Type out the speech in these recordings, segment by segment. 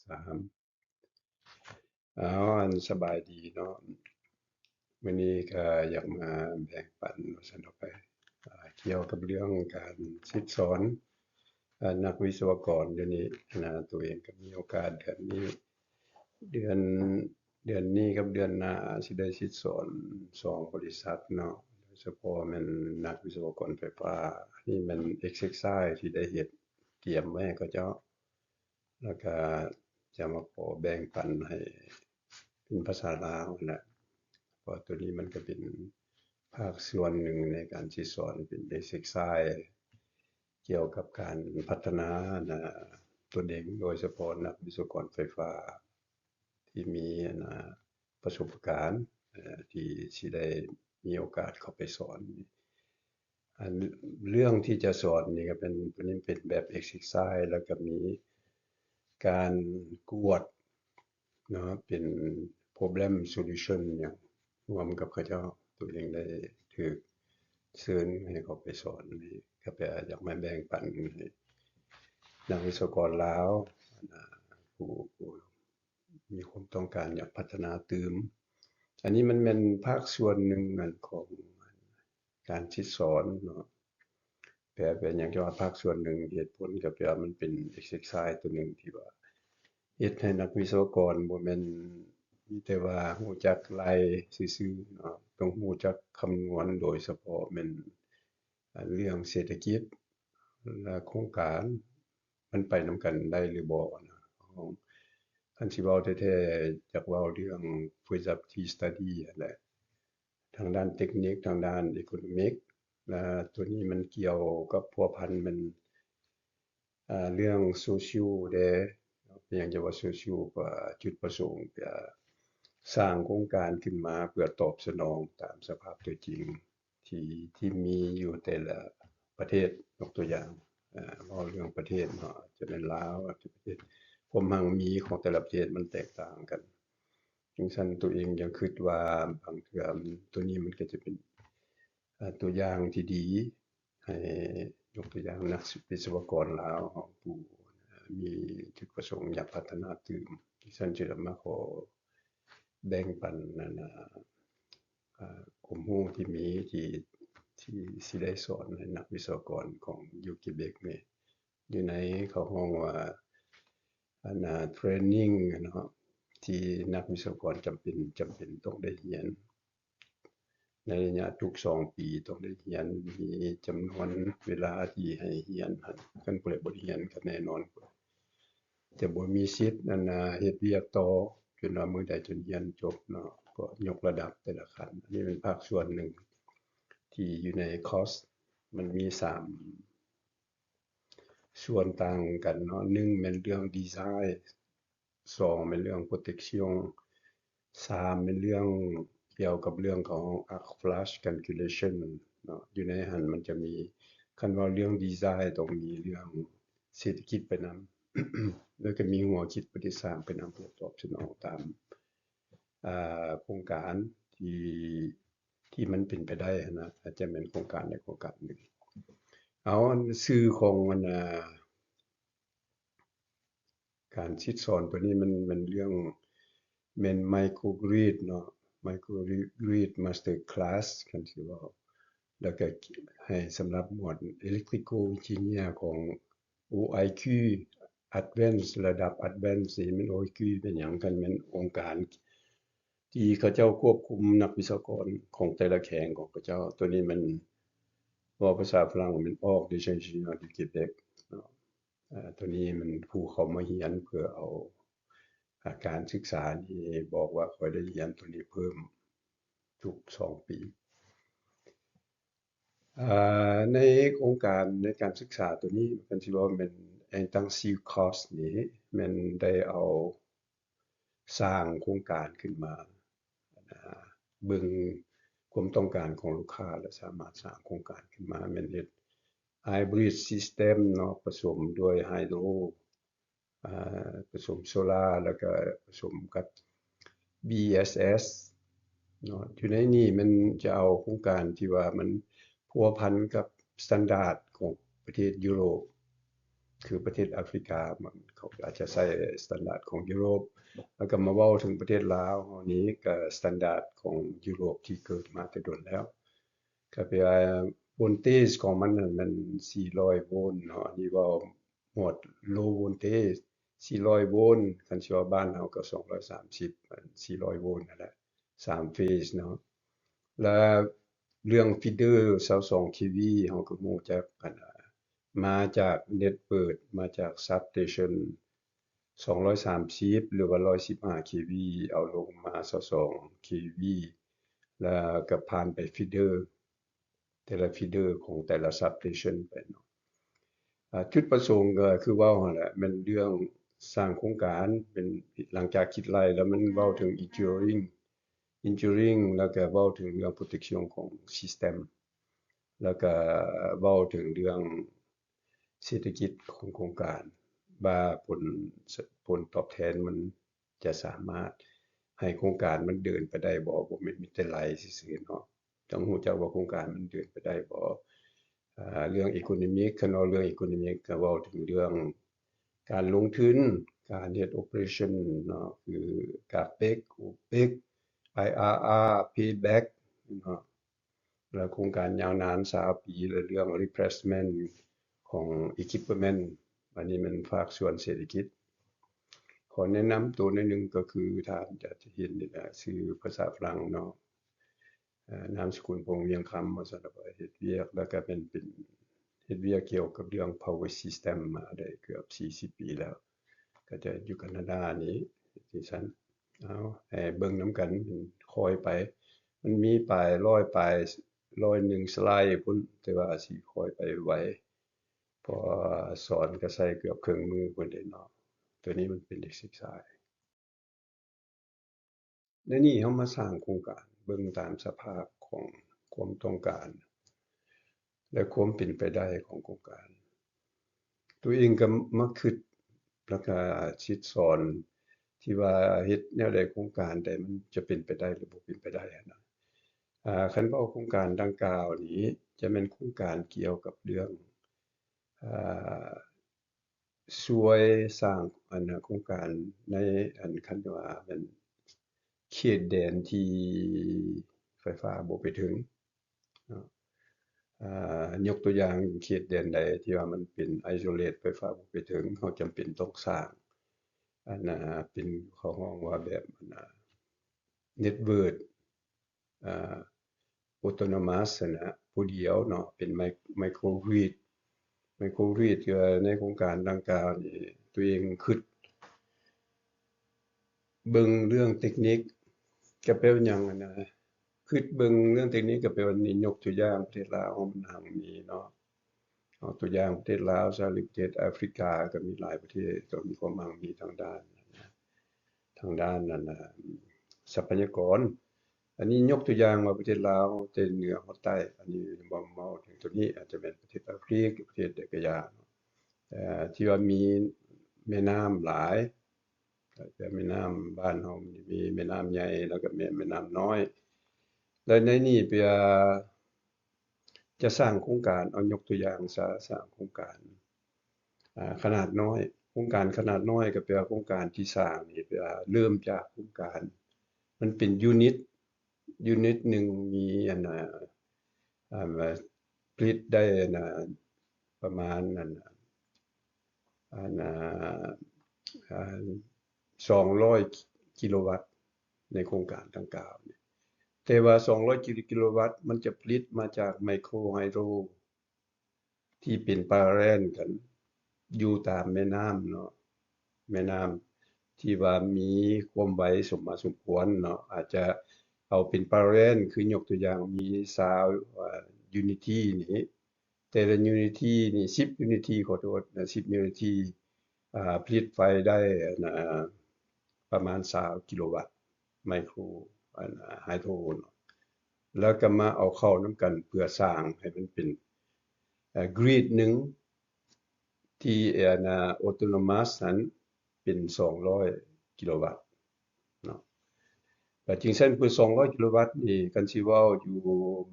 ສາມ ເອົາ ອັນ ສະບາຍດີເນາະ. ມື້ນີ້ກໍຢາກມາແບ່ງປັນວ່າຊັ້ນເຖາະໄປ ອ່າ ກ່ຽວກັບເລື່ອງການສິດສອນ ອ່າ ນັກວິສະວະກອນ. ດຽວນີ້ນະ ຕົວເອງກໍມີໂອກາດເດືອນນີ້ ເດືອນ ເດືອນນີ້ກັບເດືອນໜ້າຊິໄດ້ສິດສອນສອງບໍລິສັດເນາະ, ໂດຍສະເພາະແມ່ນນັກວິສະວະກອນໄຟຟ້າ. ອັນນີ້ແມ່ນ exercise ທີ່ໄດ້ເຮັດ ກຽມໄວ້ໃຫ້ເຂົາເຈົ້າ ແລ້ວກະຈະມາຂໍແບ່ງປັນໃຫ້ເປັນພາສາລາວຫັ້ນແຫຼະ, ເພາະວ່າໂຕນີ້ມັນກະເປັນພາກສ່ວນໜຶ່ງໃນການຊິສອນ ເປັນ exercise ກ່ຽວກັບການພັດທະນາ ນະ ຕົນເອງ, ໂດຍສະເພາະນັກວິສະວະກອນໄຟຟ້າ ທີ່ມີ ອັນນະ ປະສົບການ ເອີ ທີ່ຊິໄດ້ມີໂອກາດເຂົ້າໄປສອນ. ອັນເລື່ອງທີ່ຈະສອນນີ້ກໍເປັນ ຕົວນີ້ເປັນແບບ exercise ແລ້ວກໍມີການກວດເນາະ ເປັນ problem solution ຫຍັງ ຮ່ວມກັບເຂົາເຈົ້າ. ຕົວເອງໄດ້ຖືກເຊີນໃຫ້ເຂົ້າໄປສອນ ກໍແປ ຢາກມາແບ່ງປັນໃຫ້ນັກວິສະວະກອນລາວ ອັນນະ ຜູ້ ຜູ້ ມີຄວາມຕ້ອງການຢາກພັດທະນາຕື່ມ. ອັນນີ້ມັນແມ່ນພາກສ່ວນໜຶ່ງ ອັນ ຂອງການສິດສອນເນາະ, ແປ ແປຫຍັງຈະວ່າພາກສ່ວນໜຶ່ງ, ເຫດຜົນກໍແປວ່າມັນເປັນ exercise ຕົວໜຶ່ງທີ່ວ່າເຮັດໃຫ້ນັກວິສະວະກອນບໍ່ແມ່ນມີແຕ່ວ່າຮູ້ຈັກໄລ່ຊື່ໆເນາະ, ຕ້ອງຮູ້ຈັກຄຳນວນ ໂດຍສະເພາະແມ່ນ ອັນເລື່ອງເສດຖະກິດ ແລະ ໂຄງການ ມັນໄປນຳກັນໄດ້ຫຼືບໍ່ນະ. ຄັນຊິເວົ້າແທ້ໆ ຢາກເວົ້າເລື່ອງ feasibility study ຫັ້ນແຫຼະ, ທາງດ້ານເຕັກນິກ ທາງດ້ານ economic ແລະ ຕົວນີ້ມັນກ່ຽວກັບພົວພັນແມ່ນ ອ່າ ເລື່ອງ social ແດ່. ເປັນຫຍັງຈະວ່າ social? ເພາະວ່າຈຸດປະສົງຈະສ້າງໂຄງການຂຶ້ນມາເພື່ອຕອບສະໜອງຕາມສະພາບຕົວຈິງ ທີ່ ທີ່ມີຢູ່ແຕ່ລະປະເທດ. ຍົກຕົວຢ່າງ ເວົ້າເລື່ອງປະເທດເນາະ, ຈະແມ່ນລາວ ອາດຈະປະເທດ ຄວາມຮັ່ງມີຂອງແຕ່ລະປະເທດມັນແຕກຕ່າງກັນ. ຈັ່ງຊັ້ນ ຕົວເອງຍັງຄິດວ່າບາງເທື່ອ ຕົວນີ້ມັນກໍຈະເປັນ ເອີ ຕົວຢ່າງທີ່ດີ ໃຫ້ຍົກຕົວຢ່າງນັກວິສະວະກອນລາວເຮົາ ຜູ້ມີຈຸດປະສົງຢາກພັດທະນາຕື່ມ. ດິສັນຈະມາຂໍແບ່ງປັນ ອັນນະ ຄວາມຮູ້ທີ່ມີ ທີ່ ທີ່ຊິໄດ້ສອນໃຫ້ນັກວິສະວະກອນຂອງຢູ່ເກເບັກນີ້ ຢູ່ໃນເຂົາຮ້ອງວ່າ ອັນນະ training ເນາະ ທີ່ນັກວິສະວະກອນຈຳເປັນ ຈຳເປັນຕ້ອງໄດ້ຮຽນ ໃນໄລຍະທຸກສອງປີຕ້ອງໄດ້ຮຽນ, ມີຈຳນວນເວລາທີ່ໃຫ້ຮຽນຫັ້ນ, ຄັນຜູ້ໃດບໍ່ໄດ້ຮຽນກໍແນ່ນອນຈະບໍ່ມີສິດ ອັນນະ ເຮັດວຽກຕໍ່ ຈົນວ່າມື້ໃດຈົນຮຽນຈົບເນາະ, ກໍຍົກລະດັບແຕ່ລະຂັ້ນ. ອັນນີ້ເປັນພາກສ່ວນໜຶ່ງທີ່ຢູ່ໃນຄອສ ມັນມີສາມ ສ່ວນຕ່າງກັນເນາະ, ໜຶ່ງແມ່ນເລື່ອງດີໄຊ, ສອງແມ່ນເລື່ອງໂປຣເຕັກຊຽນ, ສາມແມ່ນເລື່ອງກ່ຽວກັບເລື່ອງຂອງ arc flash calculation ເນາະ. ຢູ່ໃນຫັ້ນມັນຈະມີ, ຄັນເວົ້າເລື່ອງດີໄຊ ຕ້ອງມີເລື່ອງເສດຖະກິດໄປນຳ ແລ້ວກໍມີຫົວຄິດປະດິດສ້າງໄປນຳ ເພື່ອຕອບສະໜອງຕາມ ອ່າ ໂຄງການທີ່ ທີ່ມັນເປັນໄປໄດ້ຫັ້ນນະ, ອາດຈະແມ່ນໂຄງການໃດໂຄງການໜຶ່ງ. ເອົາ ອັນຊື່ຂອງອັນ ອ່າ ການສິດສອນຕົວນີ້ ມັນ ມັນເລື່ອງ ແມ່ນ microgrid ເນາະ, microgrid master class ຄັນຊິເວົ້າ, ແລ້ວກໍໃຫ້ສຳລັບໝວດ electrical engineer ຂອງ ໂອໄອຄິວ advance ລະດັບ advance ນີ້ແມ່ນ ໂອໄອຄິວ ເປັນຫຍັງ? ຄັນແມ່ນອົງການທີ່ເຂົາເຈົ້າຄວບຄຸມນັກວິສະວະກອນຂອງແຕ່ລະແຂວງຂອງເຂົາເຈົ້າ. ຕົວນີ້ມັນ ເວົ້າພາສາຝຣັ່ງວ່າແມ່ນ Ordre des ingénieurs du Québec ເນາະ. ອາ ຕົວນີ້ມັນຜູ້ເຂົ້າມາຮຽນເພື່ອເອົາ ອາ ການສຶກສານີ້ ບອກວ່າຂ້ອຍໄດ້ຮຽນຕົວນີ້ເພີ່ມທຸກສອງປີ. ອາ ໃນໂຄງການໃນການສຶກສາຕົວນີ້ ຄັນຊິເວົ້າແມ່ນ intensive course ນີ້ ແມ່ນໄດ້ເອົາ ສ້າງໂຄງການຂຶ້ນມາ ອາ ເບິ່ງຄວາມຕ້ອງການຂອງລູກຄ້າ ແລະ ສາມາດສ້າງໂຄງການຂຶ້ນມາ ແມ່ນເຮັດ hybrid system ເນາະ, ປະສົມດ້ວຍ hydro ອາ ປະສົມໂຊລາ ແລ້ວກະປະສົມກັບ BESS ເນາະ. ຢູ່ໃນນີ້ມັນຈະເອົາໂຄງການທີ່ວ່າມັນພົວພັນກັບສະຕານດາດຂອງປະເທດຢູໂຣບ ຄືປະເທດອາຟຣິກາ ມັນເຂົາອາດຈະໃຊ້ສະຕານດາດຂອງຢູໂຣບ. ແລ້ວກໍມາເວົ້າເຖິງປະເທດລາວເຮົານີ້ ກໍສະຕານດາດຂອງຢູໂຣບທີ່ເກີດມາແຕ່ດົນແລ້ວ. ກໍແປວ່າໂວນເຕຈຂອງມັນນັ້ນແມ່ນສີ່ຮ້ອຍໂວນເນາະ, ອັນນີ້ເວົ້າ ໝວດ low voltage ສີ່ຮ້ອຍໂວນ, ຄັນຊິເວົ້າບ້ານເຮົາກໍສອງຮ້ອຍສາມສິບ ສີ່ຮ້ອຍໂວນນັ້ນແຫຼະ ສາມເຟສເນາະ. ແລະເລື່ອງຟີດເດີຊາວສອງເຄວີ ເຮົາກໍຮູ້ຈັກ ອັນ ມາຈາກເນັດເວີກ ມາຈາກ substation ສອງຮ້ອຍສາມສິບ ຫຼືວ່າຮ້ອຍສິບຫ້າເຄວີ ເອົາລົງມາຊາວສອງເຄວີ ແລ້ວກໍຜ່ານໄປຟີດເດີ ແຕ່ລະຟີດເດີຂອງແຕ່ລະ substation ໄປເນາະ. ອາ ຈຸດປະສົງກໍຄືເວົ້າຫັ້ນແຫຼະ ແມ່ນເລື່ອງສ້າງໂຄງການ ເປັນ ຫຼັງຈາກຄິດໄລ່ແລ້ວ ມັນເວົ້າເຖິງ engineering engineering ແລ້ວກໍເວົ້າເຖິງເລື່ອງ protection ຂອງ system ແລ້ວກໍເວົ້າເຖິງເລື່ອງເສດຖະກິດຂອງໂຄງການ ວ່າຜົນ ຜົນຕອບແທນມັນ ຈະສາມາດໃຫ້ໂຄງການມັນເດີນໄປໄດ້ບໍ່? ບໍ່ແມ່ນມີແຕ່ໄລ່ຊື່ໆເນາະ, ຕ້ອງຮູ້ຈັກວ່າໂຄງການມັນເດີນໄປໄດ້ບໍ່. ອາ ເລື່ອງ economic ຄັນເວົ້າເລື່ອງ economic ກໍເວົ້າເຖິງເລື່ອງການລົງທຶນ, ການເຮັດ operation ເນາະ, ຄື CAPEX OPEX IRR payback ເນາະ. ແລະໂຄງການຍາວນານຊາວປີ ແລະເລື່ອງ replacement ຂອງ equipment ອັນນີ້ແມ່ນພາກສ່ວນເສດຖະກິດ. ຂໍແນະນຳໂຕໜ້ອຍໜຶ່ງ ກໍຄືທ່ານຈະເຫັນນີ້ແຫຼະ ຊື່ພາສາຝຣັ່ງເນາະ, ນາມສະກຸນ ພົງ ວຽງຄຳ ວ່າຊັ້ນ ເຮັດວຽກ ແລ້ວກໍເປັນ ເປັນ ເຮັດວຽກກ່ຽວກັບເລື່ອງ power system ມາໄດ້ເກືອບສີ່ສິບປີແລ້ວ. ກໍຈະຢູ່ການາດານີ້ ຈັ່ງຊັ້ນ. ເອົາ ໃຫ້ເບິ່ງນຳກັນ ຄ່ອຍໄປ, ມັນມີປາຍ ຮ້ອຍປາຍ ຮ້ອຍໜຶ່ງສະໄລພຸ້ນ, ແຕ່ວ່າຊິຄ່ອຍໄປໄວ ເພາະວ່າສອນກໍໃຊ້ເກືອບເຄິ່ງມື້ພຸ້ນເດ້ເນາະ. ໂຕນີ້ມັນເປັນເດັກສິກສາ. ໃນນີ້ເຮົາມາສ້າງໂຄງການ ເບິ່ງຕາມສະພາບຂອງຄວາມຕ້ອງການ ແລະ ຄວາມເປັນໄປໄດ້ຂອງໂຄງການ. ໂຕເອງກໍມາຄິດ ແລ້ວກໍຊິດສອນທີ່ວ່າເຮັດແນວໃດໂຄງການໃດມັນຈະເປັນໄປໄດ້ ຫຼື ບໍ່ເປັນໄປໄດ້ຫັ້ນນະ. ອາ ຄັນເວົ້າໂຄງການດັ່ງກ່າວນີ້ ຈະແມ່ນໂຄງການກ່ຽວກັບເລື່ອງ ອາ ຊ່ວຍສ້າງ ອັນ ໂຄງການໃນ ອັນ ຄັນວ່າແມ່ນເຂດແດນທີ່ໄຟຟ້າບໍ່ໄປເຖິງເນາະ. ອາ ຍົກຕົວຢ່າງ ເຂດແດນໃດທີ່ວ່າມັນເປັນ isolate ໄຟຟ້າບໍ່ໄປເຖິງ ເຮົາຈຳເປັນຕ້ອງສ້າງ ອັນ ເປັນ ເຂົາຮ້ອງວ່າແບບ ອັນ network ອາ autonomous ຫັ້ນນະ ຜູ້ດຽວເນາະ ເປັນ microgrid. Microgrid ຄືໃນໂຄງການດັ່ງກ່າວນີ້ ຕົວເອງຄິດເບິ່ງເລື່ອງເຕັກນິກ ກໍແປວ່າຫຍັງຫັ້ນນະ, ຄິດເບິ່ງເລື່ອງເຕັກນິກ ກໍແປວ່ານີ້ ຍົກຕົວຢ່າງປະເທດລາວເຮົາມັນຮັ່ງມີເນາະ. ເອົາຕົວຢ່າງປະເທດລາວຊະ ຫຼື ປະເທດອາຟຣິກາ ກໍມີຫຼາຍປະເທດກໍມີຄວາມຮັ່ງມີທາງດ້ານ ທາງດ້ານ ອັນ ນະ ຊັບພະຍາກອນ. ອັນນີ້ຍົກຕົວຢ່າງວ່າປະເທດລາວ ແຕ່ເໜືອຮອດໃຕ້, ອັນນີ້ເວົ້າເຖິງຕົວນີ້ ອາດຈະແມ່ນປະເທດອາຟຣິກ ປະເທດໃດກໍຢ່າ ເອີ ທີ່ວ່າມີແມ່ນ້ຳຫຼາຍ, ແມ່ນ້ຳ ບ້ານເຮົາມີແມ່ນ້ຳໃຫຍ່ ແລ້ວກໍແມ່ ແມ່ນ້ຳນ້ອຍ. ແລ້ວໃນນີ້ເປັນ ຈະສ້າງໂຄງການ ເອົາຍົກຕົວຢ່າງຊະ ສ້າງໂຄງການ ອາ ຂະໜາດນ້ອຍ. ໂຄງການຂະໜາດນ້ອຍກໍແປວ່າໂຄງການທີ່ສ້າງນີ້ ແປວ່າເລີ່ມຈາກໂຄງການ ມັນເປັນຢູນິດ, ຢູນິດໜຶ່ງມີ ອັນ ອາ ອາ ຜະລິດໄດ້ ອັນ ປະມານ ອັນ ອັນ ສອງຮ້ອຍກິໂລວັດ ໃນໂຄງການດັ່ງກ່າວນີ້. ແຕ່ວ່າສອງຮ້ອຍກິໂລວັດ ມັນຈະຜະລິດມາຈາກໄມໂຄໄຮໂດຣ ທີ່ເປັນປາແຣນກັນ ຢູ່ຕາມແມ່ນ້ຳເນາະ, ແມ່ນ້ຳທີ່ວ່າມີຄວາມໄວສົມມາສົມຄວນເນາະ, ອາດຈະເອົາເປັນປາແຣນ ຄືຍົກຕົວຢ່າງມີຊາວ ອາ ຢູນິດນີ້ ແຕ່ລະຢູນິດນີ້ ສິບຢູນິດ ຂໍໂທດ ສິບຢູນິດ ອາ ຜະລິດໄຟໄດ້ ອັນ ອາ ປະມານຊາວກິໂລວັດ ໄມໂຄ ອັນ ອາ ໄຮໂດຣເນາະ, ແລ້ວກໍມາເອົາເຂົ້ານຳກັນເພື່ອສ້າງໃຫ້ມັນເປັນ ອາ ກຣິດໜຶ່ງ ທີ່ ອາ ອັນ ອາ ໂອໂຕໂນມັສຫັ້ນເປັນສອງຮ້ອຍກິໂລວັດເນາະ. ແລ້ວຈຶ່ງຊັ້ນ ເພື່ອສອງຮ້ອຍກິໂລວັດນີ້ ຄັນຊິເວົ້າຢູ່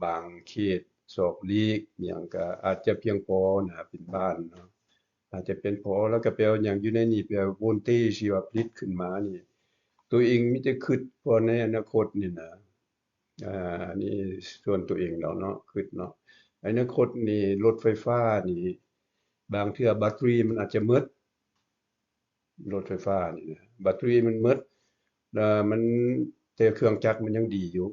ບາງເຂດສອກຫຼີກຫຍັງ ກໍອາດຈະພຽງພໍນະ ເປັນບ້ານເນາະ, ອ ອາດຈະເປັນເພາະ ແລ້ວກໍແປວ່າຫຍັງຢູ່ໃນນີ້ ແປວ່າໂວນເຕທີ່ວ່າຜະລິດຂຶ້ນມານີ້ ໂຕເອງມີແຕ່ຄິດ ເພາະໃນອະນາຄົດນີ້ນະ ອາ ອັນນີ້ສ່ວນໂຕເອງແລ້ວເນາະ ຄິດເນາະ ອະນາຄົດນີ້ລົດໄຟຟ້ານີ້ ບາງເທື່ອແບັດເຕີຣີມັນອາດຈະໝົດ ລົດໄຟຟ້ານີ້ນະ ແບັດເຕີຣີມັນໝົດ ແລ້ວມັນ ແຕ່ເຄື່ອງຈັກມັນຍັງດີຢູ່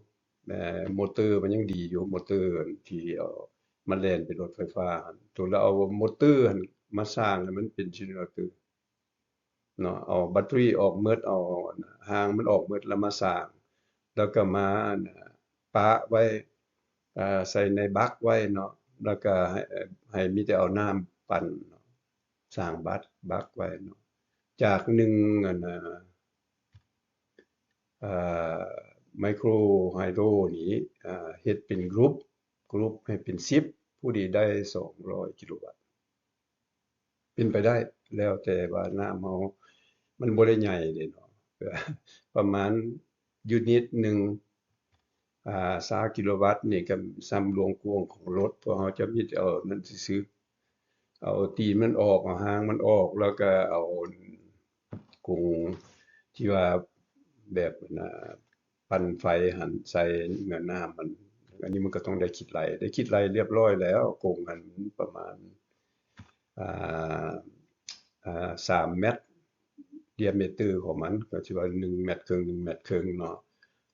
ແຕ່ມໍເຕີມັນຍັງດີຢູ່ ມໍເຕີທີ່ເອົາມາແລ່ນເປັນລົດໄຟຟ້າຫັ້ນ ໂຕລະເອົາມໍເຕີຫັ້ນມາສ້າງໃຫ້ມັນເປັນເຈເນເຣເຕີເນາະ ເອົາແບັດເຕີຣີອອກໝົດ ເອົາຮາງມັນອອກໝົດ ແລ້ວມາສ້າງ ແລ້ວກໍມາ ອັນ ປະໄວ້ ເອີ ໃສ່ໃນບັກໄວ້ເນາະ ແລ້ວກໍໃຫ້ ໃຫ້ມີແຕ່ເອົານ້ຳປັ່ນເນາະ ສ້າງບັກ ບັກໄວ້ເນາະ ຈາກໜຶ່ງ ອັນນາ ເອີ ໄມໂຄຣໄຮໂດຣນີ້ ເຮັດເປັນກຣຸບ ກຣຸບໃຫ້ເປັນສິບ ພໍດີໄດ້ສອງຮ້ອຍກິໂລວັດ ເປັນໄປໄດ້ ແລ້ວແຕ່ວ່ານ້ຳເຮົາ ມັນບໍ່ໄດ້ໃຫຍ່ເດ້ເນາະ ປະມານຢູນິດໜຶ່ງ ອາ ຊາວກິໂລວັດນີ້ກໍສ່ຳລວງກວ້າງຂອງລົດ ພວກເຮົາຈະມີແຕ່ເອົານັ້ນຊື່ໆ ເອົາຕີນມັນອອກ ເອົາຫາງມັນອອກ ແລ້ວກໍເອົາກົງທີ່ວ່າແບບ ອັນນາ ປັ່ນໄຟຫັ້ນໃສ່ເນື້ອນ້ຳມັນ ອັນນີ້ມັນກໍຕ້ອງໄດ້ຄິດໄລ່ ໄດ້ຄິດໄລ່ລຽບຮ້ອຍແລ້ວ ກົງຫັ້ນປະມານ ອາ ອາ ສາມແມັດ diameter ຂອງມັນ ກໍຊິວ່າໜຶ່ງແມັດເຄິ່ງ ໜຶ່ງແມັດເຄິ່ງເນາະ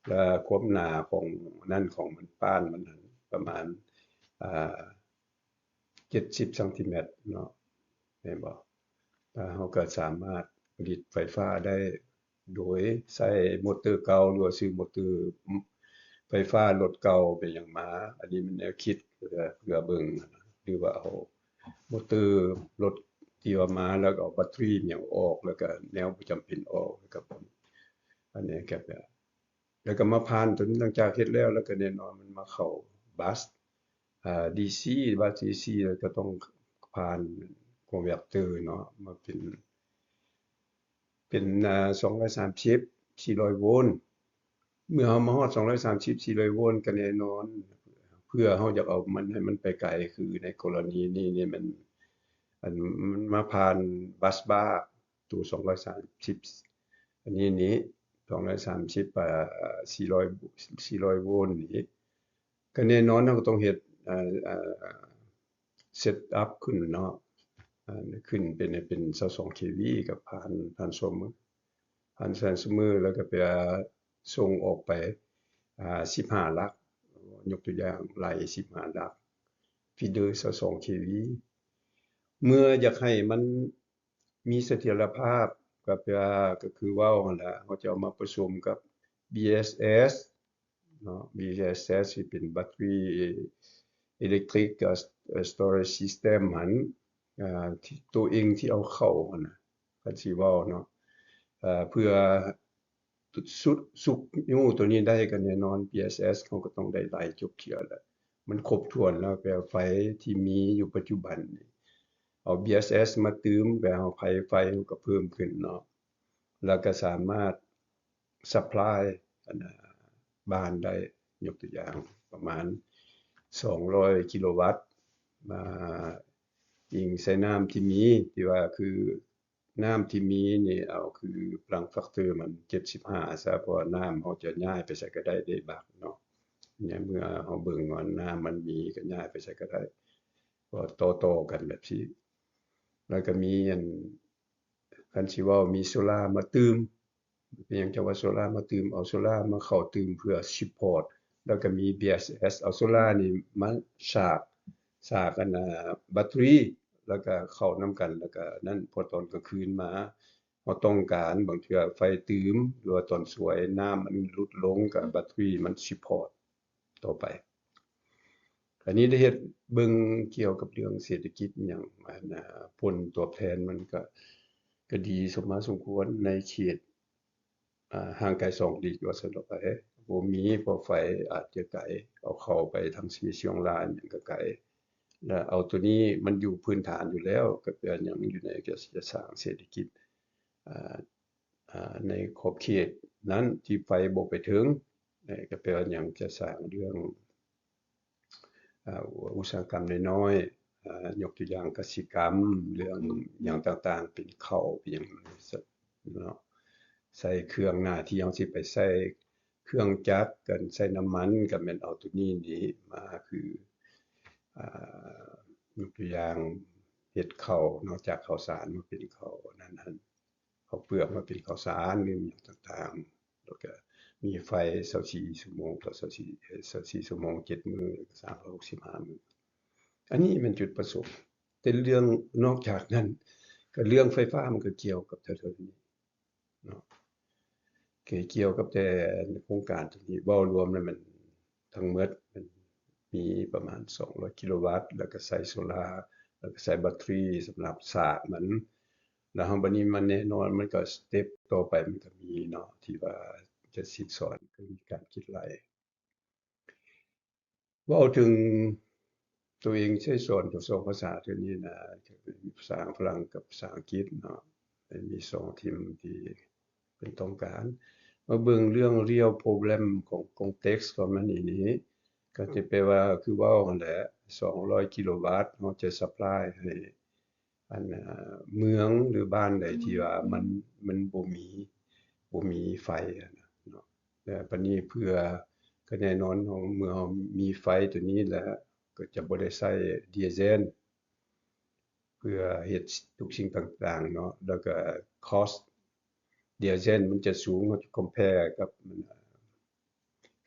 ແລະ ຄວາມໜາຂອງນັ້ນ ຂອງມັນ ປານມັນຫັ້ນ ປະມານ ອາ ເຈັດສິບຊັງຕີແມັດເນາະ ແມ່ນບໍ່? ແລ້ວເຮົາກໍສາມາດຜະລິດໄຟຟ້າໄດ້ ໂດຍໃຊ້ມໍເຕີເກົ່າ ຫຼືວ່າຊື້ມໍເຕີໄຟຟ້າລົດເກົ່າເປັນຫຍັງມາ ອັນນີ້ແມ່ນແນວຄິດເພື່ອ ເພື່ອເບິ່ງ ຫຼືວ່າເອົາມໍເຕີລົດທີ່ວ່າມາ ແລ້ວກໍເອົາແບັດເຕີຣີຫຍັງອອກ ແລ້ວກໍແນວບໍ່ຈຳເປັນອອກ ແລ້ວກໍ ອັນນີ້ກໍ ແລ້ວກໍມາຜ່ານຕົວນີ້ ຫຼັງຈາກເຮັດແລ້ວ ແລ້ວກໍແນ່ນອນມັນມາເຂົ້າບັດ ອາ ດີຊີ ບັດດີຊີ ແລ້ວກໍຕ້ອງຜ່ານຄອນເວີເຕີເນາະ ມາເປັນ ເປັນ ອາ ສອງຮ້ອຍສາມສິບ ສີ່ຮ້ອຍໂວນ ເມື່ອເຮົາມາຮອດສອງຮ້ອຍສາມສິບ ສີ່ຮ້ອຍໂວນ ກໍແນ່ນອນ ເພື່ອເຮົາຢາກເອົາມັນໃຫ້ມັນໄປໄກ ຄືໃນກໍລະນີນີ້ນີ້ມັນ ອັນ ມັນມາຜ່ານບັສບາ ໂຕສອງຮ້ອຍສາມສິບ ອັນນີ້ນີ້ ສອງຮ້ອຍສາມສິບ ອາ ສີ່ຮ້ອຍ ສີ່ຮ້ອຍໂວນນີ້ ກໍແນ່ນອນເຮົາກໍຕ້ອງເຮັດ ອາ ອາ ເຊັດອັບຂຶ້ນເນາະ ອາ ຂຶ້ນເປັນ ເປັນຊາວສອງເຄວີ ກັບຜ່ານ ຜ່ານໂຊເມີ ຜ່ານຊານໂຊເມີ ແລ້ວກໍໄປ ອາ ສົ່ງອອກໄປ ອາ ສິບຫ້າຫຼັກ ຍົກຕົວຢ່າງ ໄລ່ສິບຫ້າຫຼັກ ຟີເດີຊາວສອງເຄວີ ເມື່ອຢາກໃຫ້ມັນ ມີສະຖຽນລະພາບ ກໍແປວ່າ ກໍຄືເວົ້າຫັ້ນລະ ເຮົາຈະເອົາມາປະສົມກັບ ບີເອສເອສ ເນາະ ບີເອສເອສ ທີ່ເປັນແບັດເຕີຣີອີເລັກທຣິກ ສະຕໍເຣຈຊິສເຕັມຫັ້ນ ອາ ທີ່ໂຕເອງທີ່ເອົາເຂົ້າຫັ້ນນະ ຄັນຊິເວົ້າເນາະ ເພື່ອ ຊຸກຍູ້ໂຕນີ້ໄດ້ ກໍແນ່ນອນ ບີເອສເອສ ເຮົາກໍຕ້ອງໄດ້ໄລ່ຈົກເທື່ອແຫຼະ ມັນຄົບຖ້ວນແລ້ວ ແປວ່າໄຟທີ່ມີຢູ່ປັດຈຸບັນນີ້ ເອົາບີເອສເອສມາຕື່ມ ແປວ່າເຮົາໄພໄຟເຮົາກໍເພີ່ມຂຶ້ນເນາະ ແລ້ວກໍສາມາດຊັບພລາຍ ອັນນາ ບ້ານໄດ້ ຍົກຕົວຢ່າງປະມານສອງຮ້ອຍກິໂລວັດ ມາອີງໃສ່ນ້ຳທີ່ມີ ທີ່ວ່າຄື ນ້ຳທີ່ມີນີ້ເອົາຄືພລັງແຟັກເຕີມັນເຈັດສິບຫ້າຊະ ເພາະວ່ານ້ຳເຮົາຈະຍ້າຍໄປໃສກໍໄດ້ເດ້ບັກເນາະ ໃນເມື່ອເຮົາເບິ່ງວ່ານ້ຳມັນມີກໍຍ້າຍໄປໃສກໍໄດ້ ກໍຕໍ່ໆກັນແບບຊີ້ ແລ້ວກໍມີອັນ ຄັນຊິເວົ້າມີໂຊລາມາຕື່ມ ເປັນຫຍັງຈັ່ງວ່າໂຊລາມາຕື່ມ ເອົາໂຊລາມາເຂົ້າຕື່ມເພື່ອຊັບພອດ ແລ້ວກໍມີບີເອສເອສ ເອົາໂຊລານີ້ມາສາກ ສາກອັນນາ ແບັດເຕີຣີ ແລ້ວກໍເຂົ້ານຳກັນ ແລ້ວກໍນັ້ນ ພໍຕອນກາງຄືນມາ ເຮົາຕ້ອງການ ບາງເທື່ອໄຟຕື່ມ ຫຼືວ່າຕອນສວຍນ້ຳມັນຫຼຸດລົງ ກໍແບັດເຕີຣີມັນຊັບພອດຕໍ່ໄປ. ອັນນີ້ໄດ້ເຮັດເບິ່ງກ່ຽວກັບເລື່ອງເສດຖະກິດຫຍັງ ອັນນາ ຜົນຕອບແທນມັນກໍ ກໍດີສົມມາສົມຄວນໃນເຂດ ອາ ຫ່າງໄກສອງຫຼີກວ່າຊັ້ນເຖາະ ບໍ່ມີ ເພາະໄຟອາດຈະໄກ ເອົາເຂົ້າໄປທາງຊີຊຽງລາຍຫຍັງກໍໄກ ແລະເອົາໂຕນີ້ມັນຢູ່ພື້ນຖານຢູ່ແລ້ວ ກໍເປັນຫຍັງຢູ່ໃນກະສາງເສດຖະກິດ ອາ ອາ ໃນຂອບເຂດນັ້ນທີ່ໄຟບໍ່ໄປເຖິງ ກໍແປວ່າຫຍັງຈະສ້າງເລື່ອງ ອາ ອຸດສາຫະກຳນ້ອຍ ອ່າ ຍົກຕົວຢ່າງກະສິກຳ ເລື່ອງຫຍັງຕ່າງໆ ເປັນເຂົ້າ ເປັນຫຍັງເນາະ ໃສ່ເຄື່ອງ ໜ້າທີ່ເຮົາຊິໄປໃສ່ເຄື່ອງຈັກ ກັນໃສ່ນ້ຳມັນ ກໍແມ່ນເອົາຕົວນີ້ນີ້ມາ ຄື ອ່າ ຍົກຕົວຢ່າງເຮັດເຂົ້າເນາະ ຈາກເຂົ້າສານມາເປັນເຂົ້າອັນນັ້ນຫັ້ນ ເຂົ້າເປືອກມາເປັນເຂົ້າສານ ຫຼືຫຍັງຕ່າງໆ ແລ້ວກະມີໄຟຊາວສີ່ຊົ່ວໂມງຕໍ່ຊາວສີ່ ເອີ ຊາວສີ່ຊົ່ວໂມງ ເຈັດມື້ ສາມຮ້ອຍຫົກສິບຫ້າມື້. ອັນນີ້ແມ່ນຈຸດປະສົງ ແຕ່ເລື່ອງນອກຈາກນັ້ນ ກໍເລື່ອງໄຟຟ້າມັນກໍກ່ຽວກັບແຖວໆນີ້ເນາະ ກໍກ່ຽວກັບແຕ່ໂຄງການຕົວນີ້ ເວົ້າລວມແລ້ວມັນ ທັງໝົດມັນມີປະມານສອງຮ້ອຍກິໂລວັດ ແລ້ວກໍໃຊ້ໂຊລາ ແລ້ວກໍໃຊ້ແບັດເຕີຣີສຳລັບຊາດມັນ ແລ້ວເຮົາ ບັດນີ້ມັນແນ່ນອນ ມັນກໍສະເຕັບຕໍ່ໄປ ມັນກໍມີເນາະ ທີ່ວ່າຈະສິດສອນ ກໍມີການຄິດໄລ່ ເວົ້າເຖິງໂຕເອງໃຊ້ສອນທັງສອງພາສາເທື່ອນີ້ນະ ພາສາຝຣັ່ງກັບພາສາອັງກິດເນາະ ມີສອງທີມທີ່ ເພິ່ນຕ້ອງການ ມາເບິ່ງເລື່ອງ real problem ຂອງ context ຂອງມັນນີ້ນີ້ ກໍຈະແປວ່າຄືເວົ້າຫັ້ນແຫຼະ ສອງຮ້ອຍກິໂລວັດ ເຮົາຈະ supply ໃຫ້ ອັນ ເມືອງ ຫຼື ບ້ານໃດທີ່ວ່າມັນ ມັນບໍ່ມີ ບໍ່ມີໄຟຫັ້ນນະເນາະ ແລ້ວບັດນີ້ເພື່ອ ກໍແນ່ນອນເນາະ ເມື່ອເຮົາມີໄຟຕົວນີ້ແລ້ວ ກໍຈະບໍ່ໄດ້ໃຊ້ດີເຊັນ ເພື່ອເຮັດທຸກສິ່ງຕ່າງໆເນາະ ແລ້ວກໍ cost ດີເຊັນມັນຈະສູງ ເຮົາຈະ compare ກັບ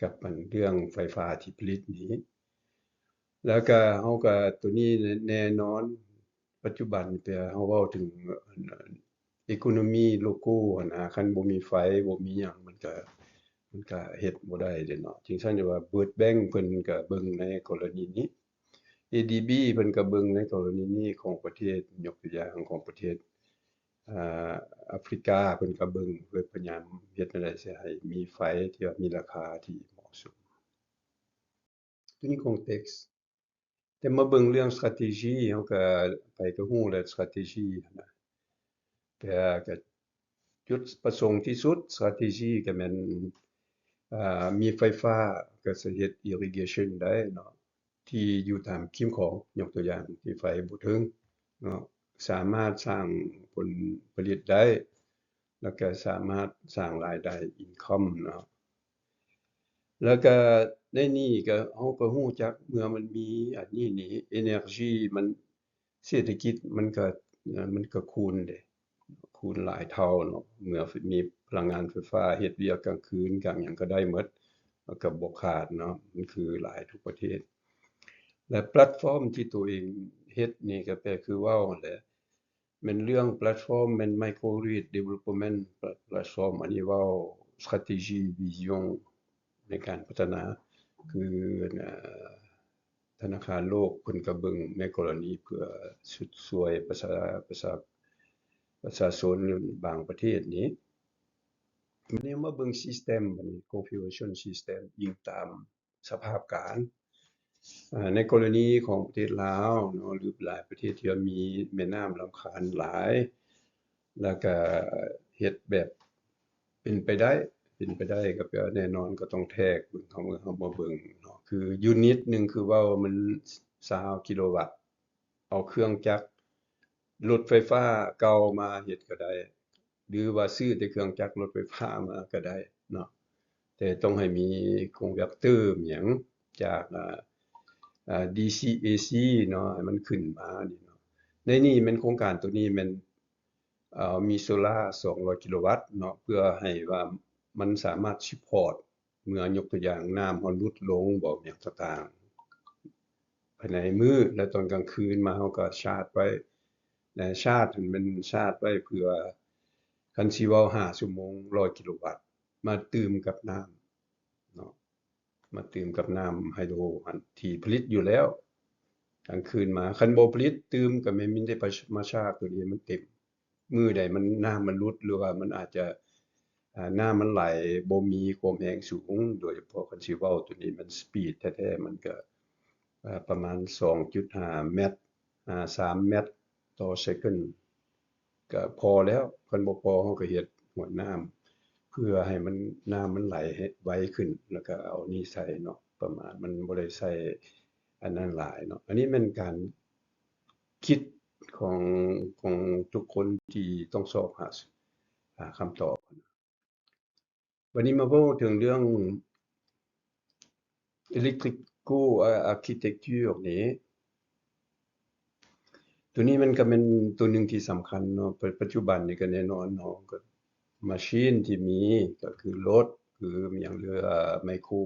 ກັບອັນເລື່ອງໄຟຟ້າທີ່ຜະລິດນີ້ ແລ້ວກໍເຮົາກໍ ຕົວນີ້ແນ່ນອນ ປັດຈຸບັນ ແຕ່ເຮົາເວົ້າເຖິງ economy local ຫັ້ນນະ ຄັນບໍ່ມີໄຟ ບໍ່ມີຫຍັງ ມັນກະ ມັນກະເຮັດບໍ່ໄດ້ເດ້ເນາະ ຈັ່ງຊັ້ນວ່າ World Bank ເພິ່ນກະເບິ່ງໃນກໍລະນີນີ້ ADB ເພິ່ນກະເບິ່ງໃນກໍລະນີນີ້ຂອງປະເທດ ຍົກຕົວຢ່າງຂອງປະເທດ ອາ ອາຟຣິກາ ເພິ່ນກະເບິ່ງ ເພິ່ນພະຍາຍາມເຮັດແນວໃດຊິໃຫ້ມີໄຟທີ່ວ່າມີລາຄາທີ່ເໝາະສົມ. ຕົວນີ້ context ແຕ່ມາເບິ່ງເລື່ອງ strategy ເຮົາກະ ໃຜກະຮູ້ແຫຼະ strategy ຫັ້ນນະ ແຕ່ກະຈຸດປະສົງທີ່ສຸດ strategy ກະແມ່ນ ອາ ມີໄຟຟ້າກະຊິເຮັດ irrigation ໄດ້ເນາະ ທີ່ຢູ່ຕາມຄີມຂອງ ຍົກຕົວຢ່າງທີ່ໄຟບໍ່ເຖິງເນາະ ສາມາດສ້າງຜົນຜະລິດໄດ້ ແລ້ວກະສາມາດສ້າງລາຍໄດ້ income ເນາະ ແລ້ວກະໃນນີ້ກະ ເຮົາກະຮູ້ຈັກ ເມື່ອມັນມີອັນນີ້ນີ້ energy ມັນ ເສດຖະກິດມັນກະ ມັນກະຄູນເດ້ ຄູນຫຼາຍເທົ່າເນາະ ເມື່ອມີພະລັງງານໄຟຟ້າ ເຮັດວຽກກາງຄືນກາງຫຍັງກະໄດ້ໝົດ ມັນກະບໍ່ຂາດເນາະ ມັນຄືຫຼາຍທຸກປະເທດ ແລະ platform ທີ່ໂຕເອງເຮັດນີ້ກະແປຄືເວົ້າຫັ້ນແຫຼະ ແມ່ນເລື່ອງ platform ແມ່ນ micro grid development platform ອັນນີ້ເວົ້າ strategy vision ໃນການພັດທະນາ ຄື ອາ ທະນາຄານໂລກເພິ່ນກະເບິ່ງໃນກໍລະນີເພື່ອຊຸດຊ່ວຍປະຊາ ປະຊາ ປະຊາຊົນບາງປະເທດນີ້ ບາດນີ້ມາເບິ່ງ system ບັດນີ້ configuration system ອີງຕາມສະພາບການ ອາ ໃນກໍລະນີຂອງປະເທດລາວເນາະ ຫຼືຫຼາຍປະເທດທີ່ວ່າມີແມ່ນ້ຳລຳຄານຫຼາຍ ແລ້ວກະເຮັດແບບເປັນໄປໄດ້ ເປັນໄປໄດ້ກະແປວ່າແນ່ນອນກະຕ້ອງແທກເບິ່ງ ເຮົາ ເຮົາມາເບິ່ງເນາະ ຄື unit ໜຶ່ງ ຄືເວົ້າມັນຊາວກິໂລວັດ ເອົາເຄື່ອງຈັກລົດໄຟຟ້າເກົ່າມາເຮັດກະໄດ້ ຫຼືວ່າຊື້ແຕ່ເຄື່ອງຈັກລົດໄຟຟ້າມາກະໄດ້ເນາະ ແຕ່ຕ້ອງໃຫ້ມີ converter ຫຍັງຈາກ ອາ ອາ ດີຊີ ເອຊີ ເນາະ ໃຫ້ມັນຂຶ້ນມານີ້ເນາະ ໃນນີ້ແມ່ນໂຄງການໂຕນີ້ແມ່ນ ເອີ ມີໂຊລາສອງຮ້ອຍກິໂລວັດເນາະ ເພື່ອໃຫ້ວ່າມັນສາມາດ support ເມື່ອຍົກຕົວຢ່າງນ້ຳເຮົາຫຼຸດລົງບໍ ຫຍັງຕ່າງໆ ພາຍໃນມື້ ແລະຕອນກາງຄືນມາເຮົາກະຊາດໄວ້ ແລະຊາດຫັ້ນແມ່ນຊາດໄວ້ເພື່ອ ຄັນຊິເວົ້າຫ້າຊົ່ວໂມງ ຮ້ອຍກິໂລວັດ ມາຕື່ມກັບນ້ຳເນາະ ມາຕື່ມກັບນ້ຳໄຮໂດຫັ້ນທີ່ຜະລິດຢູ່ແລ້ວ ກາງຄືນມາ ຄັນບໍ່ຜະລິດຕື່ມກະແມ່ນມີແຕ່ມາຊາກໂຕນີ້ໃຫ້ມັນເຕັມ ມື້ໃດມັນ ນ້ຳມັນຫຼຸດ ຫຼືວ່າມັນອາດຈະ ອາ ນ້ຳມັນໄຫຼບໍ່ມີຄວາມແຮງສູງ ໂດຍສະເພາະຄັນຊິເວົ້າໂຕນີ້ມັນ speed ແທ້ໆ ມັນກະ ອາ ປະມານສອງຈຸດຫ້າແມັດ ຫາສາມແມັດຕໍ່ second ກະພໍແລ້ວ ຄັນບໍ່ພໍເຮົາກະເຮັດຫ້ວຍນ້ຳ ເພື່ອໃຫ້ມັນ ນ້ຳມັນໄຫຼໃຫ້ໄວຂຶ້ນ ແລ້ວກະເອົານີ້ໃສ່ເນາະ ປະມານມັນບໍ່ໄດ້ໃຊ້ອັນນັ້ນຫຼາຍເນາະ ອັນນີ້ແມ່ນການ ຄິດຂອງ ຂອງທຸກຄົນທີ່ຕ້ອງຊອກຫາ ຫາຄຳຕອບ. ບັດນີ້ມາເວົ້າເຖິງເລື່ອງ electrical architecture ນີ້ ຕົວນີ້ມັນກໍແມ່ນຕົວໜຶ່ງທີ່ສຳຄັນເນາະ. ປັດ ປັດຈຸບັນນີ້ກໍແນ່ນອນເນາະ ກໍມາຊີນທີ່ມີກໍຄືລົດ ຄືຫຍັງ ຫຼື micro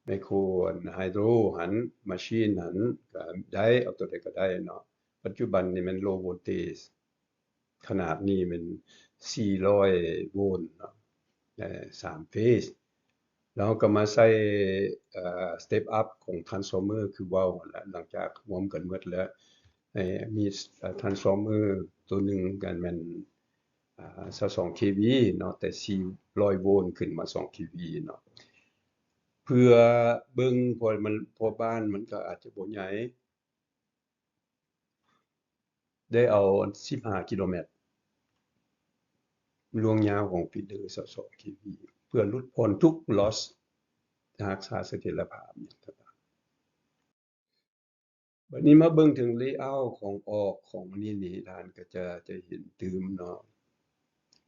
micro ອັນ hydro ຫັ້ນ ມາຊີນຫັ້ນກໍໄດ້ ເອົາຕົວໃດກໍໄດ້ເນາະ. ປັດຈຸບັນນີ້ແມ່ນ low voltage ຂະໜາດນີ້ແມ່ນສີ່ຮ້ອຍໂວນເນາະ ເອີ ສາມເຟສ ແລ້ວເຮົາກໍມາໃສ່ ເອີ step up ຂອງ transformer ຄືເວົ້າຫັ້ນແຫຼະ. ຫຼັງຈາກລວມກັນໝົດແລ້ວ ໃຫ້ມີ transformer ຕົວໜຶ່ງກໍແມ່ນ ອາ ຊາວສອງ kV ເນາະ ແຕ່ສີ່ຮ້ອຍໂວນຂຶ້ນມາສອງ kV ເນາະ ເພື່ອເບິ່ງ ເພາະມັນ ເພາະບ້ານມັນກໍອາດຈະບໍ່ໃຫຍ່ ໄດ້ເອົາສິບຫ້າກິໂລແມັດ ລວງຍາວຂອງຟີດເດີ ຊາວສອງ kV ເພື່ອຫຼຸດຜ່ອນທຸກ loss ຮັກສາສະຖຽນລະພາບຫຍັງຕ່າງໆ. ບັດນີ້ມາເບິ່ງເຖິງ layout ຂອງອອກຂອງອັນນີ້ນີ້ ທ່ານກໍຈະ ຈະເຫັນຕື່ມເນາະ.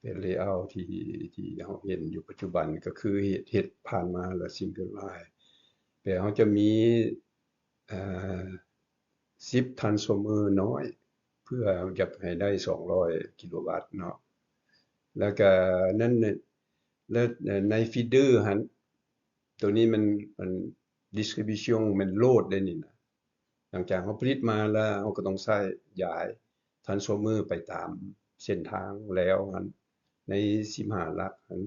ເປັນ layout ທີ່ ທີ່ເຮົາເຫັນຢູ່ປັດຈຸບັນ ກໍຄືເຮັດ ເຮັດຜ່ານມາລະ single line ແຕ່ເຮົາຈະມີ ເອີ ສິບ transformer ນ້ອຍ ເພື່ອຢາກໃຫ້ໄດ້ສອງຮ້ອຍກິໂລວັດເນາະ. ແລ້ວກະນັ້ນ ແລ້ວໃນ feeder ຫັ້ນ ໂຕນີ້ມັນ ມັນ distribution ແມ່ນ load ເດ້ນີ້ນະ. ຫຼັງຈາກເຮົາຜະລິດມາແລ້ວ ເຮົາກໍຕ້ອງໃຊ້ຢາຍ transformer ໄປຕາມເສັ້ນທາງແລ້ວຫັ້ນ ໃນສິບຫ້າຫຼັກຫັ້ນ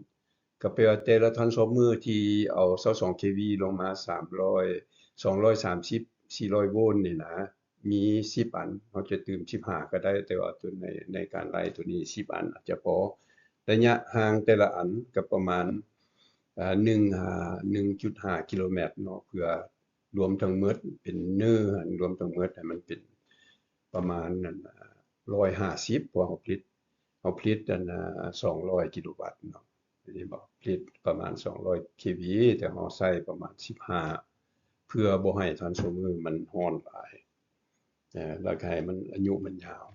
ກໍແປວ່າແຕ່ລະ transformer ທີ່ເອົາຊາວສອງ kV ລົງມາ ສາມຮ້ອຍ ສອງຮ້ອຍສາມສິບ ສີ່ຮ້ອຍໂວນນີ້ນະ ມີສິບອັນ ເຮົາຈະຕື່ມສິບຫ້າກໍໄດ້ ແຕ່ວ່າຕົວໃນ ໃນການໄລ່ຕົວນີ້ສິບອັນອາດຈະພໍ. ໄລຍະຫ່າງແຕ່ລະອັນກໍປະມານ ເອີ ໜຶ່ງຫາ ໜຶ່ງຈຸດຫ້າກິໂລແມັດເນາະ ເພື່ອລວມທັງໝົດເປັນເນີຫັ້ນ ລວມທັງໝົດໃຫ້ມັນເປັນປະມານນັ້ນ ຮ້ອຍຫ້າສິບ ເພາະເຮົາຜະລິດ ເຮົາຜະລິດອັນ ສອງຮ້ອຍກິໂລວັດເນາະ ເຫັນບໍ່? ຜະລິດປະມານສອງຮ້ອຍ kV ແຕ່ເຮົາໃຊ້ປະມານສິບຫ້າ ເພື່ອບໍ່ໃຫ້ transformer ມັນຮ້ອນຫຼາຍ ແລ້ວກໍໃຫ້ມັນອາຍຸມັນຍາວ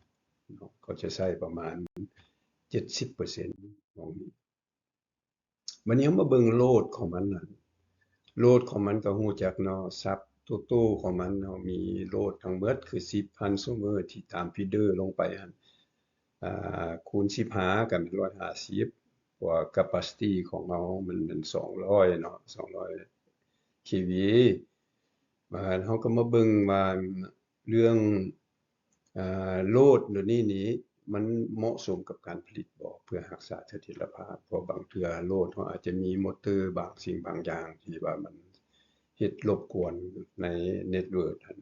ເນາະ ກໍຈະໃຊ້ປະມານເຈັດສິບເປີເຊັນຂອງ ບັດນີ້ເຮົາມາເບິ່ງ load ຂອງມັນນະ load ຂອງມັນກໍຮູ້ຈັກເນາະ sub total ຂອງມັນເນາະ ມີ load ທັງໝົດຄືສິບ transformer ທີ່ຕາມ feeder ລົງໄປຫັ້ນ ອາ ຄູນສິບຫ້າກໍແມ່ນຮ້ອຍຫ້າສິບ ເພາະວ່າ capacity ຂອງເຮົາມັນແມ່ນສອງຮ້ອຍເນາະ ສອງຮ້ອຍ kV. ບາດເຮົາກໍມາເບິ່ງວ່າເລື່ອງ ອາ load ໂຕນີ້ນີ້ ມັນເໝາະສົມກັບການຜະລິດບໍ່ ເພື່ອຮັກສາສະຖຽນລະພາບ ເພາະບາງເທື່ອ load ເຮົາອາດຈະມີມໍເຕີບາງສິ່ງບາງຢ່າງທີ່ວ່າມັນເຮັດລົບກວນໃນ network ຫັ້ນ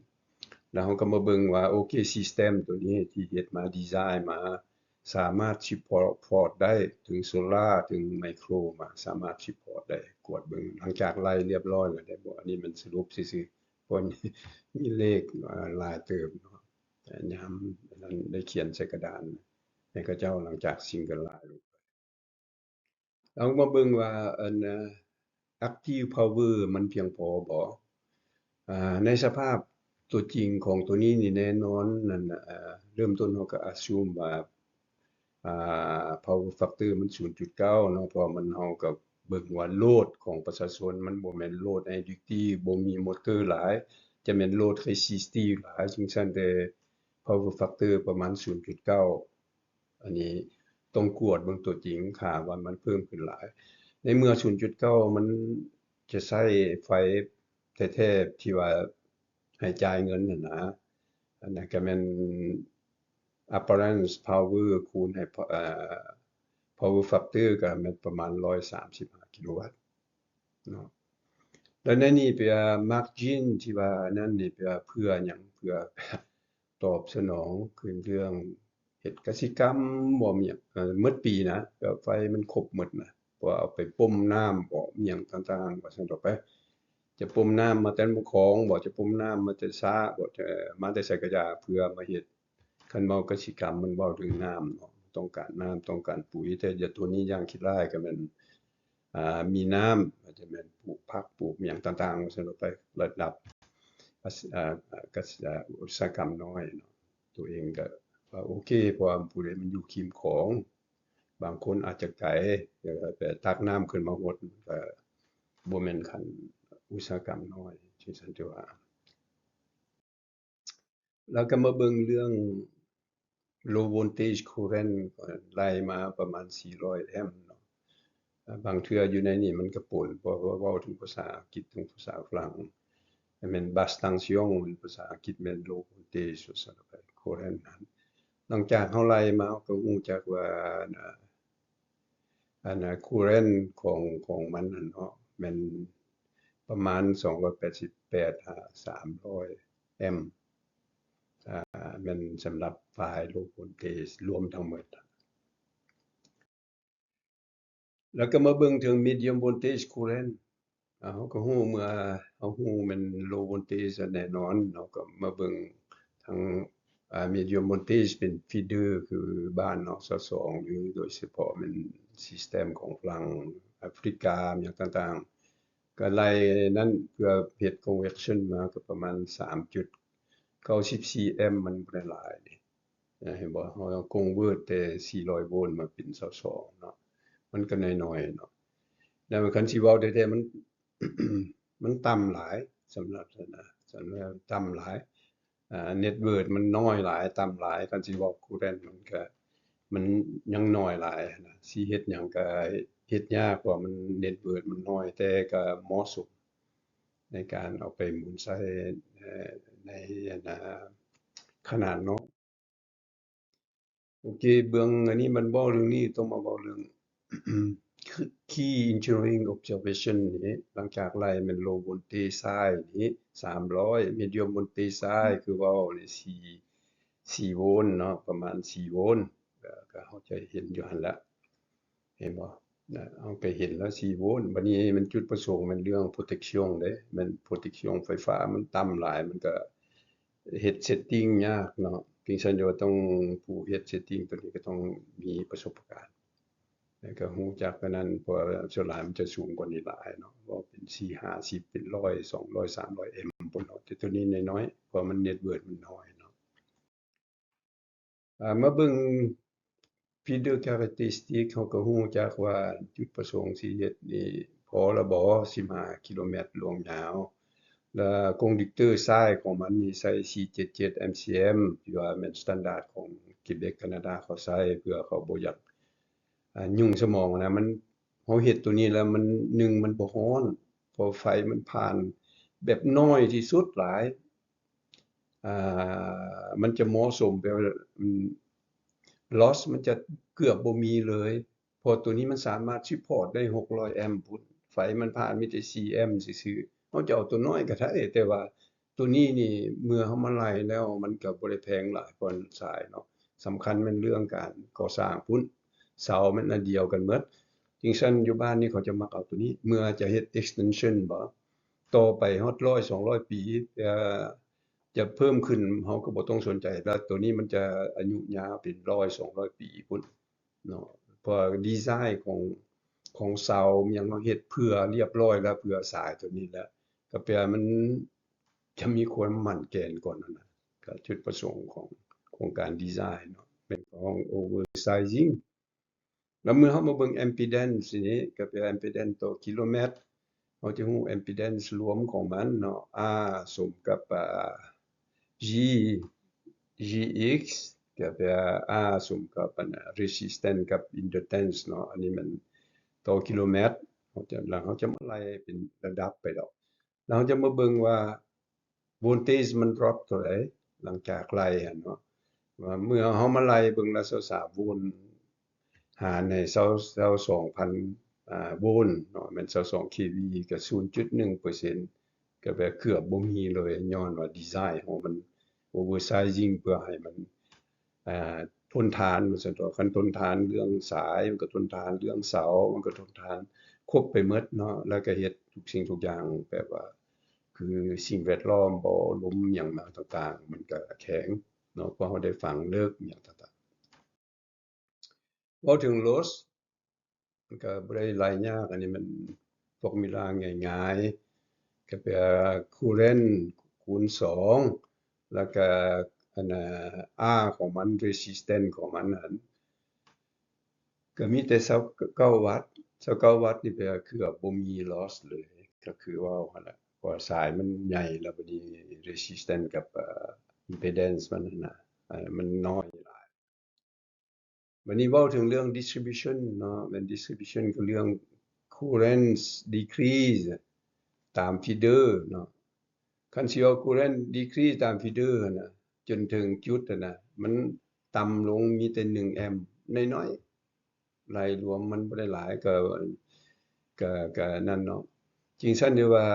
ແລ້ວເຮົາກໍມາເບິ່ງວ່າ ໂອເຄ system ໂຕນີ້ທີ່ເຮັດມາ design ມາ ສາມາດ support ໄດ້ເຖິງໂຊລາ ເຖິງໄມໂຄຣ ມາ ສາມາດ support ໄດ້ ກວດເບິ່ງ ຫຼັງຈາກໄລ່ລຽບຮ້ອຍແລ້ວໄດ້ບໍ່? ອັນນີ້ມັນສະຫຼຸບຊື່ໆ ເພາະມີເລກ ອາ ຫຼາຍເຕີບເນາະ ແຕ່ຍາມນັ້ນໄດ້ຂຽນໃສ່ກະດານໃຫ້ເຂົາເຈົ້າ ຫຼັງຈາກ single line ລົງໄປ ເຮົາມາເບິ່ງວ່າ ອັນ active power ມັນພຽງພໍບໍ່? ອາ ໃນສະພາບຕົວຈິງຂອງຕົວນີ້ນີ້ແນ່ນອນນັ້ນ ອາ ເລີ່ມຕົ້ນເຮົາກໍ assume ວ່າ ອາ power factor ມັນສູນຈຸດເກົ້າເນາະ ເພາະວ່າມັນ ເຮົາກໍເບິ່ງວ່າ load ຂອງປະຊາຊົນມັນບໍ່ແມ່ນ load high duty ບໍ່ມີມໍເຕີຫຼາຍ ຈະແມ່ນ load resistive ຫຼາຍ ຈັ່ງຊັ້ນແຕ່ power factor ປະມານສູນຈຸດເກົ້າ ອັນນີ້ຕ້ອງກວດເບິ່ງຕົວຈິງ ຄ່າວ່າມັນເພີ່ມຂຶ້ນຫຼາຍ ໃນເມື່ອສູນຈຸດເກົ້າມັນຈະໃຊ້ໄຟແທ້ໆ ທີ່ວ່າໃຫ້ຈ່າຍເງິນຫັ້ນນະ ອັນນັ້ນກໍແມ່ນ apparent power ຄູນໃຫ້ ເອີ power factor ກໍແມ່ນປະມານຮ້ອຍສາມສິບຫ້າກິໂລວັດເນາະ ແລ້ວໃນນີ້ເປັນວ່າ margin ທີ່ວ່ານັ້ນນີ້ເປັນວ່າເພື່ອຫຍັງ? ເພື່ອ ຕອບສະໜອງຄືເລື່ອງເຮັດກະສິກຳບໍ່ ມີຫຍັງ ເອີ ໝົດປີນະ ແບບໄຟມັນຄົບໝົດນະ ເພາະວ່າເອົາໄປປົມນ້ຳບໍ່ ມີຫຍັງຕ່າງໆ ວ່າຊັ້ນເຖາະໄປ ຈະປົມນ້ຳມາແຕ່ນ້ຳຂອງບໍ່ ຈະປົມນ້ຳມາແຕ່ສະບໍ່ ຈະມາແຕ່ໃສກໍຢ່າ ເພື່ອມາເຮັດ ຄັນເວົ້າກະສິກຳມັນເວົ້າເຖິງນ້ຳເນາະ ຕ້ອງການນ້ຳ ຕ້ອງການປຸ໋ຍ ແຕ່ຢ່າ ຕົວນີ້ຢ່າງຄິດຫຼາຍ ກໍແມ່ນ ອ່າ ມີນ້ຳ ອາດຈະແມ່ນປູກຜັກ ປູກຫຍັງຕ່າງໆ ວ່າຊັ້ນເຖາະໄປ ລະດັບ ອາ ກະສິ ອາ ອຸດສາຫະກຳນ້ອຍເນາະ ຕົວເອງກໍວ່າໂອເຄ ເພາະວ່າຜູ້ໃດມັນຢູ່ຄີມຂອງ ບາງຄົນອາດຈະໄກ ແຕ່ວ່າໄປຕັກນ້ຳຂຶ້ນມາຫົດ ກໍບໍ່ແມ່ນຂັ້ນອຸດສາຫະກຳນ້ອຍ ຈັ່ງຊັ້ນ ແຕ່ວ່າ ແລ້ວກໍມາເບິ່ງເລື່ອງ low voltage current ໄລ່ມາປະມານສີ່ຮ້ອຍແອມເນາະ. ບາງເທື່ອຢູ່ໃນນີ້ມັນກະປົນ ເພາະວ່າເວົ້າເຖິງພາສາອັງກິດ ເຖິງພາສາຝຣັ່ງ ແມ່ນ basse tension ແມ່ນພາສາອັງກິດ ແມ່ນ low voltage ວ່າຊັ້ນໄປ current ນັ້ນ. ຫຼັງຈາກເຮົາໄລ່ມາ ເຮົາກໍຮູ້ຈັກວ່າ ອັນນ່າ current ຂອງ ຂອງມັນຫັ້ນເນາະ ແມ່ນປະມານສອງຮ້ອຍແປດສິບແປດຫາສາມຮ້ອຍແອມ ອ່າ ແມ່ນສຳລັບຝ່າຍ low voltage ລວມທັງໝົດ. ແລ້ວກໍມາເບິ່ງເຖິງ medium voltage current ອ່າ ເຮົາກໍຮູ້ ເມື່ອເຮົາຮູ້ແມ່ນ low voltage ແນ່ນອນ ເຮົາກໍມາເບິ່ງທາງ ອ່າ medium voltage ເປັນ feeder ຄືບ້ານເຮົາຊາວສອງ ຫຼືໂດຍສະເພາະແມ່ນ system ຂອງຝັ່ງອາຟຣິກາ ຫຍັງຕ່າງໆ ກໍໄລ່ນັ້ນເພື່ອເຮັດ conversion ມາກໍປະມານສາມຈຸດເກົ້າສິບສີ່ແອມ ມັນບໍ່ໄດ້ຫຼາຍເດ້. ເຫັນບໍ່? ເຮົາ convert ແຕ່ສີ່ຮ້ອຍໂວນມາເປັນຊາວສອງເນາະ ມັນກໍນ້ອຍໆເນາະ. ແລ້ວຄັນຊິເວົ້າແທ້ໆ ມັນ ມັນຕ່ຳຫຼາຍ ສຳລັບ ສຳລັບ ຕ່ຳຫຼາຍ ອ່າ net worth ມັນນ້ອຍຫຼາຍ ຕ່ຳຫຼາຍ. ຄັນຊິເວົ້າ current ມັນກໍ ມັນຍັງນ້ອຍຫຼາຍນະ ຊິເຮັດຫຍັງກໍເຮັດຍາກ ເພາະວ່າມັນ net worth ມັນນ້ອຍ ແຕ່ກໍເໝາະສົມໃນການເອົາໄປໝູນໃຊ້ ເອີ ໃນ ອັນນ່າ ຂະໜາດນ້ອຍ. ໂອເຄ ເບິ່ງອັນນີ້ ມັນເວົ້າເລື່ອງນີ້ ຕ້ອງມາເວົ້າເລື່ອງ key engineering observation ນີ້. ຫຼັງຈາກໄລ່ແມ່ນ low voltage side ນີ້ສາມຮ້ອຍ medium voltage side ຄືເວົ້ານີ້ ສີ່ ສີ່ໂວນເນາະ ປະມານສີ່ໂວນ ກໍ ກໍເຮົາຈະເຫັນຢູ່ຫັ້ນລະ ເຫັນບໍ່? ນະ ເຮົາກໍເຫັນແລ້ວສີ່ໂວນ. ບັດນີ້ມັນຈຸດປະສົງແມ່ນເລື່ອງ protection ເດ້ ແມ່ນ protection ໄຟຟ້າມັນຕ່ຳຫຼາຍ ມັນກໍເຮັດ setting ຍາກເນາະ. ຈຶ່ງຊັ້ນຢູ່ວ່າຕ້ອງ ຜູ້ເຮັດ setting ຕົວນີ້ກໍຕ້ອງມີປະສົບການ ແລ້ວກໍຮູ້ຈັກອັນນັ້ນ ເພາະວ່າສ່ວນຫຼາຍມັນຈະສູງກວ່ານີ້ຫຼາຍເນາະ ເວົ້າເປັນສີ່ຫ້າສິບ ເປັນຮ້ອຍ ສອງຮ້ອຍ ສາມຮ້ອຍແອມພຸ້ນເນາະ ແຕ່ຕົວນີ້ນ້ອຍໆ ເພາະວ່າມັນ net worth ມັນນ້ອຍເນາະ. ອ່າ ມາເບິ່ງ feeder characteristic ເຮົາກໍຮູ້ຈັກວ່າຈຸດປະສົງຊິເຮັດນີ້ພໍລະບໍ ສິບຫ້າກິໂລແມັດລວງຍາວ ແລະ conductor size ຂອງມັນນີ້ໃຊ້ສີ່ເຈັດເຈັດ MCM ທີ່ວ່າແມ່ນ standard ຂອງ Quebec Canada ເຂົາໃຊ້ ເພື່ອເຂົາບໍ່ຢາກ ອ່າ ຫຍຸ້ງສະໝອງນະ. ມັນ ເຮົາເຮັດຕົວນີ້ແລ້ວມັນ ໜຶ່ງ ມັນບໍ່ຮ້ອນ ເພາະໄຟມັນຜ່ານແບບນ້ອຍທີ່ສຸດຫຼາຍ ອ່າ ມັນຈະເໝາະສົມແບບວ່າ ອືມ loss ມັນຈະເກືອບບໍ່ມີເລີຍ ເພາະຕົວນີ້ມັນສາມາດ support ໄດ້ຫົກຮ້ອຍແອມພຸ້ນ ໄຟມັນຜ່ານມີແຕ່ສີ່ແອມຊື່ໆ ເຮົາຈະເອົາຕົວນ້ອຍກໍໄດ້ ແຕ່ວ່າຕົວນີ້ນີ້ ເມື່ອເຮົາມາໄລ່ແລ້ວ ມັນກໍບໍ່ໄດ້ແພງຫຼາຍ ເພາະສາຍເນາະ ສຳຄັນແມ່ນເລື່ອງການກໍ່ສ້າງພຸ້ນ ເສົາແມ່ນອັນດຽວກັນໝົດ. ຈັ່ງຊັ້ນຢູ່ບ້ານນີ້ເຂົາຈະມັກເອົາຕົວນີ້ ເມື່ອຈະເຮັດ extension ບໍ ຕໍ່ໄປຮອດຮ້ອຍ ສອງຮ້ອຍປີ ຈະ ຈະເພີ່ມຂຶ້ນ ເຮົາກໍບໍ່ຕ້ອງສົນໃຈ ແລ້ວຕົວນີ້ມັນຈະອາຍຸຍາວເປັນຮ້ອຍ ສອງຮ້ອຍປີພຸ້ນເນາະ ເພາະດີໄຊຂອງ ຂອງເສົາຫຍັງເຮົາເຮັດເພື່ອລຽບຮ້ອຍແລ້ວ ເພື່ອສາຍຕົວນີ້ແຫຼະ ກໍແປວ່າມັນຈະມີຄວາມໝັ້ນແກ່ນກ່ອນຫັ້ນນະ ກໍຈຸດປະສົງຂອງໂຄງການດີໄຊເນາະ ແມ່ນຂອງ oversizing ແລ້ວເມື່ອເຮົາມາເບິ່ງ impedance ນີ້ ກໍແປວ່າ impedance ຕໍ່ກິໂລແມັດ ເຮົາຈະຮູ້ impedance ລວມຂອງມັນເນາະ R ສົມກັບ ອ່າ G G X ກໍແປວ່າ R ສົມກັບ ອັນ resistance ກັບ inductance ເນາະ ອັນນີ້ມັນຕໍ່ກິໂລແມັດ ເຮົາຈະ ແລ້ວເຮົາຈະມາໄລ່ເປັນລະດັບໄປດອກ ແລ້ວເຮົາຈະມາເບິ່ງວ່າ voltage ມັນ drop ເທົ່າໃດ ຫຼັງຈາກໄລ່ຫັ້ນເນາະ ວ່າເມື່ອເຮົາມາໄລ່ເບິ່ງລະຊາວສາມໂວນ ຫານໃຫ້ຊາວ ຊາວສອງພັນ ອ່າ ໂວນເນາະ ແມ່ນຊາວສອງ KV ກໍສູນຈຸດໜຶ່ງເປີເຊັນ ກໍແບບເກືອບບໍ່ມີເລີຍ ຍ້ອນວ່າດີໄຊຂອງມັນ oversizing ເພື່ອໃຫ້ມັນ ອ່າ ທົນທານວ່າຊັ້ນເຖາະ ຄັນທົນທານເລື່ອງສາຍ ມັນກໍທົນທານເລື່ອງເສົາ ມັນກໍທົນທານຄົບໄປໝົດເນາະ ແລ້ວກໍເຮັດທຸກສິ່ງທຸກຢ່າງແບບວ່າ ຄືສິ່ງແວດລ້ອມບໍ ລົມຫຍັງມາຕ່າງໆ ມັນກໍແຂງເນາະ ເພາະເຮົາໄດ້ຝັງເລິກຫຍັງຕ່າງໆ. ເວົ້າເຖິງ loss ມັນກໍບໍ່ໄດ້ຫຼາຍຍາກ ອັນນີ້ມັນ formula ງ່າຍໆ ກໍແປວ່າ current ຄູນສອງ ແລ້ວກໍ ອັນນ່າ R ຂອງມັນ resistance ຂອງມັນຫັ້ນ ກໍມີແຕ່ຊາວເກົ້າວັດ ຊາວເກົ້າວັດນີ້ແປວ່າເກືອບບໍ່ມີ loss ເລີຍ ກໍຄືເວົ້າຫັ້ນລະ ເພາະວ່າສາຍມັນໃຫຍ່ ແລ້ວບັດນີ້ resistance ກັບ ເອີ impedance ມັນຫັ້ນນະ ເອີ ມັນນ້ອຍຫຼາຍ. ບັດນີ້ເວົ້າເຖິງເລື່ອງ distribution ເນາະ ແມ່ນ distribution ກໍເລື່ອງ current decrease ຕາມ feeder ເນາະ. ຄັນຊິເອົາ current decrease ຕາມ feeder ຫັ້ນນະ ຈົນເຖິງຈຸດຫັ້ນນະ ມັນຕ່ຳລົງມີແຕ່ໜຶ່ງແອມ ນ້ອຍໆ ໄລ່ລວມມັນບໍ່ໄດ້ຫຼາຍ ກໍ ກໍ ກໍນັ້ນເນາະ. ຈຶ່ງຊັ້ນໄດ້ວ່າ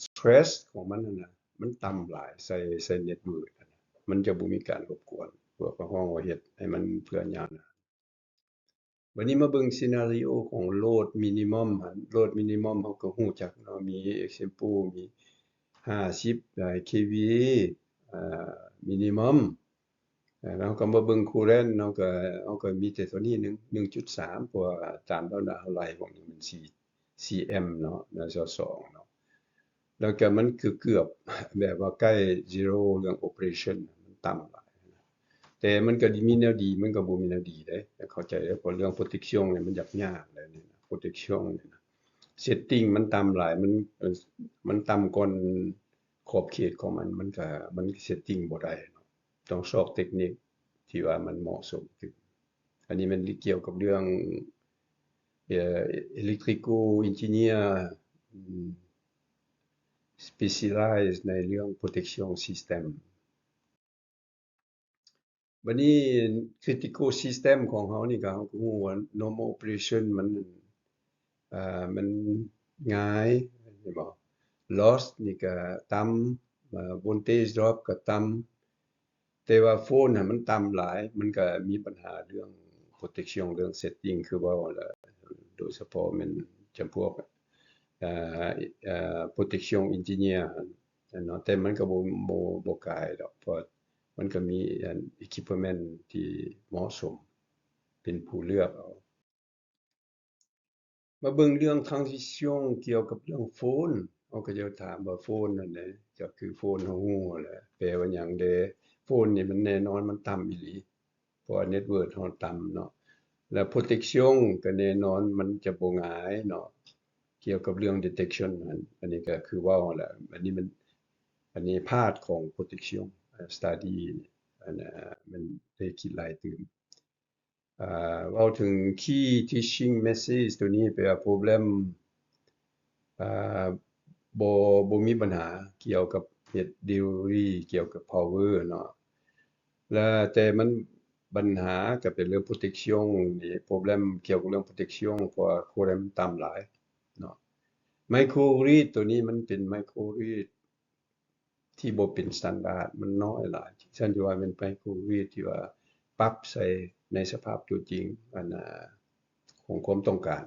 stress ຂອງມັນຫັ້ນນະ ມັນຕ່ຳຫຼາຍໃສ່ ໃສ່ network ຫັ້ນນະ ມັນຈະບໍ່ມີການລົບກວນ ພວກເຮົາຮ້ອງວ່າເຮັດໃຫ້ມັນເພື່ອຍາວນານ. ບັດນີ້ມາເບິ່ງ scenario ຂອງ load minimum ຫັ້ນ load minimum ເຮົາກໍຮູ້ຈັກເນາະ ມີ example ມີຫ້າສິບ kVA ເອີ minimum ເອີ ເຮົາກໍມາເບິ່ງ current ເຮົາກໍ ເຮົາກໍມີແຕ່ຕົວນີ້ໜຶ່ງ ໜຶ່ງຈຸດສາມ ເພາະວ່າຕາມລຳດັບເຮົາໄລ່ພວກນີ້ມັນສີ່ ສີ່ແອມເນາະ ແລ້ວຊາວສອງເນາະ ແລ້ວກໍມັນເກືອບໆ ແບບວ່າໃກ້ zero ເລື່ອງ operation ມັນຕ່ຳຫຼາຍ ແຕ່ມັນກໍມີແນວດີ ມັນກໍບໍ່ມີແນວດີເດ້ ເຂົ້າໃຈເດ້ ເພາະເລື່ອງ protection ນີ້ມັນຍາກໆ ແລ້ວນີ້ນະ protection ນີ້ນະ setting ມັນຕ່ຳຫຼາຍ ມັນ ເອີ ມັນຕ່ຳກ່ອນຂອບເຂດຂອງມັນ ມັນກໍ ມັນ setting ບໍ່ໄດ້ເນາະ ຕ້ອງຊອກເຕັກນິກທີ່ວ່າມັນເໝາະສົມຂຶ້ນ. ອັນນີ້ແມ່ນກ່ຽວກັບເລື່ອງ ເອີ electrical engineer ອືມ specialize ໃນເລື່ອງ protection system. ບັດນີ້ critical system ຂອງເຮົານີ້ກໍ ເຮົາກໍຮູ້ວ່າ normal operation ມັນ ເອີ ມັນງ່າຍ ແມ່ນບໍ່? Loss ນີ້ກໍຕ່ຳ ເອີ voltage drop ກໍຕ່ຳ ແຕ່ວ່າ fault ຫັ້ນມັນຕ່ຳຫຼາຍ ມັນກໍມີບັນຫາເລື່ອງ protection ເລື່ອງ setting ຄືເວົ້າຫັ້ນແຫຼະ ໂດຍສະເພາະແມ່ນຈຳພວກ ເອີ ເອີ protection engineer ຫັ້ນເນາະ ແຕ່ມັນກໍບໍ່ ບໍ່ ບໍ່ກາຍດອກ ເພາະມັນກໍມີອັນ equipment ທີ່ເໝາະສົມ ເປັນຜູ້ເລືອກເອົາ. ມາເບິ່ງເລື່ອງ transition ກ່ຽວກັບເລື່ອງ fault ເຮົາກໍຈະຖາມວ່າ fault ນັ້ນແຫຼະ ກໍຄື fault ເຮົາຮູ້ຫັ້ນແຫຼະ ແປວ່າຫຍັງແດ່? fault ນີ້ມັນແນ່ນອນມັນຕ່ຳອີ່ຫຼີ ເພາະວ່າ network ເຮົາຕ່ຳເນາະ ແລະ protection ກໍແນ່ນອນມັນຈະບໍ່ງ່າຍເນາະ ກ່ຽວກັບເລື່ອງ detection ຫັ້ນ ອັນນີ້ກໍຄືເວົ້າຫັ້ນແຫຼະ ອັນນີ້ມັນ ອັນນີ້ part ຂອງ protection study ອັນ ມັນໄດ້ຄິດຫຼາຍຕື່ມ. ເວົ້າເຖິງ key teaching message ຕົວນີ້ແປວ່າ problem ບໍ່ ບໍ່ມີບັນຫາກ່ຽວກັບເຮັດ theory ກ່ຽວກັບ power ເນາະ ແລະ ແຕ່ມັນ ບັນຫາກໍເປັນເລື່ອງ protection ນີ້ problem ກ່ຽວກັບເລື່ອງ protection ເພາະວ່າ current ມັນຕ່ຳຫຼາຍເນາະ. microgrid ຕົວນີ້ມັນເປັນ microgrid ທີ່ບໍ່ເປັນ standard ມັນນ້ອຍຫຼາຍ ຊັ້ນທີ່ວ່າແມ່ນ microgrid ທີ່ວ່າປັບໃສ່ໃນສະພາບຕົວຈິງ ອັນນ່າ ຂອງຄວາມຕ້ອງການ.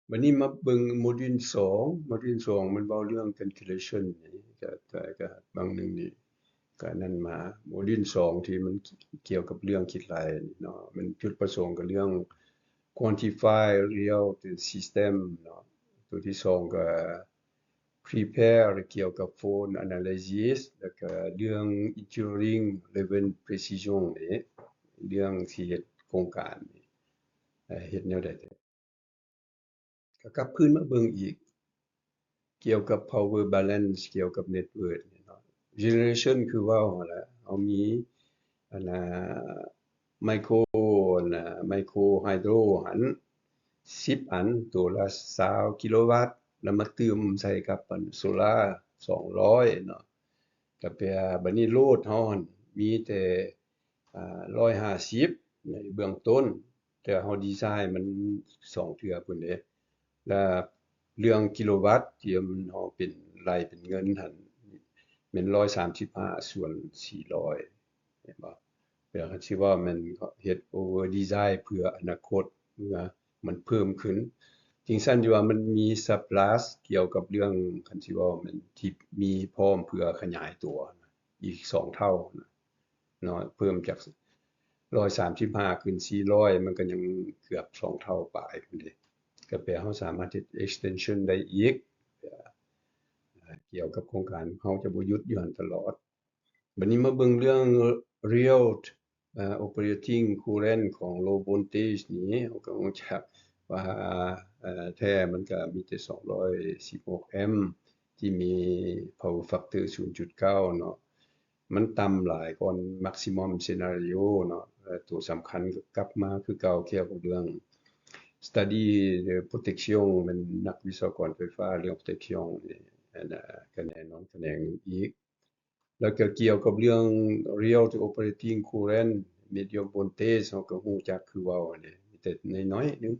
ບັດນີ້ມາເບິ່ງໂມດູນສອງ ໂມດູນສອງມັນເວົ້າເລື່ອງ calculation ນີ້ ກໍ ກໍ ກໍບາງໜຶ່ງນີ້ກໍນັ້ນມາ ໂມດູນສອງທີ່ມັນກ່ຽວກັບເລື່ອງຄິດໄລ່ນີ້ເນາະ ມັນຈຸດປະສົງກໍເລື່ອງ quantify real system ເນາະ ຕົວທີສອງກໍ prepare ກ່ຽວກັບ fault analysis ແລ້ວກໍເລື່ອງ engineering level precision ນີ້ ເລື່ອງຊິເຮັດໂຄງການນີ້ ເຮັດແນວໃດແດ່ ກໍກັບຄືນມາເບິ່ງອີກ ກ່ຽວກັບ power balance ກ່ຽວກັບ network ນີ້ເນາະ generation ຄືເວົ້າຫັ້ນແຫຼະ ເຮົາມີ ອັນນ່າ micro ອັນນ່າ micro hydro ຫັ້ນ ສິບອັນ ໂຕລະຊາວກິໂລວັດ ແລ້ວມາຕື່ມໃສ່ກັບອັນໂຊລາສອງຮ້ອຍເນາະ ກໍແປວ່າບັດນີ້ໂຫຼດເຮົາຫັ້ນມີແຕ່ ອາ ຮ້ອຍຫ້າສິບໃນເບື້ອງຕົ້ນ ແຕ່ເຮົາດີໄຊມັນສອງເທື່ອພຸ້ນເດ້ ແລະ ເລື່ອງກິໂລວັດທີ່ເຮົາເປັນໄລ່ເປັນເງິນຫັ້ນແມ່ນຮ້ອຍສາມສິບຫ້າສ່ວນສີ່ຮ້ອຍ ເຫັນບໍ່? ແປວ່າຄັນຊິເວົ້າແມ່ນເຮັດ over design ເພື່ອອະນາຄົດ ເມື່ອມັນເພີ່ມຂຶ້ນ ຈຶ່ງຊັ້ນຢູ່ວ່າມັນມີ surplus ກ່ຽວກັບເລື່ອງ ຄັນຊິເວົ້າແມ່ນທີ່ມີພ້ອມເພື່ອຂະຫຍາຍຕົວ ອີກສອງເທົ່ານະເນາະ ເພີ່ມຈາກຮ້ອຍສາມສິບຫ້າຂຶ້ນສີ່ຮ້ອຍ ມັນກໍຍັງເກືອບສອງເທົ່າປາຍພຸ້ນເດ ກໍແປເຮົາສາມາດເຮັດ extension ໄດ້ອີກ ກ່ຽວກັບໂຄງການ ເຮົາຈະບໍ່ຢຸດຢູ່ຫັ້ນຕະຫຼອດ. ບັດນີ້ມາເບິ່ງເລື່ອງ real ເອີ operating current ຂອງ low voltage ນີ້ ເຮົາກໍຮູ້ຈັກວ່າ ເອີ ແທ້ມັນກໍມີແຕ່ສອງຮ້ອຍສິບຫົກແອມ ທີ່ມີ power factor ສູນຈຸດເກົ້າເນາະ ມັນຕ່ຳຫຼາຍກ່ອນ maximum scenario ເນາະ ແລະ ຕົວສຳຄັນກໍກັບມາຄືເກົ່າ ກ່ຽວກັບເລື່ອງ study ເລື່ອງ protection ແມ່ນນັກວິສວະກອນໄຟຟ້າ ເລື່ອງ protection ນີ້ ອັນນະ ກໍແນ່ນອນຂະແໜງໜຶ່ງອີກ ແລ້ວກໍກ່ຽວກັບເລື່ອງ real operating current medium voltage ເຮົາກໍຮູ້ຈັກຄືເວົ້າຫັ້ນແຫຼະ ມີແຕ່ໜ້ອຍໆໜຶ່ງ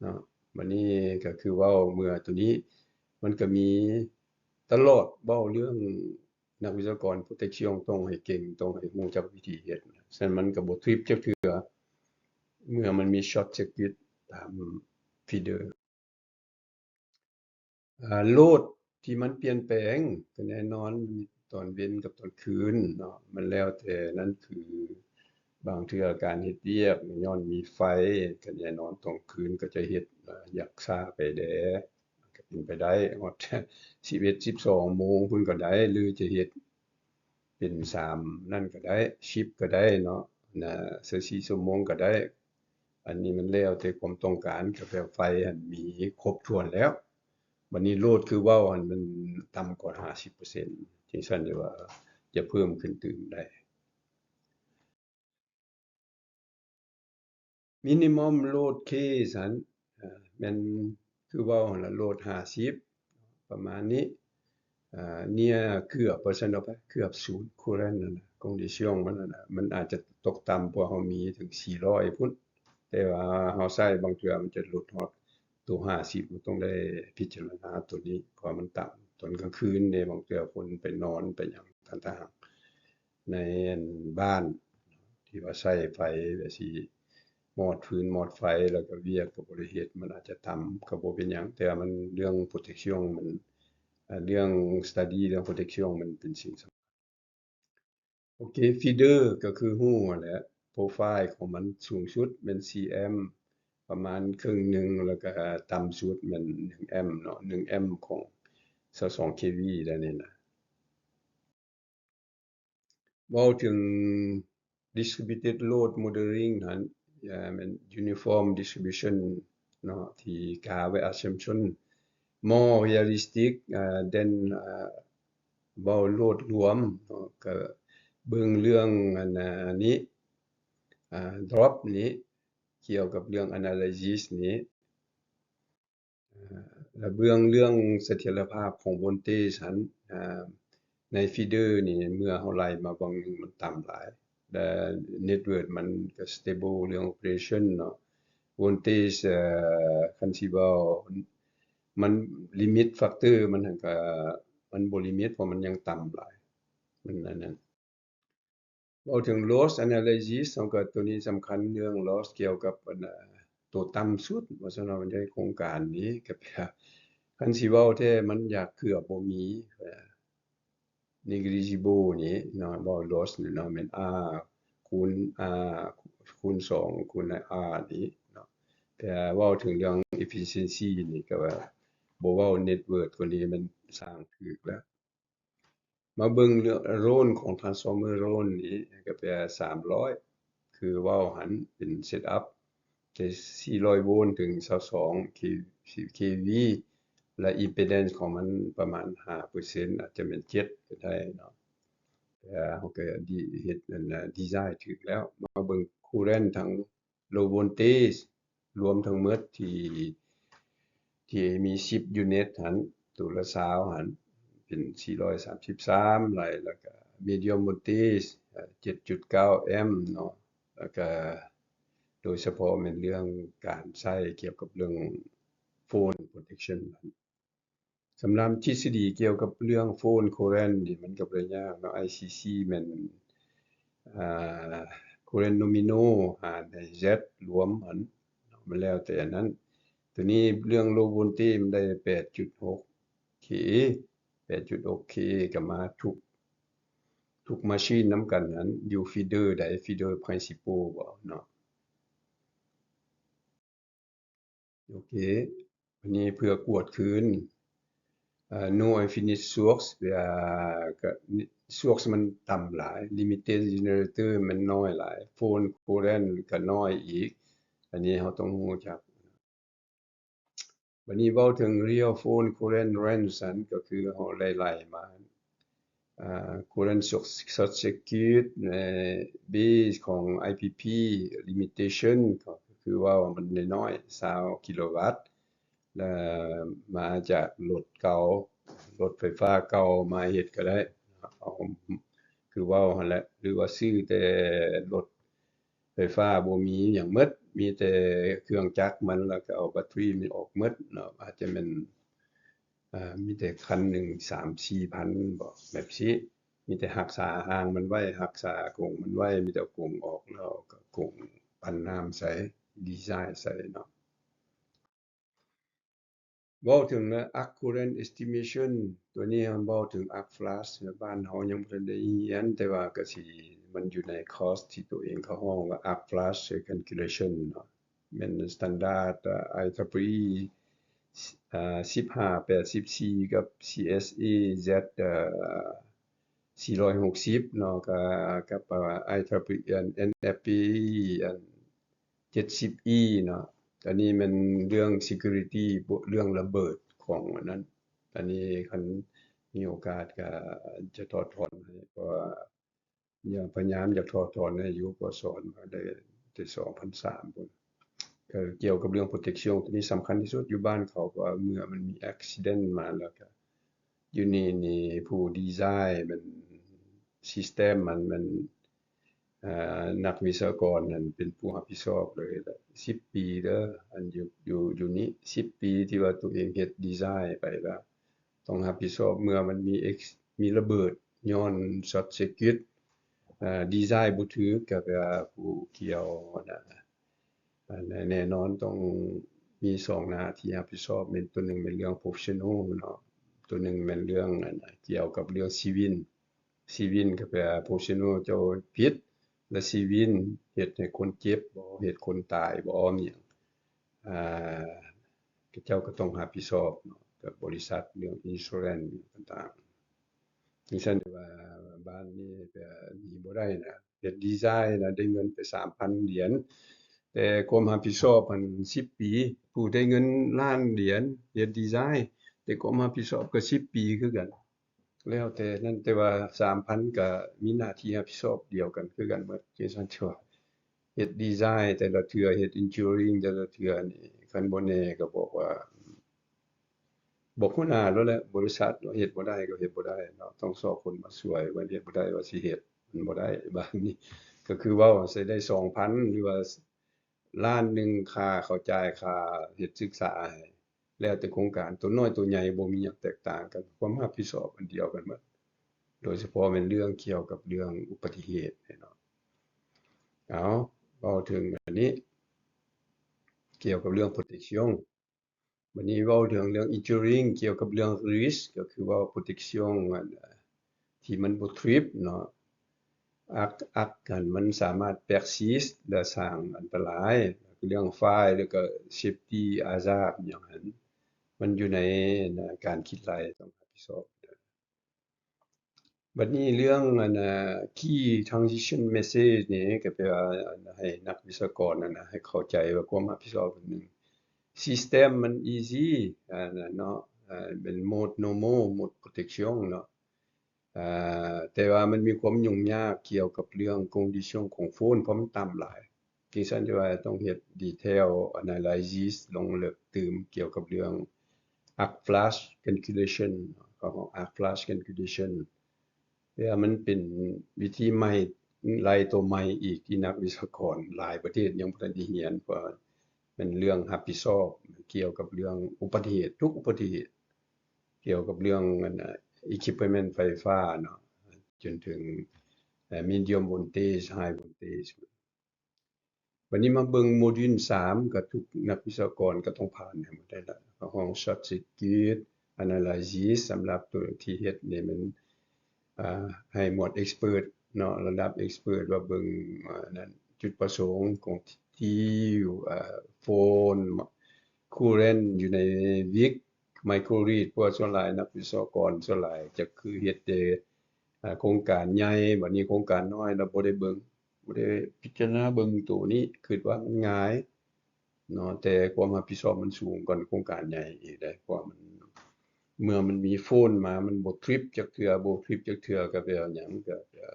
ເນາະ ບັດນີ້ກໍຄືເວົ້າເມື່ອຕົວນີ້ ມັນກໍມີຕະຫຼອດເວົ້າເລື່ອງ ນັກວິສວະກອນ protection ຕ້ອງໃຫ້ເກັ່ງ ຕ້ອງໃຫ້ຮູ້ຈັກວິທີເຮັດ ສະນັ້ນມັນກໍບໍ່ທຣິບຈັກເທື່ອ ເມື່ອມັນມີ short circuit ຕາມ feeder ອາ load ທີ່ມັນປ່ຽນແປງ ກໍແນ່ນອນມີຕອນເວັນກັບຕອນຄືນເນາະ ມັນແລ້ວແຕ່ນັ້ນ ຄືບາງເທື່ອການເຮັດວຽກຍ້ອນມີໄຟ ກໍແນ່ນອນຕອນຄືນກໍຈະເຮັດ ອາ ຢາກຊ້າໄປແດ່ ກໍເປັນໄປໄດ້ ຮອດສິບເອັດ ສິບສອງໂມງພຸ້ນກໍໄດ້ ຫຼືຈະເຮັດເປັນສາມນັ້ນກໍໄດ້ ຊິບກໍໄດ້ເນາະ ນະ ຊາວສີ່ຊົ່ວໂມງກໍໄດ້ ອັນນີ້ມັນແລ້ວແຕ່ຄວາມຕ້ອງການ ກໍແບບໄຟຫັ້ນມີຄົບຖ້ວນແລ້ວ ບັດນີ້ load ຄືເວົ້າຫັ້ນມັນຕ່ຳກວ່າຫ້າສິບເປີເຊັນ ຈັ່ງຊັ້ນເດວ່າຈະເພີ່ມຂຶ້ນຕື່ມໄດ້. minimum load case ຫັ້ນ ເອີ ແມ່ນຄືເວົ້າຫັ້ນລະ load ຫ້າສິບ ປະມານນີ້ ເອີ near ເກືອບ ວ່າຊັ້ນເນາະ ເກືອບສູນ current ນັ້ນນະ condition ມັນນັ້ນນະ ມັນອາດຈະຕົກຕ່ຳກວ່າເຮົາມີເຖິງສີ່ຮ້ອຍພຸ້ນ ແຕ່ວ່າເຮົາໃຊ້ບາງເທື່ອມັນຈະຫຼຸດຮອດໂຕຫ້າສິບ ເຮົາຕ້ອງໄດ້ພິຈາລະນາໂຕນີ້ ເພາະວ່າມັນຕ່ຳ ຕອນກາງຄືນເດ້ ບາງເທື່ອຄົນໄປນອນໄປຫຍັງຕ່າງໆ ໃນອັນບ້ານທີ່ວ່າໃຊ້ໄຟແບບຊິມອດຟືນມອດໄຟ ແລ້ວກໍວຽກກໍບໍ່ໄດ້ເຮັດ ມັນອາດຈະຕ່ຳ ກໍບໍ່ເປັນຫຍັງ ແຕ່ວ່າມັນເລື່ອງ protection ມັນ ອາ ເລື່ອງ study ເລື່ອງ protection ມັນເປັນສິ່ງສຳຄັນ. ໂອເຄ feeder ກໍຄືຮູ້ຫັ້ນແຫຼະ profile ຂອງມັນສູງສຸດແມ່ນສີ່ແອມ ປະມານເຄິ່ງໜຶ່ງ ແລ້ວກໍຕ່ຳສຸດແມ່ນໜຶ່ງແອມເນາະ ໜຶ່ງແອມຂອງຊາວສອງ kV ແລ້ວນີ້ນະ. ເວົ້າເຖິງ distributed load modeling ຫັ້ນ ແມ່ນ uniform distribution ເນາະ ທີ່ກາໄວ້ assumption more realistic than ເວົ້າ load ລວມເນາະ ກໍເບິ່ງເລື່ອງອັນນີ້ drop ນີ້ ກ່ຽວກັບເລື່ອງ analysis ນີ້ ແລະ ເບິ່ງເລື່ອງສະຖຽນລະພາບຂອງ voltage ຫັ້ນ ໃນ feeder ນີ້ ເມື່ອເຮົາໄລ່ມາເບິ່ງ ມັນຕ່ຳຫຼາຍ ແລະ network ມັນກໍ stable ເລື່ອງ operation ເນາະ voltage ຄັນຊິເວົ້າ ມັນ limit factor ມັນຫັ້ນກໍ ມັນບໍ່ limit ເພາະມັນຍັງຕ່ຳຫຼາຍ ມັນອັນນັ້ນ. ເວົ້າເຖິງ loss analysis ເຮົາກໍ ໂຕນີ້ສຳຄັນເລື່ອງ loss ກ່ຽວກັບອັນ ໂຕຕ່ຳສຸດ ວ່າຊັ້ນເນາະ ໃນໂຄງການນີ້ ກໍແປວ່າ ຄັນຊິເວົ້າແທ້ ມັນຢາກເກືອບບໍ່ມີ negligible ນີ້ເນາະ ເວົ້າ loss ນີ້ເນາະ ແມ່ນ R ຄູນ R ຄູນສອງ ຄູນ R ນີ້ເນາະ ແຕ່ເວົ້າເຖິງເລື່ອງ efficiency ນີ້ ກໍວ່າບໍ່ເວົ້າ network ໂຕນີ້ມັນສ້າງຖືກແລ້ວ. ມາເບິ່ງເລື່ອງ load ຂອງ transformer load ນີ້ ກໍແປວ່າສາມຮ້ອຍ ຄືເວົ້າຫັ້ນ ເປັນ set up ແຕ່ສີ່ຮ້ອຍໂວນເຖິງຊາວສອງ K- kV ແລະ impedance ຂອງມັນປະມານຫ້າເປີເຊັນ ອາດຈະແມ່ນເຈັດກໍໄດ້ເນາະ ແຕ່ເຮົາກໍດີ ເຮັດອັນ design ຖືກແລ້ວ. ມາເບິ່ງ current ທາງ low voltage ລວມທັງໝົດທີ່ ທີ່ມີສິບ unit ຫັ້ນ ໂຕລະຊາວຫັ້ນ ເປັນສີ່ຮ້ອຍສາມສິບສາມໄລ່ ແລ້ວກະ medium voltage ເຈັດຈຸດເກົ້າແອມເນາະ ແລ້ວກະ ໂດຍສະເພາະແມ່ນເລື່ອງການໃຊ້ກ່ຽວກັບເລື່ອງ fault protection ຫັ້ນ. ສຳລັບທິດສະດີກ່ຽວກັບເລື່ອງ fault current ນີ້ ມັນກໍບໍ່ໄດ້ຍາກເນາະ ICC ແມ່ນ ອ່າ current nominal ຫານໃຫ້ Z ລວມຫັ້ນ ມັນແລ້ວແຕ່ອັນນັ້ນ. ໂຕນີ້ເລື່ອງ low voltage ມັນໄດ້ແປດຈຸດຫົກ kA ແປດຈຸດຫົກ kA ກໍມາທຸກ ທຸກ machine ນຳກັນຫັ້ນ ຢູ່ feeder ໃດ feeder principal ບໍເນາະ. ໂອເຄ ອັນນີ້ເພື່ອກວດຄືນ ເອີ no unfinished source ເພື່ອ ກໍ source ມັນຕ່ຳຫຼາຍ, limited generator ມັນນ້ອຍຫຼາຍ, phone current ກໍນ້ອຍອີກ. ອັນນີ້ເຮົາຕ້ອງຮູ້ຈັກ. ບັດນີ້ເວົ້າເຖິງ real phone current range ນັ້ນ ກໍຄືເຮົາໄດ້ໄລ່ມາ ອ່າ current short circuit ເອີ base ຂອງ IPP limitation ກໍຄືເວົ້າວ່າມັນນ້ອຍໆ ຊາວກິໂລວັດ ແລະ ມາຈາກລົດເກົ່າ, ລົດໄຟຟ້າເກົ່າມາເຮັດກໍໄດ້, ເອົາ ຄືເວົ້າຫັ້ນແຫຼະ, ຫຼືວ່າຊື້ແຕ່ລົດໄຟຟ້າ ບໍ່ມີຫຍັງໝົດ, ມີແຕ່ເຄື່ອງຈັກມັນ ແລ້ວກໍເອົາແບັດເຕີຣີມັນອອກໝົດເນາະ, ອາດຈະແມ່ນ ອ່າ ມີແຕ່ຄັນໜຶ່ງສາມສີ່ພັນບໍ ແບບຊີ້, ມີແຕ່ຮັກສາຮ່າງມັນໄວ້, ຮັກສາກົງມັນໄວ້, ມີແຕ່ກົງອອກແລ້ວກໍກົງປັ່ນນ້ຳໃສ່, ດີໄຊໃສ່ເນາະ. ເວົ້າເຖິງ arc current estimation ຕົວນີ້ເຮົາເວົ້າເຖິງ arc flash ບ້ານເຮົາຍັງບໍ່ທັນໄດ້ຮຽນ, ແຕ່ວ່າກໍຊິ ມັນຢູ່ໃນຄອສທີ່ຕົວເອງເຂົາຮ້ອງວ່າ arc flash calculation ເນາະ, ແມ່ນ standard ເອີ IEEE ເອີ ສິບຫ້າແປດສິບສີ່ ກັບ CSA Z ເອີ ສີ່ຮ້ອຍຫົກສິບເນາະ, ກັບ ກັບ IEEE ອັນ NFPA ອັນ ເຈັດສິບອີເນາະ. ອັນນີ້ແມ່ນເລື່ອງ security ເລື່ອງລະເບີດຂອງອັນນັ້ນ. ອັນນີ້ຄັນມີໂອກາດກໍຈະຖອດຖອນໃຫ້, ເພາະວ່າ ພະຍາຍາມຢາກຖອດຖອນໃຫ້ຢູ່, ກໍສອນມາໄດ້ແຕ່ສອງພັນສາມພຸ້ນ. ກໍກ່ຽວກັບເລື່ອງ protection ຕົວນີ້ສຳຄັນທີ່ສຸດຢູ່ບ້ານເຂົາ, ເພາະວ່າເມື່ອມັນມີ accident ມາແລ້ວກໍ ຢູ່ນີ້ນີ້ຜູ້ດີໄຊມັນ system ມັນ ມັນ ເອີ ນັກວິສະວະກອນນັ້ນເປັນຜູ້ຮັບຜິດຊອບເລີຍລະ ສິບປີເດີ, ອັນຢູ່ ຢູ່ ຢູ່ນີ້ສິບປີທີ່ວ່າຕົວເອງເຮັດດີໄຊໄປລະ ຕ້ອງຮັບຜິດຊອບເມື່ອມັນມີ ex- ມີລະເບີດຍ້ອນ short circuit ເອີ ດີໄຊບໍ່ຖືກ ກໍແປວ່າຜູ້ກ່ຽວນະ ແນ່ນອນຕ້ອງມີສອງໜ້າທີ່ຮັບຜິດຊອບ, ແມ່ນຕົວໜຶ່ງແມ່ນເລື່ອງ professional ເນາະ, ຕົວໜຶ່ງແມ່ນເລື່ອງ ອັນ ກ່ຽວກັບເລື່ອງ civil. civil ກໍແປວ່າ professional ເຈົ້າຜິດ ແລະ civil ເຮັດໃຫ້ຄົນເຈັບບໍ ເຮັດຄົນຕາຍບໍ ມີຫຍັງ ອ່າ ເຈົ້າກໍຕ້ອງຮັບຜິດຊອບເນາະ ກັບບໍລິສັດ ເລື່ອງ insurance ຕ່າງໆ. ຈັ່ງຊັ້ນ ແຕ່ວ່າບ້ານນີ້ກໍໜີບໍ່ໄດ້ນະ, ເຮັດດີໄຊນະ ໄດ້ເງິນໄປສາມພັນຫຼຽນ, ແຕ່ຄວາມຮັບຜິດຊອບຫັ້ນສິບປີ. ຜູ້ໄດ້ເງິນລ້ານຫຼຽນ ເຮັດດີໄຊ, ແຕ່ຄວາມຮັບຜິດຊອບກໍສິບປີຄືກັນ. ແລ້ວແຕ່ນັ້ນ, ແຕ່ວ່າສາມພັນກໍມີໜ້າທີ່ຮັບຜິດຊອບດຽວກັນຄືກັນໝົດ. ຈັ່ງຊັ້ນ ຖືວ່າເຮັດດີໄຊແຕ່ລະເທື່ອ, ເຮັດ engineering ແຕ່ລະເທື່ອນີ້ ຄັນບໍ່ແນ່ກໍບອກວ່າ ບອກຫົວໜ້າໂລດແຫຼະ, ບໍລິສັດເນາະ, ເຮັດບໍ່ໄດ້ກໍເຮັດບໍ່ໄດ້ເນາະ, ຕ້ອງຊອກຄົນມາຊ່ວຍ, ວ່າເຮັດບໍ່ໄດ້ວ່າຊິເຮັດ, ມັນບໍ່ໄດ້. ບາດນີ້ກໍຄືເວົ້າ ຊິໄດ້ສອງພັນ ຫຼືວ່າລ້ານໜຶ່ງ ຄ່າເຂົາຈ່າຍຄ່າເຮັດສຶກສາໃຫ້, ແລ້ວແຕ່ໂຄງການ, ຕົວນ້ອຍຕົວໃຫຍ່ບໍ່ມີຫຍັງແຕກຕ່າງກັນ, ຄວາມຮັບຜິດຊອບອັນດຽວກັນໝົດ, ໂດຍສະເພາະແມ່ນເລື່ອງກ່ຽວກັບເລື່ອງອຸບັດຕິເຫດເນາະ. ເອົາ ເວົ້າເຖິງອັນນີ້ ກ່ຽວກັບເລື່ອງ protection. ບັດນີ້ເວົ້າເຖິງເລື່ອງ injuring ກ່ຽວກັບເລື່ອງ risk ກໍຄືເວົ້າ protection ອັນ ທີ່ມັນບໍ່ trip ເນາະ, arc arc ຫັ້ນມັນສາມາດ persist ແລະ ສ້າງອັນຕະລາຍ, ເລື່ອງ fire ແລ້ວກໍ safety hazard ຫຍັງຫັ້ນ ມັນຢູ່ໃນ ໃນການຄິດໄລ່ຕ້ອງຮັບຜິດຊອບ. ບັດນີ້ເລື່ອງອັນນ່າ key transition message ນີ້ກໍແປວ່າໃຫ້ນັກວິສະວະກອນຫັ້ນນະ ໃຫ້ເຂົ້າໃຈວ່າຄວາມຮັບຜິດຊອບອັນໜຶ່ງ system ມັນ easy ອັນນັ້ນເນາະ, ເປັນ mode normal mode protection ເນາະ, ແຕ່ວ່າມັນມີຄວາມຫຍຸ້ງຍາກກ່ຽວກັບເລື່ອງ condition ຂອງ phone ເພາະມັນຕ່ຳຫຼາຍ. ຈັ່ງຊັ້ນ ທີ່ວ່າຕ້ອງເຮັດ detail analysis ລົງເລິກຕື່ມກ່ຽວກັບເລື່ອງ arc flash calculation ເຂົາເອີ້ນ arc flash calculation ແຕ່ວ່າມັນເປັນວິທີໃໝ່ ໄລ່ໂຕໃໝ່ອີກ ທີ່ນັກວິສະວະກອນຫຼາຍປະເທດຍັງບໍ່ທັນໄດ້ຮຽນ, ເພາະວ່າແມ່ນເລື່ອງຮັບຜິດຊອບກ່ຽວກັບເລື່ອງອຸບັດຕິເຫດ ທຸກອຸບັດຕິເຫດ ກ່ຽວກັບເລື່ອງອັນ equipment ໄຟຟ້າເນາະ, ຈົນເຖິງ medium voltage high voltage. ບັດນີ້ມາເບິ່ງໂມດູນສາມ ກໍທຸກນັກວິສະວະກອນກໍຕ້ອງຜ່ານໃຫ້ໝົດໄດ້ລະ, ເຮົາຮ້ອງ short circuit analysis ສຳລັບຕົວທີ່ເຮັດນີ້ແມ່ນ ອ່າ ໃຫ້ໝວດ expert ເນາະ, ລະດັບ expert ວ່າເບິ່ງ ອ່າ ນັ້ນ ຈຸດປະສົງຂອງທີ່ ອ່າ phone current ຢູ່ໃນ wick micro reed ເພາະວ່າສ່ວນຫຼາຍນັກວິສະວະກອນສ່ວນຫຼາຍຈະຄືເຮັດແຕ່ ອາ ໂຄງການໃຫຍ່ ບັດນີ້ໂຄງການນ້ອຍ ລະບໍ່ໄດ້ເບິ່ງ ບໍ່ໄດ້ພິຈາລະນາເບິ່ງໂຕນີ້ ຄິດວ່າມັນງ່າຍເນາະ ແຕ່ຄວາມຮັບຜິດຊອບມັນສູງກວ່າໂຄງການໃຫຍ່ອີກເດ້ ເພາະວ່າມັນ ເມື່ອມັນມີໂຟນມາ ມັນບໍ່ທຣິບຈັກເທື່ອ ບໍ່ທຣິບຈັກເທື່ອ ກໍແປວ່າຫຍັງ ກໍ ກໍ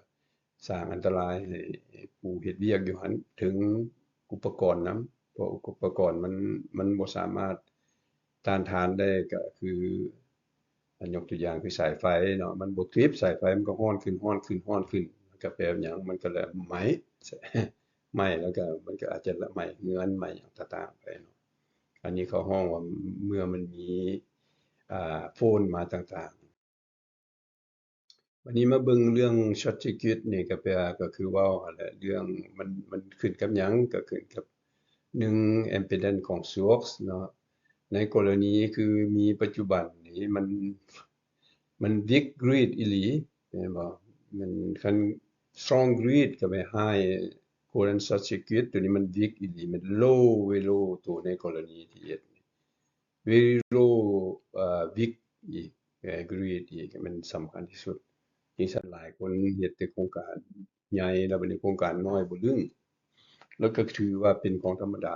ສ້າງອັນຕະລາຍໃຫ້ຜູ້ເຮັດວຽກຢູ່ຫັ້ນ ເຖິງອຸປະກອນນຳ ເພາະອຸປະກອນມັນ ມັນບໍ່ສາມາດຕ້ານທານໄດ້ ກໍຄື ອາ ຍົກຕົວຢ່າງຄືສາຍໄຟເນາະ ມັນບໍ່ທຣິບ ສາຍໄຟມັນກໍຮ້ອນຂຶ້ນ ຮ້ອນຂຶ້ນ ຮ້ອນຂຶ້ນ ມັນກໍແປວ່າຫຍັງ ມັນກໍລະໄໝ້ ໄໝ້ແລ້ວກໍມັນກໍອາດຈະລະໄໝ້ເຮືອນ ໄໝ້ຫຍັງຕ່າງໆໄປເນາະ ອັນນີ້ເຂົາຮ້ອງວ່າເມື່ອມັນມີ ອາ ໂຟນມາຕ່າງໆ. ບັດນີ້ມາເບິ່ງເລື່ອງ short circuit ນີ້ ກໍແປວ່າ ກໍຄືເວົ້າຫັ້ນແຫຼະ ເລື່ອງມັນ ມັນຂຶ້ນກັບຫຍັງ ກໍຂຶ້ນກັບ ໜຶ່ງ impedance ຂອງ source ເນາະ ໃນກໍລະນີຄືມີປັດຈຸບັນນີ້ ມັນ ມັນ weak grid ອີ່ຫຼີ ແມ່ນບໍ່? ມັນ ຄັນ strong grid ກໍແມ່ນ high current short circuit ໂຕນີ້ມັນ weak ອີ່ຫຼີ ມັນ low very low ໂຕໃນກໍລະນີທີ່ເຮັດ very low ເອີ weak ອີກ grid ອີກ ມັນສຳຄັນທີ່ສຸດ ຈັ່ງຊັ້ນຫຼາຍຄົນເຮັດແຕ່ໂຄງການໃຫຍ່ ແລ້ວບັດນີ້ໂຄງການນ້ອຍບໍ່ລຶ້ງ ແລ້ວກໍຖືວ່າເປັນຂອງທຳມະດາ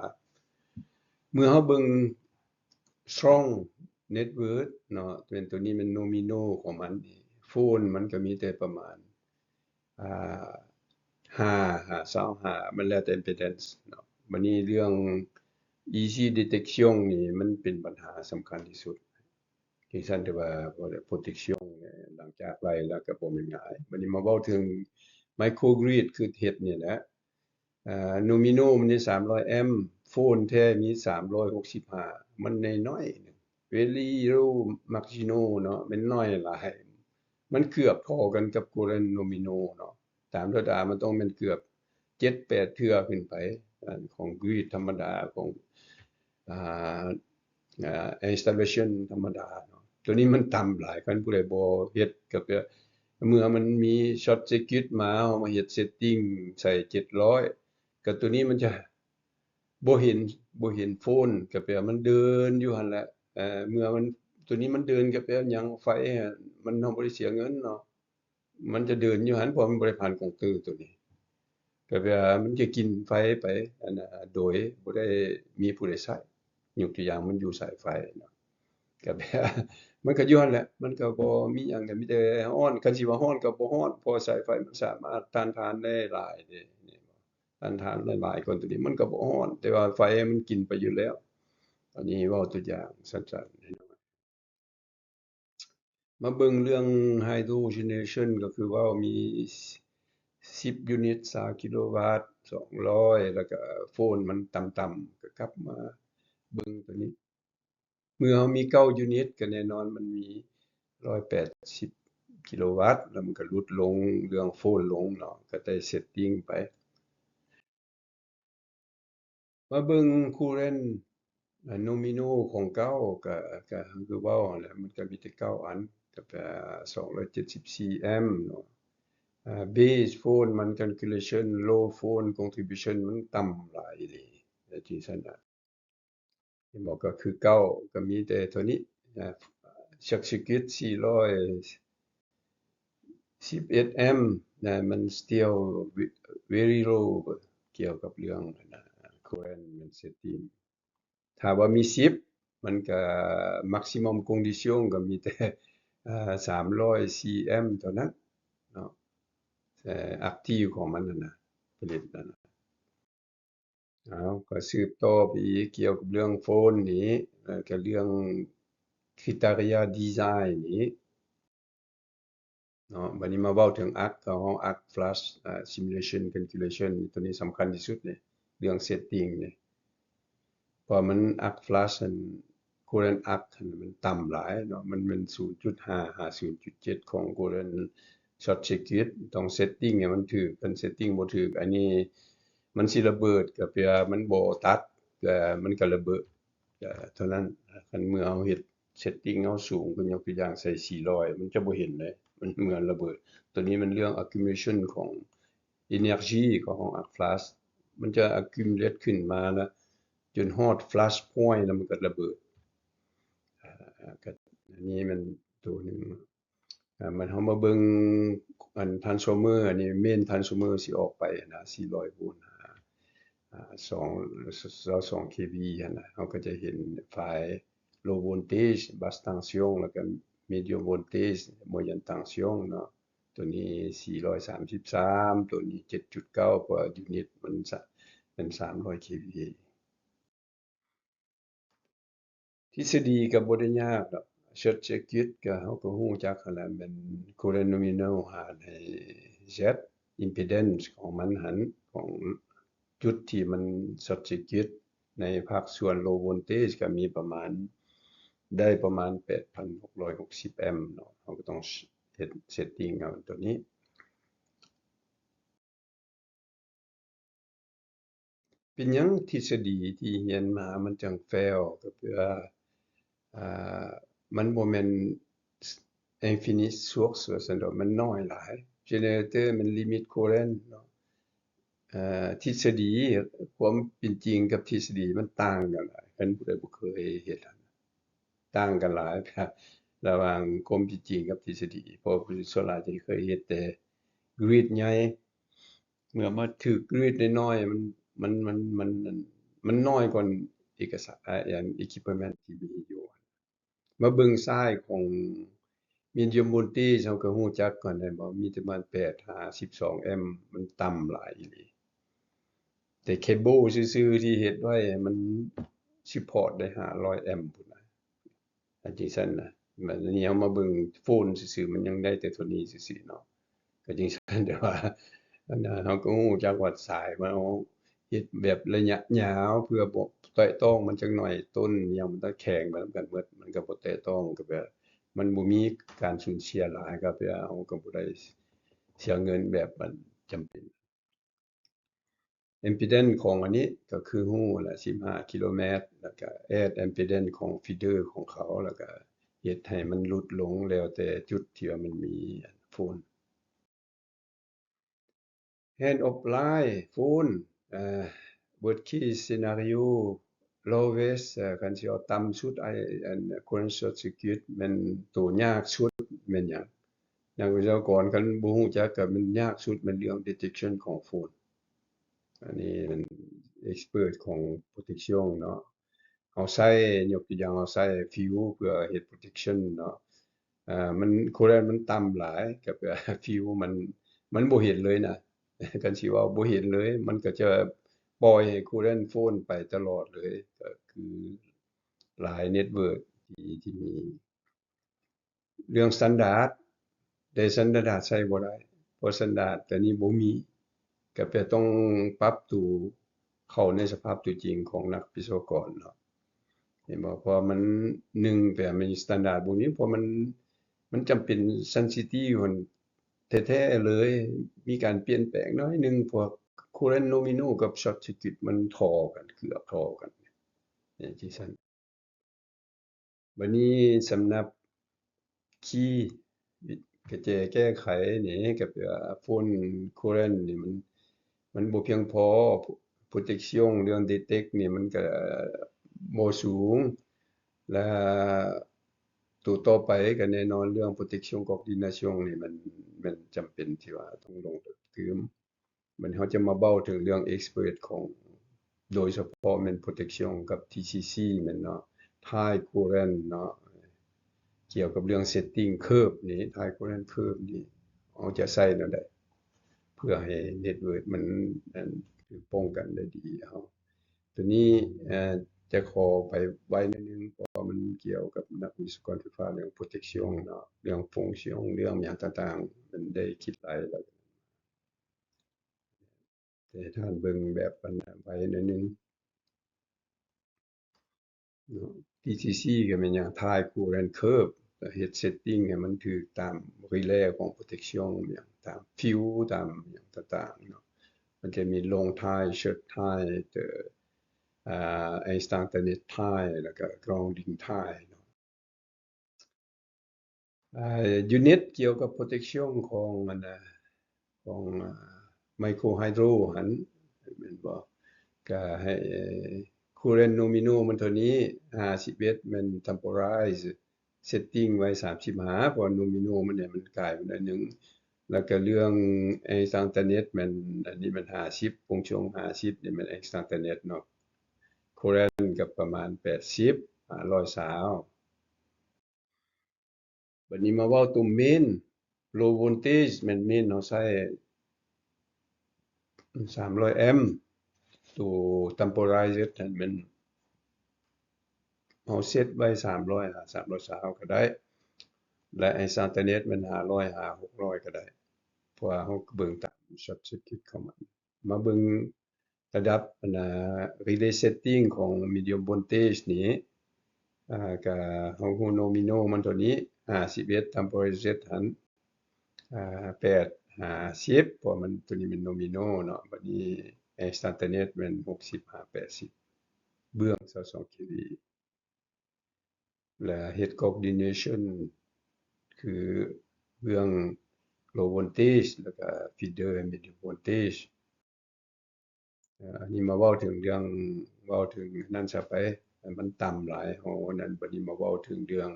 ເມື່ອເຮົາເບິ່ງ strong network ເນາະ ແມ່ນໂຕນີ້ແມ່ນ nominal ຂອງມັນ ໂຟນມັນກໍມີແຕ່ປະມານ ອາ ຫ້າ ຫາ ຊາວຫ້າ ມັນແລ້ວແຕ່ impedance ເນາະ ບັດນີ້ເລື່ອງ easy detection ນີ້ມັນເປັນບັນຫາສຳຄັນທີ່ສຸດ ຈັ່ງຊັ້ນຖືວ່າ protection ຫຼັງຈາກໄລ່ແລ້ວກໍບໍ່ແມ່ນງ່າຍ ບັດນີ້ມາເວົ້າເຖິງ microgrid ຄືເຮັດນີ້ແຫຼະ ອາ nominal ມັນມີສາມຮ້ອຍແອັມ ໂຟນແທ້ມີສາມຮ້ອຍຫົກສິບຫ້າ ມັນນ້ອຍໆໜຶ່ງ very low marginal ເນາະ ແມ່ນນ້ອຍຫຼາຍ ມັນເກືອບພໍກັນກັບ current nominal ເນາະ ຕາມທຳມະດາມັນຕ້ອງແມ່ນເກືອບເຈັດແປດເທື່ອຂຶ້ນໄປ ອັນຂອງ grid ທຳມະດາ ຂອງ ອາ ອາ installation ທຳມະດາເນາະ ໂຕນີ້ມັນຕ່ຳຫຼາຍ ຄັນຜູ້ໃດບໍ່ເຮັດກໍແປ ເມື່ອມັນມີ short circuit ມາ ເຮົາມາເຮັດ setting ໃສ່ເຈັດຮ້ອຍ ກໍໂຕນີ້ມັນຈະບໍ່ເຫັນ ບໍ່ເຫັນໂຟນ ກໍແປວ່າມັນເດີນຢູ່ຫັ້ນແຫຼະ ເມື່ອມັນ ໂຕນີ້ມັນເດີນກໍແປວ່າຫຍັງ ໄຟມັນ ເຮົາບໍ່ໄດ້ເສຍເງິນເນາະ ມັນຈະເດີນຢູ່ຫັ້ນ ເພາະມັນບໍ່ໄດ້ຜ່ານກົງເຕີໂຕນີ້ ກໍແປວ່າມັນຈະກິນໄຟໄປ ອັນນ່າ ໂດຍບໍ່ໄດ້ມີຜູ້ໃດໃຊ້ ຍົກຕົວຢ່າງມັນຢູ່ສາຍໄຟເນາະ ກໍແປວ່າ ມັນກໍຢູ່ຫັ້ນແຫຼະ ມັນກໍບໍ່ມີຫຍັງ ກໍມີແຕ່ຮ້ອນ ຄັນຊິວ່າຮ້ອນກໍບໍ່ຮ້ອນ ເພາະສາຍໄຟມັນສາມາດຕ້ານທານໄດ້ຫຼາຍເດ້ ຕ້ານທານໄດ້ຫຼາຍກວ່າໂຕນີ້ ມັນກໍບໍ່ຮ້ອນ ແຕ່ວ່າໄຟມັນກິນໄປຢູ່ແລ້ວ ອັນນີ້ເວົ້າຕົວຢ່າງສັ້ນໆ ມາເບິ່ງເລື່ອງ hydro generation ກໍຄືເວົ້າມີສິບ unit ຊາວກິໂລວັດ ສອງຮ້ອຍ ແລ້ວກໍໂຟນມັນຕ່ຳໆ ກໍກັບມາເບິ່ງໂຕນີ້ ເມື່ອເຮົາມີເກົ້າ unit ກໍແນ່ນອນມັນມີຮ້ອຍແປດສິບກິໂລວັດ ແລ້ວມັນກໍຫຼຸດລົງ ເລື່ອງໂຟນລົງເນາະ ກໍໄດ້ setting ໄປ. ມາເບິ່ງ current nominal ຂອງເກົ້າ ກະ ກະຄືເວົ້າຫັ້ນແຫຼະ ມັນກະມີແຕ່ເກົ້າອັນ ກະສອງຮ້ອຍເຈັດສິບສີ່ແອັມເນາະ base ໂຟນມັນ calculation low ໂຟນ contribution ມັນຕ່ຳຫຼາຍອີ່ຫຼີ ຈັ່ງຊັ້ນນະ ເຫັນບໍ່ ກະຄືເກົ້າ ກະມີແຕ່ເທົ່ານີ້ short circuit ສີ່ຮ້ອຍ ສິບເອັດແອັມນະ ມັນ still very low ກ່ຽວກັບເລື່ອງ current setting ຖ້າວ່າມີສິບ ມັນກະ maximum condition ກະມີແຕ່ ສາມຮ້ອຍສີ່ແອັມເທົ່ານັ້ນເນາະ active ຂອງມັນຫັ້ນນະ ຜະລິດນັ້ນນະ. ເອົາ ກໍສືບຕໍ່ໄປອີກກ່ຽວກັບເລື່ອງໂຟນນີ້ ເອີ ກໍເລື່ອງ criteria design ນີ້ເນາະ ບັດນີ້ມາເວົ້າເຖິງ arc ເຮົາ arc flash simulation calculation ໂຕນີ້ສຳຄັນທີ່ສຸດເດ້ ເລື່ອງ setting ນີ້ ເພາະວ່າມັນ arc flash ຫັ້ນ current arc ຫັ້ນມັນຕ່ຳຫຼາຍເນາະ ມັນແມ່ນສູນຈຸດຫ້າຫາສູນຈຸດເຈັດຂອງ current short circuit ຕ້ອງ setting ໃຫ້ມັນຖືກ ຄັນ setting ບໍ່ຖືກ ອັນນີ້ມັນຊິລະເບີດ ກໍແປວ່າມັນບໍ່ຕັດ ກໍມັນກໍລະເບີດ ກໍເທົ່ານັ້ນ ຄັນເມື່ອເຮົາເຮັດ setting ເຮົາສູງຂຶ້ນ ຍົກຕົວຢ່າງໃສ່ສີ່ຮ້ອຍ ມັນຈະບໍ່ເຫັນເດ້ ມັນເໝືອນລະເບີດ ໂຕນີ້ມັນເລື່ອງ accumulation ຂອງ energy ຂອງ arc flash ມັນຈະ accumulate ຂຶ້ນມາລະ ຈົນຮອດ flash point ລະມັນກໍລະເບີດ ອາ ກໍອັນນີ້ມັນໂຕໜຶ່ງ ອາ ມັນ ເຮົາມາເບິ່ງອັນ transformer ອັນນີ້ main transformer ຊິອອກໄປນະ ສີ່ຮ້ອຍໂວນ ອາ ສອງ ຊາວສອງ ເຄວີ ຫັ້ນນະ ເຮົາກໍຈະເຫັນຝາຍ low voltage basse tension ແລ້ວກໍ medium voltage moyenne tension ເນາະ ຕົວນີ້ສີ່ຮ້ອຍສາມສິບສາມ ຕົວນີ້ເຈັດຈຸດເກົ້າ ເພາະວ່າ unit ມັນສະ ມັນສາມຮ້ອຍ ເຄວີ. ທິດສະດີກໍບໍ່ໄດ້ຍາກດອກ short circuit ກໍເຮົາກໍຮູ້ຈັກຫັ້ນແຫຼະ ແມ່ນ current nominal ຫານໃຫ້ Z impedance ຂອງມັນຫັ້ນ ຂອງຈຸດທີ່ມັນ short circuit ໃນພາກສ່ວນ low voltage ກໍມີປະມານ ໄດ້ປະມານແປດພັນຫົກຮ້ອຍຫົກສິບແອັມເນາະ ເຮົາກໍຕ້ອງເຮັດ setting ເອົາຕົວນີ້. ເປັນຫຍັງທິດສະດີທີ່ຮຽນມາມັນຈັ່ງ fail ກໍເພື່ອ ອາ ມັນບໍ່ແມ່ນ infinite source ວ່າຊັ້ນດອກ ມັນນ້ອຍຫຼາຍ generator ມັນ limit current ເນາະ ເອີ ທິດສະດີ ຄວາມເປັນຈິງກັບທິດສະດີມັນຕ່າງກັນຫຼາຍ ຄັນຜູ້ໃດບໍ່ເຄີຍເຮັດ ຕ່າງກັນຫຼາຍ ລະຫວ່າງຄວາມເປັນຈິງກັບທິດສະດີ ເພາະສ່ວນຫຼາຍຈະເຄີຍເຮັດແຕ່ grid ໃຫຍ່ ເມື່ອມາຖືກ grid ນ້ອຍໆ ມັນ ມັນ ມັນ ມັນ ມັນນ້ອຍກວ່າເອກະສານ ອາ ອັນ equipment ທີ່ມີຢູ່. ມາເບິ່ງຊາຍຂອງ medium voltage ເຮົາກໍຮູ້ຈັກກ່ອນແມ່ນບໍ່ ມີແຕ່ປະມານແປດຫາສິບສອງແອັມ ມັນຕ່ຳຫຼາຍອີ່ຫຼີ ແຕ່ cable ຊື່ໆ ທີ່ເຮັດໄວ້ ມັນ support ໄດ້ຫ້າຮ້ອຍແອັມພຸ້ນນະ ອັນຈັ່ງຊັ້ນນະ ບາດນີ້ເຮົາມາເບິ່ງໂຟນຊື່ໆ ມັນຍັງໄດ້ແຕ່ເທົ່ານີ້ຊື່ໆເນາະ ກໍຈັ່ງຊັ້ນ ແຕ່ວ່າອັນນະ ເຮົາກໍຮູ້ຈັກວ່າສາຍມັນ ເຮົາເຮັດແບບໄລຍະຍາວ ເພື່ອບໍ່ແຕະຕ້ອງມັນຈັກໜ້ອຍ ຕົ້ນຫຍັງມັນຕະແຂງໄປນຳກັນໝົດ ມັນກໍບໍ່ແຕະຕ້ອງ ກໍແບບມັນບໍ່ມີການສູນເສຍຫຼາຍ ກໍແບບເຮົາກໍບໍ່ໄດ້ເສຍເງິນແບບມັນຈຳເປັນ. impedance ຂອງອັນນີ້ກໍຄືຮູ້ແຫຼະ ສິບຫ້າກິໂລແມັດ ແລ້ວກະ add impedance ຂອງ feeder ຂອງເຂົາ ແລ້ວກະເຮັດໃຫ້ມັນຫຼຸດລົງ ແລ້ວແຕ່ຈຸດທີ່ວ່າມັນມີໂຟນ. hand of line ໂຟນ ເອີ worst case scenario lowest ເອີ ຄັນຊິເອົາຕ່ຳສຸດ ໄອ້ ອັນ current short circuit ແມ່ນໂຕຍາກສຸດແມ່ນຫຍັງ? ນັກວິສະວະກອນຄັນບໍ່ຮູ້ຈັກກໍແມ່ນຍາກສຸດແມ່ນເລື່ອງ detection ຂອງໂຟນ ອັນນີ້ແມ່ນ expert ຂອງ protection ເນາະ ເຮົາໃຊ້ ຍົກຕົວຢ່າງ ເຮົາໃຊ້ fuse ເພື່ອເຮັດ protection ເນາະ ອາ ມັນ current ມັນຕ່ຳຫຼາຍ ກໍແປວ່າ fuse ມັນ ມັນບໍ່ເຫັນເລີຍນະ ຄັນຊິເວົ້າບໍ່ເຫັນເລີຍ ມັນກໍຈະປ່ອຍໃຫ້ current flow ໄປຕະຫຼອດເລີຍ ກໍຄືຫຼາຍ network ທີ່ ທີ່ມີ ເລື່ອງ standard ແຕ່ standard ໃຊ້ບໍ່ໄດ້ ເພາະ standard ແຕ່ນີ້ບໍ່ມີ ກໍແປຕ້ອງປັບໂຕເຂົ້າໃນສະພາບຕົວຈິງຂອງນັກວິສະວະກອນເນາະ ເຫັນບໍ່? ເພາະວ່າມັນ ໜຶ່ງ ແປແມ່ນ standard ບໍ່ມີ ເພາະມັນ ມັນຈຳເປັນ sensitive ຫັ້ນແທ້ໆເລີຍ ມີການປ່ຽນແປງໜ້ອຍໜຶ່ງ ພວກ current nominal ກັບ short circuit ມັນທໍ່ກັນ ເກືອບທໍ່ກັນ ຈັ່ງຊັ້ນ. ບັດນີ້ສຳລັບ key ກະແຈແກ້ໄຂນີ້ ກໍແປວ່າ fault current ນີ້ມັນ ມັນບໍ່ພຽງພໍ protection ເລື່ອງ detect ນີ້ມັນກໍບໍ່ສູງ ແລະ ໂຕຕໍ່ໄປກໍແນ່ນອນ ເລື່ອງ protection coordination ນີ້ມັນ ມັນຈຳເປັນທີ່ວ່າຕ້ອງລົງຕື່ມ. ບັດນີ້ເຮົາຈະມາເວົ້າເຖິງເລື່ອງ expert ຂອງ ໂດຍສະເພາະແມ່ນ protection ກັບ TCC ແມ່ນເນາະ tie current ເນາະ ກ່ຽວກັບເລື່ອງ setting curve ນີ້ tie current curve ນີ້ ເຮົາຈະໃຊ້ແນວໃດ ເພື່ອໃຫ້ network ມັນ ອັນ ຖືກປ້ອງກັນໄດ້ດີ ເຮົາ ຕົວນີ້ ເອີ ຈະຂໍໄປໄວໜ້ອຍໜຶ່ງ ເພາະວ່າມັນກ່ຽວກັບນັກວິສະວະກອນໄຟຟ້າ ເລື່ອງ protection ເນາະ ເລື່ອງ function ເລື່ອງຫຍັງຕ່າງໆ ມັນໄດ້ຄິດຫຼາຍແລ້ວ ແຕ່ທ່ານເບິ່ງແບບອັນໄວໜ້ອຍໜຶ່ງເນາະ TCC ກໍແມ່ນຫຍັງ tie current curve ກໍເຮັດ setting ໃຫ້ມັນຖືກຕາມ relay ຂອງ protection ຫຍັງ ຕາມ fuse ຕາມຫຍັງຕ່າງໆເນາະ ມັນຈະມີ long tie short tie ເອີ ອາ instantaneous tie ແລ້ວກໍ grounding tie ເນາະ. ອາ unit ກ່ຽວກັບ protection ຂອງອັນນະ ຂອງ ອາ micro hydro ຫັ້ນ ແມ່ນບໍ່? ກະໃຫ້ current nominal ມັນເທົ່ານີ້ ຫ້າສິບເອັດ ແມ່ນ temporize setting ໄວ້ສາມສິບຫ້າ ເພາະວ່າ nominal ມັນນີ້ມັນກາຍໄປໜ້ອຍໜຶ່ງ. ແລ້ວກໍເລື່ອງ instantaneous ແມ່ນ ອັນນີ້ແມ່ນຫ້າສິບ ປົງຊວງຫ້າສິບນີ້ແມ່ນ instantaneous ເນາະ. Current ກໍປະມານແປດສິບ ຫ້າຮ້ອຍຊາວ. ບັດນີ້ມາເວົ້າຕົວ main, low voltage ແມ່ນ main ເຮົາໃຊ້ສາມຮ້ອຍແອັມ, ຕົວ temporizer ຫັ້ນແມ່ນເຮົາເຊັດໄວ້ສາມຮ້ອຍ ສາມຮ້ອຍຊາວກໍໄດ້ ແລະ instantaneous ແມ່ນຫ້າຮ້ອຍຫາຫົກຮ້ອຍກໍໄດ້ ເພາະວ່າເຮົາເບິ່ງຕາມ short circuit ຂອງມັນ. ມາເບິ່ງລະດັບ ອັນນ່າ relay setting ຂອງ medium voltage ນີ້ ອ່າ ກະເຮົາຮູ້ nominal ມັນເທົ່ານີ້ ຫ້າສິບເອັດ temporizer ຫັ້ນ ອ່າ ແປດຫາສິບ ເພາະວ່າມັນ ຕົວນີ້ແມ່ນ nominal ເນາະ. ບັດນີ້ instantaneous ແມ່ນຫົກສິບຫາແປດສິບ ເບື້ອງຊາວສອງ kV ແລະ ເຮັດ coordination ຄືເບື້ອງ low voltage ແລ້ວກະ feeder medium voltage. ເອີ ອັນນີ້ມາເວົ້າເຖິງເລື່ອງ ເວົ້າເຖິງນັ້ນຊະໄປ ມັນຕ່ຳຫຼາຍ ເຮົານັ້ນ. ບັດນີ້ມາເວົ້າເຖິງເລື່ອງ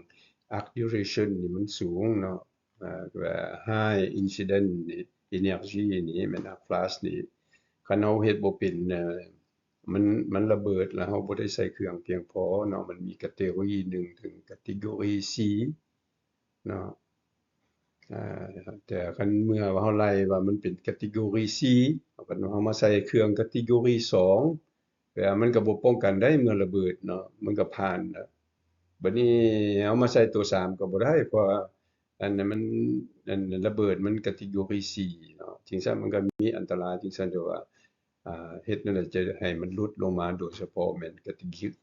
arc duration ນີ້ມັນສູງເນາະ ອ່າ high incident energy ນີ້ແມ່ນ arc flash ນີ້ ຄັນເຮົາເຮັດບໍ່ເປັນ ມັນ ມັນລະເບີດ ແລ້ວເຮົາບໍ່ໄດ້ໃສ່ເຄື່ອງພຽງພໍເນາະ. ມັນມີ category ໜຶ່ງ ເຖິງ category ສີ່ ເນາະ ອາ ແຕ່ຄັນເມື່ອເຮົາໄລ່ວ່າມັນເປັນ category ສີ່ ເຮົາມາໃສ່ເຄື່ອງ category ສອງ ແປວ່າມັນກໍບໍ່ປ້ອງກັນໄດ້ ເມື່ອລະເບີດເນາະ ມັນກໍຜ່ານແລ້ວ. ບັດນີ້ເຮົາມາໃສ່ຕົວສາມກໍບໍ່ໄດ້ ເພາະວ່າອັນນັ້ນມັນ ອັນລະເບີດມັນ category ສີ່ ເນາະ. ຈັ່ງຊັ້ນມັນກໍມີອັນຕະລາຍ ຈັ່ງຊັ້ນ ແຕ່ວ່າ ອາ ເຮັດແນວໃດຈະໃຫ້ມັນຫຼຸດລົງມາ ໂດຍສະເພາະແມ່ນ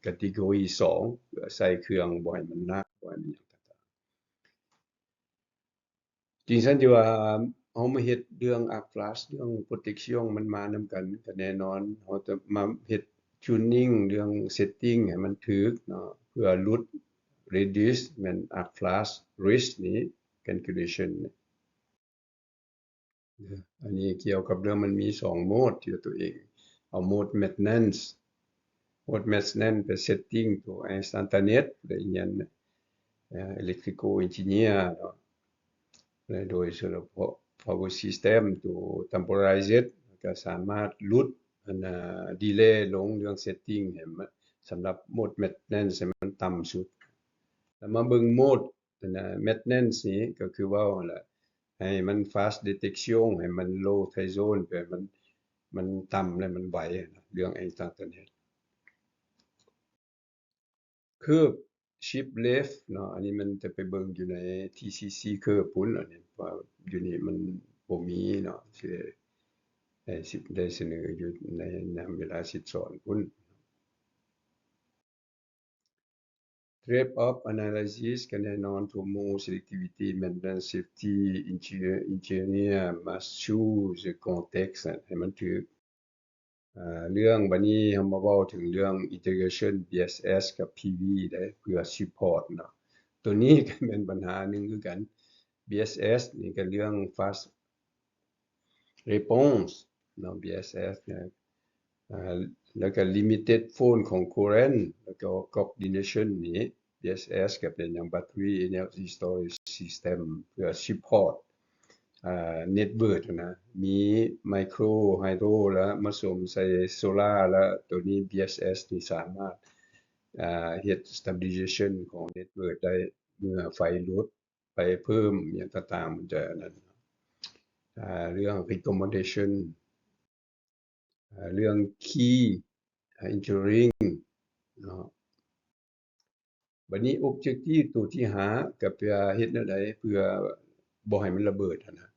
category ສອງ ເພື່ອໃສ່ເຄື່ອງບໍ່ໃຫ້ມັນໜັກ ບໍ່ໃຫ້ມັນຫຍັງຕ່າງໆ. ຈິງຊັ້ນທີ່ວ່າເຮົາມາເຮັດເລື່ອງ arc flash ເລື່ອງ protection ມັນມານຳກັນ ກໍແນ່ນອນ ເຮົາຈະມາເຮັດ tuning ເລື່ອງ setting ໃຫ້ມັນຖືກເນາະ ເພື່ອຫຼຸດ reduce ແມ່ນ arc flash risk ນີ້ calculation ນີ້. ອັນນີ້ກ່ຽວກັບເລື່ອງມັນມີສອງໂໝດທີ່ຕົວເອງເອົາໂໝດ maintenance ໂໝດ maintenance ໄປ setting ຕົວ instantaneous ໄດ້ຮຽນ electrical engineer ເນາະ ແລະ ໂດຍສະເພາະ power system ຕົວ temporizer ກໍສາມາດຫຼຸດອັນ delay ລົງເລື່ອງ setting ໃຫ້ມັນ ສຳລັບໂໝດ maintenance ໃຫ້ມັນຕ່ຳສຸດ ແລ້ວມາເບິ່ງໂໝດ ອັນນ່າ maintenance ນີ້ກໍຄືເວົ້າຫັ້ນແຫຼະ ໃຫ້ມັນ fast detection ໃຫ້ມັນ low threshold ແບບມັນ ມັນຕ່ຳ ແລະ ມັນໄວ ເລື່ອງ instantaneous. Curve shift left ເນາະ ອັນນີ້ມັນຈະໄປເບິ່ງຢູ່ໃນ TCC curve ພຸ້ນ ອັນນີ້ ເພາະວ່າຢູ່ນີ້ມັນບໍ່ມີເນາະ ຊິໄດ້ ໄດ້ສະເໜີຢູ່ໃນຍາມເວລາສິດສອນພຸ້ນ. Trade-off analysis ກໍແນ່ນອນ TOMO, selectivity, maintenance, safety, engineer must choose the context ໃຫ້ມັນຖືກ ເລື່ອງ ບັດນີ້ເຮົາມາເວົ້າເຖິງເລື່ອງ integration BSS ກັບ PV ໄດ້ ເພື່ອ support ເນາະ ຕົວນີ້ກໍແມ່ນບັນຫາໜຶ່ງຄືກັນ BSS ນີ້ກໍເລື່ອງ fast response ເນາະ BSS ນະ ແລ້ວກໍ limited flow ຂອງ current ແລ້ວກໍ coordination ນີ້ BSS ກໍເປັນຫຍັງ battery energy storage system ເພື່ອ support ອ່າ network ຫັ້ນນະ ມີ micro hydro ແລ້ວມາສົມໃສ່ solar ແລ້ວ ຕົວນີ້ BSS ນີ້ສາມາດ ອ່າ ເຮັດ stabilization ຂອງ network ໄດ້ ເມື່ອໄຟຫຼຸດ ໄປເພີ່ມຫຍັງຕ່າງໆ ມັນຈະອັນນັ້ນ ເລື່ອງ recommendation ເລື່ອງ key engineering ເນາະ ບັດນີ້ objective ຕົວທີຫ້າ ກໍເພື່ອເຮັດແນວໃດ ເພື່ອບໍ່ໃຫ້ມັນລະເບີດຫັ້ນນະ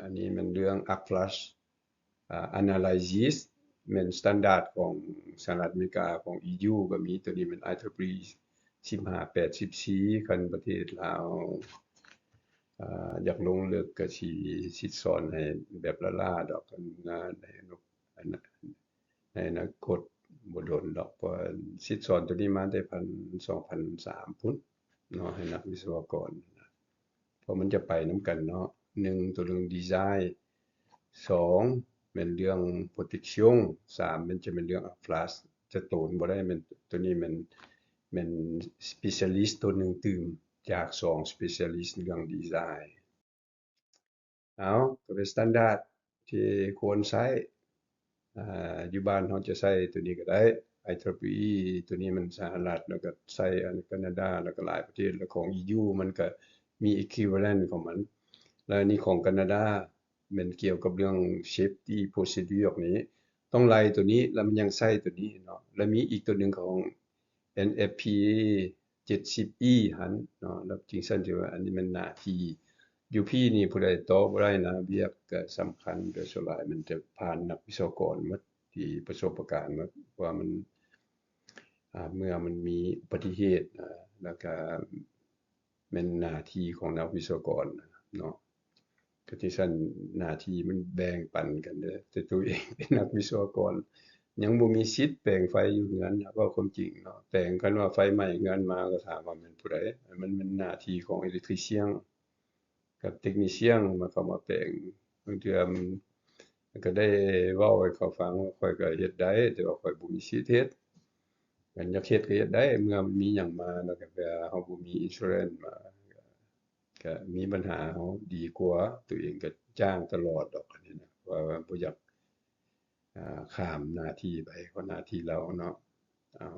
ອັນນີ້ແມ່ນເລື່ອງ arc flash ອາ analysis ແມ່ນ standard ຂອງສະຫະລັດອາເມລິກາ ຂອງ EU ກໍມີ ຕົວນີ້ແມ່ນ IEEE ສິບຫ້າແປດສິບສີ່ ຄັນປະເທດລາວ ອາ ຢາກລົງເລິກກໍຊິ ຊິສອນໃຫ້ແບບລ້າໆດອກ ໃນ ໃນອະນາຄົດບໍ່ດົນດອກ ເພາະຊິສອນຕົວນີ້ມາແຕ່ພັນ ສອງພັນສາມພຸ້ນເນາະ ໃຫ້ນັກວິສະວະກອນ ເພາະມັນຈະໄປນຳກັນເນາະ ໜຶ່ງ ຕົວເລື່ອງດີໄຊນ໌ ສອງ ແມ່ນເລື່ອງໂປຣເຕັກຊວງ ສາມ ມັນຈະແມ່ນເລື່ອງ flash ຈະໂຕນບໍ່ໄດ້ ແມ່ນ ຕົວນີ້ແມ່ນ ແມ່ນ specialist ຕົວໜຶ່ງຕື່ມ ຈາກສອງ specialist ເລື່ອງ design. ເອົາ ກໍເປັນ standard ທີ່ຄວນໃຊ້. ອາ ຢູ່ບ້ານເຮົາຈະໃຊ້ຕົວນີ້ກໍໄດ້ IEEE ຕົວນີ້ມັນສະຫະລັດ ແລ້ວກໍໃຊ້ອັນການາດາ ແລ້ວກໍຫຼາຍປະເທດ ແລ້ວຂອງ EU ມັນກໍມີ equivalent ຂອງມັນ. ແລ້ວອັນນີ້ຂອງການາດາ ແມ່ນກ່ຽວກັບເລື່ອງ safety procedure ນີ້ ຕ້ອງໄລ່ຕົວນີ້ ແລ້ວມັນຍັງໃຊ້ຕົວນີ້ເນາະ. ແລ້ວມີອີກຕົວໜຶ່ງຂອງ NFPA ເຈັດສິບອີ ຫັ້ນເນາະ ແລ້ວຈຶ່ງຊັ້ນຖືວ່າອັນນີ້ແມ່ນໜ້າທີ່. ຢູ່ພີ້ນີ້ຜູ້ໃດຕອບບໍ່ໄດ້ນະ ວຽກກໍສຳຄັນ ໂດຍສ່ວນຫຼາຍມັນຈະຜ່ານນັກວິສະວະກອນໝົດ ທີ່ປະສົບປະການໝົດ ວ່າມັນ ອາ ເມື່ອມັນມີອຸບັດຕິເຫດ ອາ ແລ້ວກະ ແມ່ນໜ້າທີ່ຂອງນັກວິສະວະກອນເນາະ. ກໍຈັ່ງຊັ້ນ ໜ້າທີ່ມັນແບ່ງປັນກັນເດ້ ແຕ່ຕົວເອງເປັນນັກວິສະວະກອນ ຍັງບໍ່ມີສິດແປງໄຟຢູ່ເຮືອນ. ເວົ້າຄວາມຈິງເນາະ ແປງ ຄັນວ່າໄຟໄໝ້ເຮືອນມາ ກໍຖາມວ່າແມ່ນຜູ້ໃດ? ມັນແມ່ນໜ້າທີ່ຂອງ electrician ກັບ technician ມາເຂົ້າມາແປງ. ບາງເທື່ອມັນ ແລ້ວກໍໄດ້ເວົ້າໃຫ້ເຂົາຟັງວ່າ ຂ້ອຍກໍເຮັດໄດ້ ແຕ່ວ່າຂ້ອຍບໍ່ມີສິດເຮັດ. ຄັນຢາກເຮັດກໍເຮັດໄດ້ ເມື່ອມັນມີຫຍັງມາ ແລ້ວກໍແປວ່າເຮົາບໍ່ມີ insurance ມາ ກໍມີບັນຫາ. ເຮົາດີກວ່າ ຕົວເອງກໍຈ້າງຕະຫຼອດດອກ ອັນນີ້ນະ ວ່າ ວ່າບໍ່ຢາກ ອາ ຂ້າມໜ້າທີ່ໄປ ເພາະໜ້າທີ່ລາວເນາະ. ເອົາ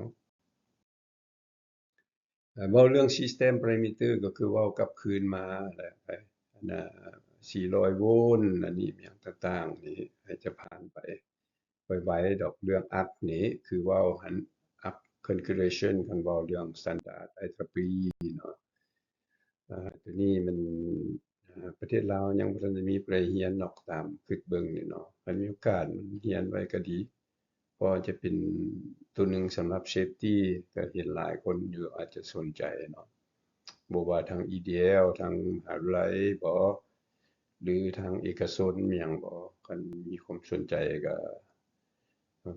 ເວົ້າເລື່ອງ system parameter ກໍຄືເວົ້າກັບຄືນມາແຫຼະ ໄປ ອັນນ່າ ສີ່ຮ້ອຍໂວນ ອັນນີ້ຫຍັງຕ່າງໆ ນີ້ໃຫ້ຈະຜ່ານໄປໄວໆດອກ. ເລື່ອງ arc ນີ້ຄືເວົ້າຫັ້ນ arc calculation ຄັນເວົ້າເລື່ອງ standard IEEE ເນາະ. ອາ ຕົວນີ້ມັນ ອາ ປະເທດລາວຍັງບໍ່ທັນໄດ້ມີຜູ້ໃດຮຽນດອກ ຕາມຄິດເບິ່ງນີ້ເນາະ. ຄັນມີໂອກາດຮຽນໄວ້ກໍດີ ເພາະຈະເປັນຕົວໜຶ່ງສຳລັບ safety ກໍເຫັນຫຼາຍຄົນຢູ່ອາດຈະສົນໃຈເນາະ ບໍ່ວ່າທາງ EDL ທາງມະຫາວິທະຍາໄລບໍ ຫຼືທາງເອກະຊົນຫຍັງບໍ ຄັນມີຄວາມສົນໃຈກໍ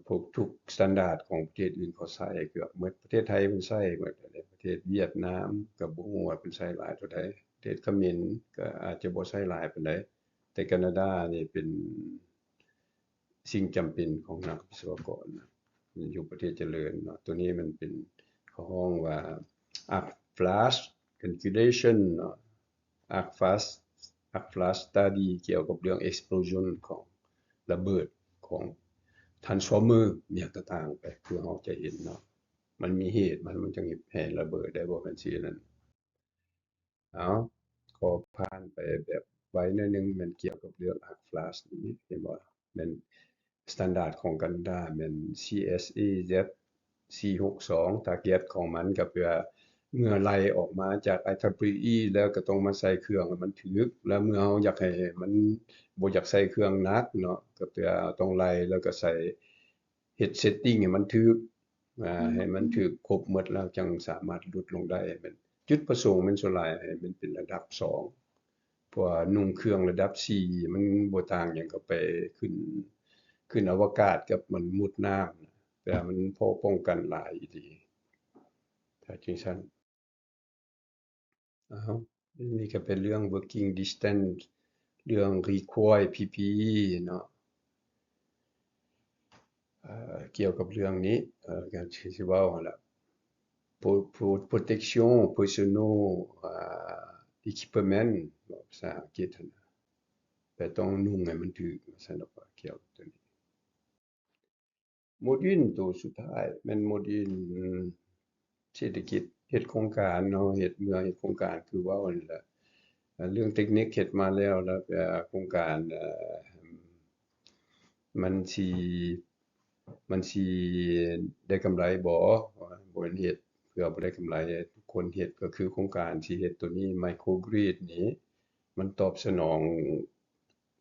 ພວກທຸກ standard ຂອງປະເທດອື່ນເຂົາໃຊ້ເກືອບໝົດ. ປະເທດໄທເພິ່ນໃຊ້ໝົດແຫຼະ ປະເທດຫວຽດນາມກໍບໍ່ຮູ້ວ່າເພິ່ນໃຊ້ຫຼາຍເທົ່າໃດ ປະເທດຂະເໝນກໍອາດຈະບໍ່ໃຊ້ຫຼາຍປານໃດ ແຕ່ການາດານີ້ເປັນສິ່ງຈຳເປັນຂອງນັກວິສະວະກອນ ຢູ່ປະເທດຈະເລີນເນາະ. ຕົວນີ້ມັນເປັນ ເຂົາຮ້ອງວ່າ arc flash calculation ເນາະ arc flash arc flash study ກ່ຽວກັບເລື່ອງ explosion ຂອງລະເບີດ ຂອງ transformer ຫຍັງຕ່າງໆໄປ ເພື່ອເຮົາຈະເຫັນເນາະ ມັນມີເຫດມັນ ມັນຈຶ່ງເຮັດໃຫ້ລະເບີດໄດ້ ບໍ່ແມ່ນຊິອັນນັ້ນ. ເອົາ ຂໍຜ່ານໄປແບບໄວໜ້ອຍໜຶ່ງ ແມ່ນກ່ຽວກັບເລື່ອງ arc flash ນີ້ ເຫັນບໍ່ ແມ່ນ standard ຂອງການາດາແມ່ນ CSAZ ສີ່ຫົກສອງ target ຂອງມັນກໍແປວ່າ ເມື່ອໄລ່ອອກມາຈາກ IEEE ແລ້ວກໍຕ້ອງມາໃສ່ເຄື່ອງໃຫ້ມັນຖືກ ແລ້ວເມື່ອເຮົາຢາກໃຫ້ມັນ ບໍ່ຢາກໃສ່ເຄື່ອງໜັກເນາະ ກໍແປວ່າຕ້ອງໄລ່ ແລ້ວກໍໃສ່ ເຮັດ setting ໃຫ້ມັນຖືກ ອາ ໃຫ້ມັນຖືກຄົບໝົດ ແລ້ວຈັ່ງສາມາດຫຼຸດລົງໄດ້. ແມ່ນ ຈຸດປະສົງແມ່ນສ່ວນຫຼາຍໃຫ້ມັນເປັນລະດັບສອງ ເພາະວ່ານຸ່ງເຄື່ອງລະດັບສີ່ ມັນບໍ່ຕ່າງຫຍັງກັບໄປຂຶ້ນ ຂຶ້ນອະວະກາດກັບມັນມຸດນ້ຳ ແຕ່ວ່າມັນພໍປ້ອງກັນຫຼາຍອີ່ຫຼີ ຖ້າຈັ່ງຊັ້ນ. ເອົາ ນີ້ກໍເປັນເລື່ອງ working distance ເລື່ອງ require PPE ເນາະ ເອີ ກ່ຽວກັບເລື່ອງນີ້ ເອີ ກໍຊິເວົ້າຫັ້ນລະ pro- pro- protection personal ອາ equipment ເວົ້າພາສາອັງກິດຫັ້ນນະ ແຕ່ຕ້ອງນຸ່ງໃຫ້ມັນຖືກ ວ່າຊັ້ນດອກ ວ່າກ່ຽວກັບຕົວນີ້. ໂມດູນໂຕສຸດທ້າຍແມ່ນໂມດູນເສດຖະກິດ ເຮັດໂຄງການເນາະ ເຮັດເມືອງ ເຮັດໂຄງການ ຄືເວົ້າຫັ້ນແຫຼະ. ເລື່ອງເຕັກນິກເຮັດມາແລ້ວ ແລ້ວ ເອີ ໂຄງການ ເອີ ມັນຊິ ມັນຊິໄດ້ກຳໄລບໍ່? ບໍ່ແມ່ນເຮັດເພື່ອບໍ່ໄດ້ກຳໄລ ທຸກຄົນເຮັດ ກໍຄືໂຄງການຊິເຮັດໂຕນີ້ microgrid ນີ້ ມັນຕອບສະໜອງ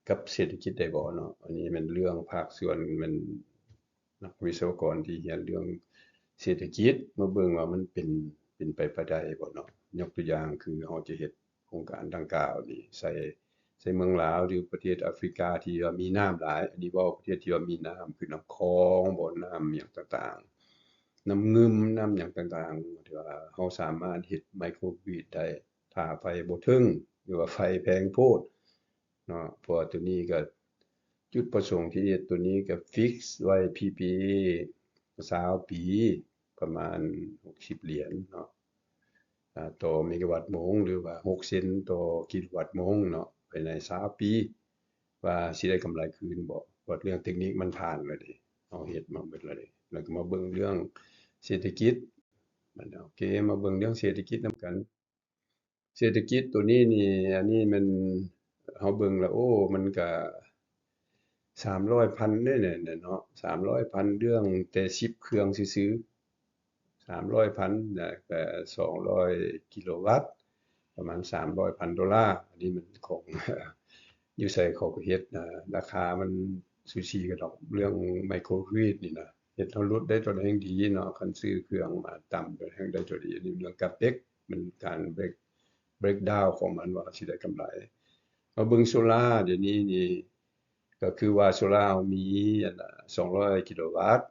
ກັບເສດຖະກິດໄດ້ບໍ່ເນາະ? ອັນນີ້ແມ່ນເລື່ອງພາກສ່ວນ ແມ່ນນັກວິສະວະກອນທີ່ຮຽນເລື່ອງເສດຖະກິດ ມາເບິ່ງວ່າມັນເປັນ ເປັນໄປໄດ້ບໍ່ເນາະ? ຍົກຕົວຢ່າງຄືເຮົາຈະເຮັດໂຄງການດັ່ງກ່າວນີ້ ໃສ່ ໃສ່ເມືອງລາວ ຫຼື ປະເທດອາຟຣິກາທີ່ວ່າມີນ້ຳຫຼາຍ ອັນນີ້ເວົ້າປະເທດທີ່ວ່າມີນ້ຳ ຄືນ້ຳຂອງບໍ ນ້ຳຫຍັງຕ່າງໆ ນ້ຳງື່ມ ນ້ຳຫຍັງຕ່າງໆ ທີ່ວ່າເຮົາສາມາດເຮັດ microgrid ໄດ້ ຖ້າໄຟບໍ່ເຖິງ ຫຼືວ່າໄຟແພງໂພດເນາະ. ເພາະວ່າໂຕນີ້ກໍ ຈຸດປະສົງທີ່ເຮັດໂຕນີ້ກໍ fix ໄວ້ PPA ຊາວປີ ປະມານຫົກສິບຫຼຽນເນາະ. ອາ ຕໍ່ເມກາວັດໂມງ ຫຼືວ່າຫົກເຊັນຕໍ່ກິໂລວັດໂມງເນາະ ພາຍໃນຊາວປີ ວ່າຊິໄດ້ກຳໄລຄືນບໍ່. ເພາະເລື່ອງເຕັກນິກມັນຜ່ານແລ້ວເດ້ ເຮົາເຮັດມາເບິດແລ້ວເດ້. ແລ້ວກໍມາເບິ່ງເລື່ອງເສດຖະກິດ ມັນ ໂອເຄ ມາເບິ່ງເລື່ອງເສດຖະກິດນຳກັນ. ເສດຖະກິດໂຕນີ້ນີ້ ອັນນີ້ແມ່ນເຮົາເບິ່ງແລ້ວ ໂອ້ ມັນກະສາມຮ້ອຍພັນເດ້ເນາະ ສາມຮ້ອຍພັນ ເລື່ອງແຕ່ສິບເຄື່ອງຊື່ໆ ສາມຮ້ອຍພັນ ແລ້ວກະສອງຮ້ອຍກິໂລວັດ ປະມານສາມຮ້ອຍພັນໂດລາ. ອັນນີ້ມັນຂອງ ຢູ່ໃສເຂົາກໍເຮັດນະ ລາຄາມັນສູສີກັນດອກ. ເລື່ອງໄມໂຄຣກຣິດນີ້ນະ ເຮັດເຮົາຫຼຸດໄດ້ຕົວໃດແຮ່ງດີເນາະ ຄັນຊື້ເຄື່ອງມາຕ່ຳໂດຍແຮ່ງໄດ້ຕົວດີ. ອັນນີ້ເລື່ອງກາເປັກ ມັນການເບຣກ ເບຣກດາວຂອງມັນວ່າຊິໄດ້ກຳໄລ. ມາເບິ່ງໂຊລາ ດຽວນີ້ນີ້ ກໍຄືວ່າໂຊລາເຮົາມີອັນນະ ສອງຮ້ອຍກິໂລວັດ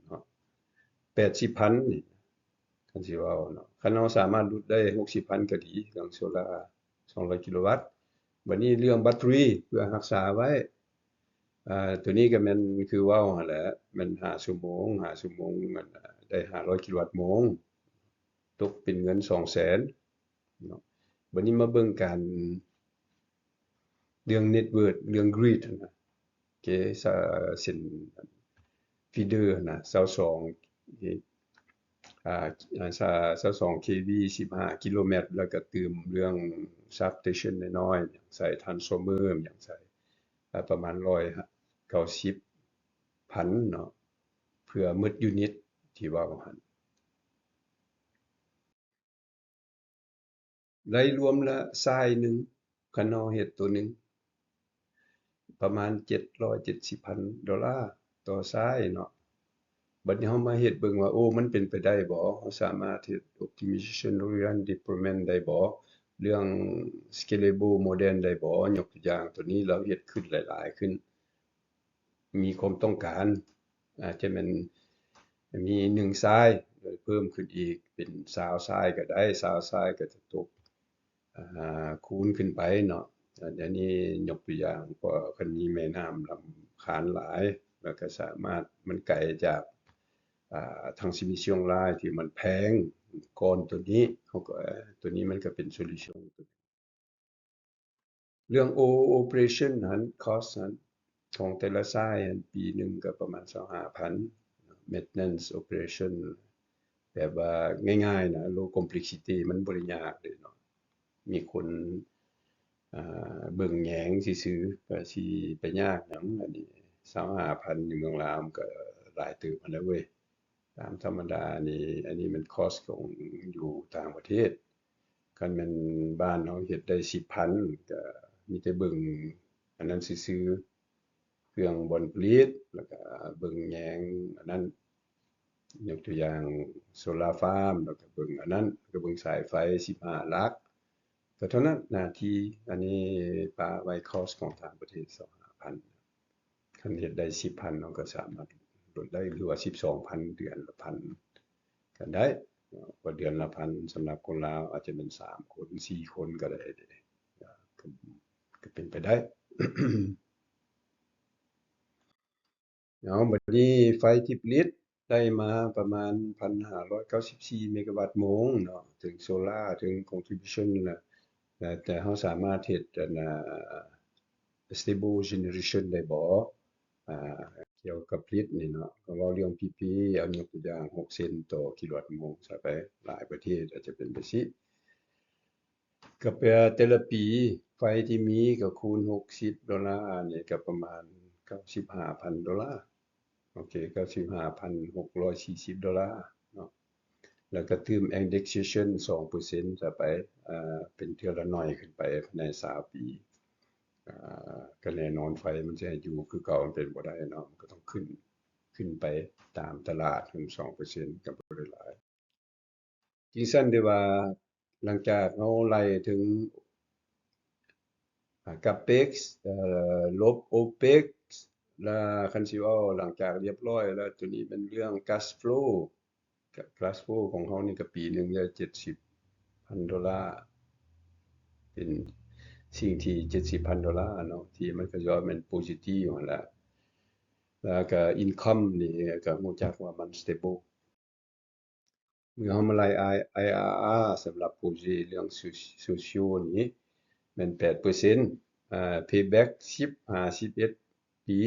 ເນາະ ແປດສິບພັນນີ້ ຄັນຊິເວົ້າເນາະ ຄັນເຮົາສາມາດຫຼຸດໄດ້ຫົກສິບພັນກໍດີ ເລື່ອງໂຊລາ ສອງຮ້ອຍກິໂລວັດ. ບັດນີ້ເລື່ອງແບັດເຕີຣີເພື່ອຮັກສາໄວ້ ອາ ໂຕນີ້ກໍແມ່ນຄືເວົ້າຫັ້ນແຫຼະ ແມ່ນຫ້າຊົ່ວໂມງ ຫ້າຊົ່ວໂມງ ອັນນະ ໄດ້ຫ້າຮ້ອຍກິໂລວັດໂມງ ຕົກເປັນເງິນສອງແສນເນາະ. ບັດນີ້ມາເບິ່ງການ ເລື່ອງເນັດເວີກ ເລື່ອງກຣິດຫັ້ນນະ ເຄ ສະ ເສັ້ນຟີເດີຫັ້ນນະ ຊາວສອງ ອາ ອາ ຊາ ຊາວສອງເຄວີ ສິບຫ້າກິໂລແມັດ ແລ້ວກໍຕື່ມເລື່ອງຊັບສະເຕຊັນນ້ອຍໆ ຫຍັງໃສ່ ທຣານສຟໍເມີ ຫຍັງໃສ່ ອາ ປະມານຮ້ອຍເກົ້າສິບພັນເນາະ ເພື່ອໝົດຢູນິດທີ່ເວົ້າຫັ້ນ. ໄດ້ລວມລະສາຍໜຶ່ງ ຄັນເຮົາເຮັດໂຕໜຶ່ງ ປະມານເຈັດຮ້ອຍເຈັດສິບພັນໂດລາຕໍ່ສາຍເນາະ. ບັດນີ້ເຮົາມາເຮັດເບິ່ງວ່າ ໂອ້ ມັນເປັນໄປໄດ້ບໍ່? ເຮົາສາມາດເຮັດ optimization ຫຼື run deployment ໄດ້ບໍ່? ເລື່ອງ scalable model ໄດ້ບໍ່? ຍົກຕົວຢ່າງ ໂຕນີ້ລາວເຮັດຂຶ້ນຫຼາຍໆຂຶ້ນ ມີຄວາມຕ້ອງການ ອາດຈະແມ່ນມີໜຶ່ງສາຍ ເພີ່ມຂຶ້ນອີກເປັນຊາວສາຍກໍໄດ້ ຊາວສາຍກໍຈະຕົກ ອາ ຄູນຂຶ້ນໄປເນາະ. ອັນນີ້ຍົກຕົວຢ່າງ ເພາະຄັນມີແມ່ນ້ຳລຳຄານຫຼາຍ ແລ້ວກໍສາມາດ ມັນໄກຈາກ ອາ transmission line ທີ່ມັນແພງກ່ອນໂຕນີ້ ເຮົາກໍ ໂຕນີ້ມັນກໍເປັນ solution ໂຕນີ້. ເລື່ອງ operation ຫັ້ນ cost ຫັ້ນ ຂອງແຕ່ລະສາຍຫັ້ນ ປີໜຶ່ງກໍປະມານຊາວຫ້າພັນ maintenance operation ແບບວ່າງ່າຍໆນະ low complexity ມັນບໍ່ໄດ້ຍາກເດ້ເນາະ ມີຄົນ ອາ ເບິ່ງແຍງຊື່ໆ ກໍຊິໄປຍາກຫຍັງ. ອັນນີ້ຊາວຫ້າພັນ ຢູ່ເມືອງລາວມັນກໍຫຼາຍເຕີບຫັ້ນແຫຼະເວີຍ. ຕາມທຳມະດານີ້ ອັນນີ້ມັນ cost ຂອງຢູ່ຕ່າງປະເທດ. ຄັນແມ່ນບ້ານເຮົາເຮັດໄດ້ສິບພັນ ກໍມີແຕ່ເບິ່ງອັນນັ້ນຊື່ໆ ເຄື່ອງບ່ອນຜະລິດ ແລ້ວກໍເບິ່ງແຍງອັນນັ້ນ ຍົກຕົວຢ່າງ solar farm ແລ້ວກໍເບິ່ງອັນນັ້ນ ແລ້ວກໍເບິ່ງສາຍໄຟສິບຫ້າຫຼັກ ກໍເທົ່ານັ້ນໜ້າທີ່. ອັນນີ້ປະໄວ້ cost ຂອງຕ່າງປະເທດຊາວຫ້າພັນ. ຄັນເຮັດໄດ້ສິບພັນ ເຮົາກໍສາມາດລົດໄດ້ ຫຼືວ່າສິບສອງພັນ ເດືອນລະພັນກໍໄດ້ເນາະ. ເພາະເດືອນລະພັນສຳລັບຄົນລາວອາດຈະແມ່ນສາມຄົນ ສີ່ຄົນກໍໄດ້ເດ້ ກໍ ກໍເປັນໄປໄດ້. ເອົາ ບັດນີ້ໄຟທີ່ຜະລິດໄດ້ມາປະມານພັນຫ້າຮ້ອຍເກົ້າສິບສີ່ເມກາວັດໂມງເນາະ ເຖິງໂຊລາ ເຖິງ contribution ນະ ແຕ່ເຮົາສາມາດເຮັດອັນນະ stable generation ໄດ້ບໍ່? ອາ ກ່ຽວກັບຜະລິດນີ້ເນາະ ກໍເວົ້າເລື່ອງ PPA ເອົາຍົກຕົວຢ່າງ ຫົກເຊັນຕໍ່ກິໂລວັດໂມງ ໃສ່ໄປ ຫຼາຍປະເທດອາດຈະເປັນໄປຊີ້ ກໍແປແຕ່ລະປີ ໄຟທີ່ມີກໍຄູນຫົກສິບໂດລາ ນີ້ກໍປະມານເກົ້າສິບຫ້າພັນໂດລາ ໂອເຄ ເກົ້າສິບຫ້າພັນຫົກຮ້ອຍສີ່ສິບໂດລາເນາະ. ແລ້ວກໍຕື່ມ indexation ສອງເປີເຊັນ ໃສ່ໄປ ເປັນເທື່ອລະໜ້ອຍຂຶ້ນໄປພາຍໃນຊາວປີ ກໍແນ່ນອນໄຟມັນຊິໃຫ້ຢູ່ຄືເກົ່າ ມັນເປັນບໍ່ໄດ້ເນາະ ມັນກໍຕ້ອງຂຶ້ນ ຂຶ້ນໄປຕາມຕະຫຼາດ ສອງເປີເຊັນ ກໍບໍ່ໄດ້ຫຼາຍ. ຈັ່ງຊັ້ນໄດ້ວ່າ ຫຼັງຈາກເຮົາໄລ່ເຖິງ ອາ CAPEX ເອີ ລົບ OPEX ລະຄັນຊິເວົ້າ ຫຼັງຈາກລຽບຮ້ອຍແລ້ວ ໂຕນີ້ແມ່ນເລື່ອງ cash flow cash flow ຂອງເຮົານີ້ກໍປີໜຶ່ງໄດ້ເຈັດສິບພັນໂດລາ ເປັນສິ່ງທີ່ເຈັດສິບພັນໂດລາເນາະ ທີ່ມັນກໍຊິວ່າແມ່ນ positive ຫັ້ນລະ. ແລ້ວກໍ income ນີ້ກໍຮູ້ຈັກວ່າມັນ stable. ເມື່ອເຮົາມາໄລ່ ໄອ ໄອອາອາ ສຳລັບໂປຣເຈເລື່ອງໂຊ ໂຊຊຽວນີ້ ແມ່ນແປດເປີເຊັນ ອາ ເພແບັກສິບຫາສິບເອັດປີ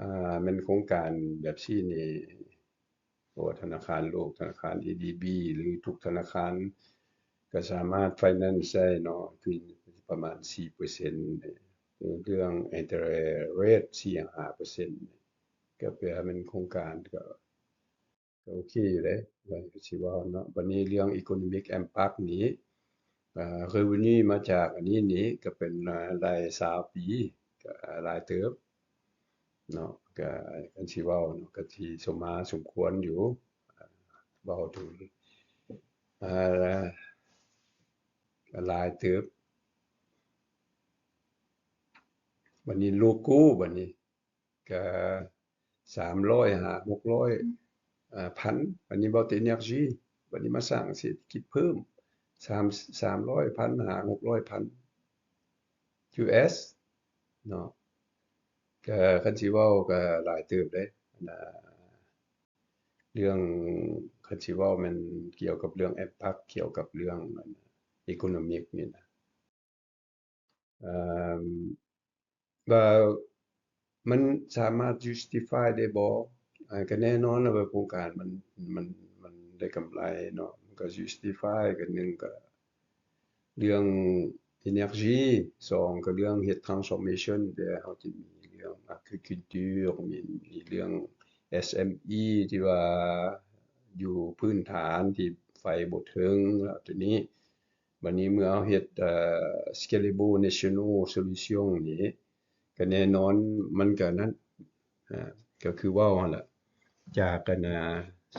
ອາ ແມ່ນໂຄງການແບບຊີ້ນີ້ ເພາະວ່າທະນາຄານໂລກ, ທະນາຄານ ເອດີບີ ຫຼື ທຸກທະນາຄານກໍສາມາດໄຟແນນໄດ້ເນາະ ຄືປະມານສີ່ເປີເຊັນ ເລື່ອງ interest rate ສີ່ຫາຫ້າເປີເຊັນ ກໍແປວ່າແມ່ນໂຄງການກໍ ກໍໂອເຄຢູ່ເດ້ ກໍຊິເວົ້າເນາະ. ບັດນີ້ເລື່ອງ economic impact ນີ້ ອາ revenue ມາຈາກອັນນີ້ນີ້ກໍເປັນ ອາ ໄດ້ຊາວປີ ກໍຫຼາຍເຕີບເນາະ. ກໍຄັນຊິເວົ້າເນາະ ກໍທີ່ສົມມາສົມຄວນຢູ່ ເວົ້າເຖິງ ອາ ຫຼາຍເຕີບ. ບັດນີ້ໂລໂກ້ ບັດນີ້ ກະສາມຮ້ອຍຫາຫົກຮ້ອຍ ອາ ພັນ ອັນນີ້ເວົ້າແຕ່ energy. ບັດນີ້ມາສ້າງເສດຖະກິດເພີ່ມ ສາມ ສາມຮ້ອຍພັນຫາຫົກຮ້ອຍພັນ ຢູເອສ ເນາະ. ກະຄັນຊິເວົ້າກະຫຼາຍເຕີບເດ້ ອັນນ່າ ເລື່ອງ ຄັນຊິເວົ້າແມ່ນກ່ຽວກັບເລື່ອງ impact ກ່ຽວກັບເລື່ອງ economic ນີ້ນະ. ເອີ່ມ ວ່າມັນສາມາດ justify ໄດ້ບໍ່? ອາ ກໍແນ່ນອນແລ້ວວ່າໂຄງການມັນ ມັນ ມັນໄດ້ກຳໄລເນາະ ມັນກໍ justify ກໍ ໜຶ່ງ ກໍເລື່ອງ energy ສອງ ກໍເລື່ອງເຮັດ transformation ແຕ່ເຮົາຈະມີເລື່ອງ agriculture ມີ ມີເລື່ອງ ເອສເອັມອີ ທີ່ວ່າຢູ່ພື້ນຖານທີ່ໄຟບໍ່ເຖິງ ແລ້ວຕົວນີ້ ບັດນີ້ເມື່ອເຮົາເຮັດ ເອີ່ scalable national solution ນີ້ ກໍແນ່ນອນມັນກໍນັ້ນ ອາ ກໍຄືເວົ້າຫັ້ນລະ ຈາກ ອັນນ່າ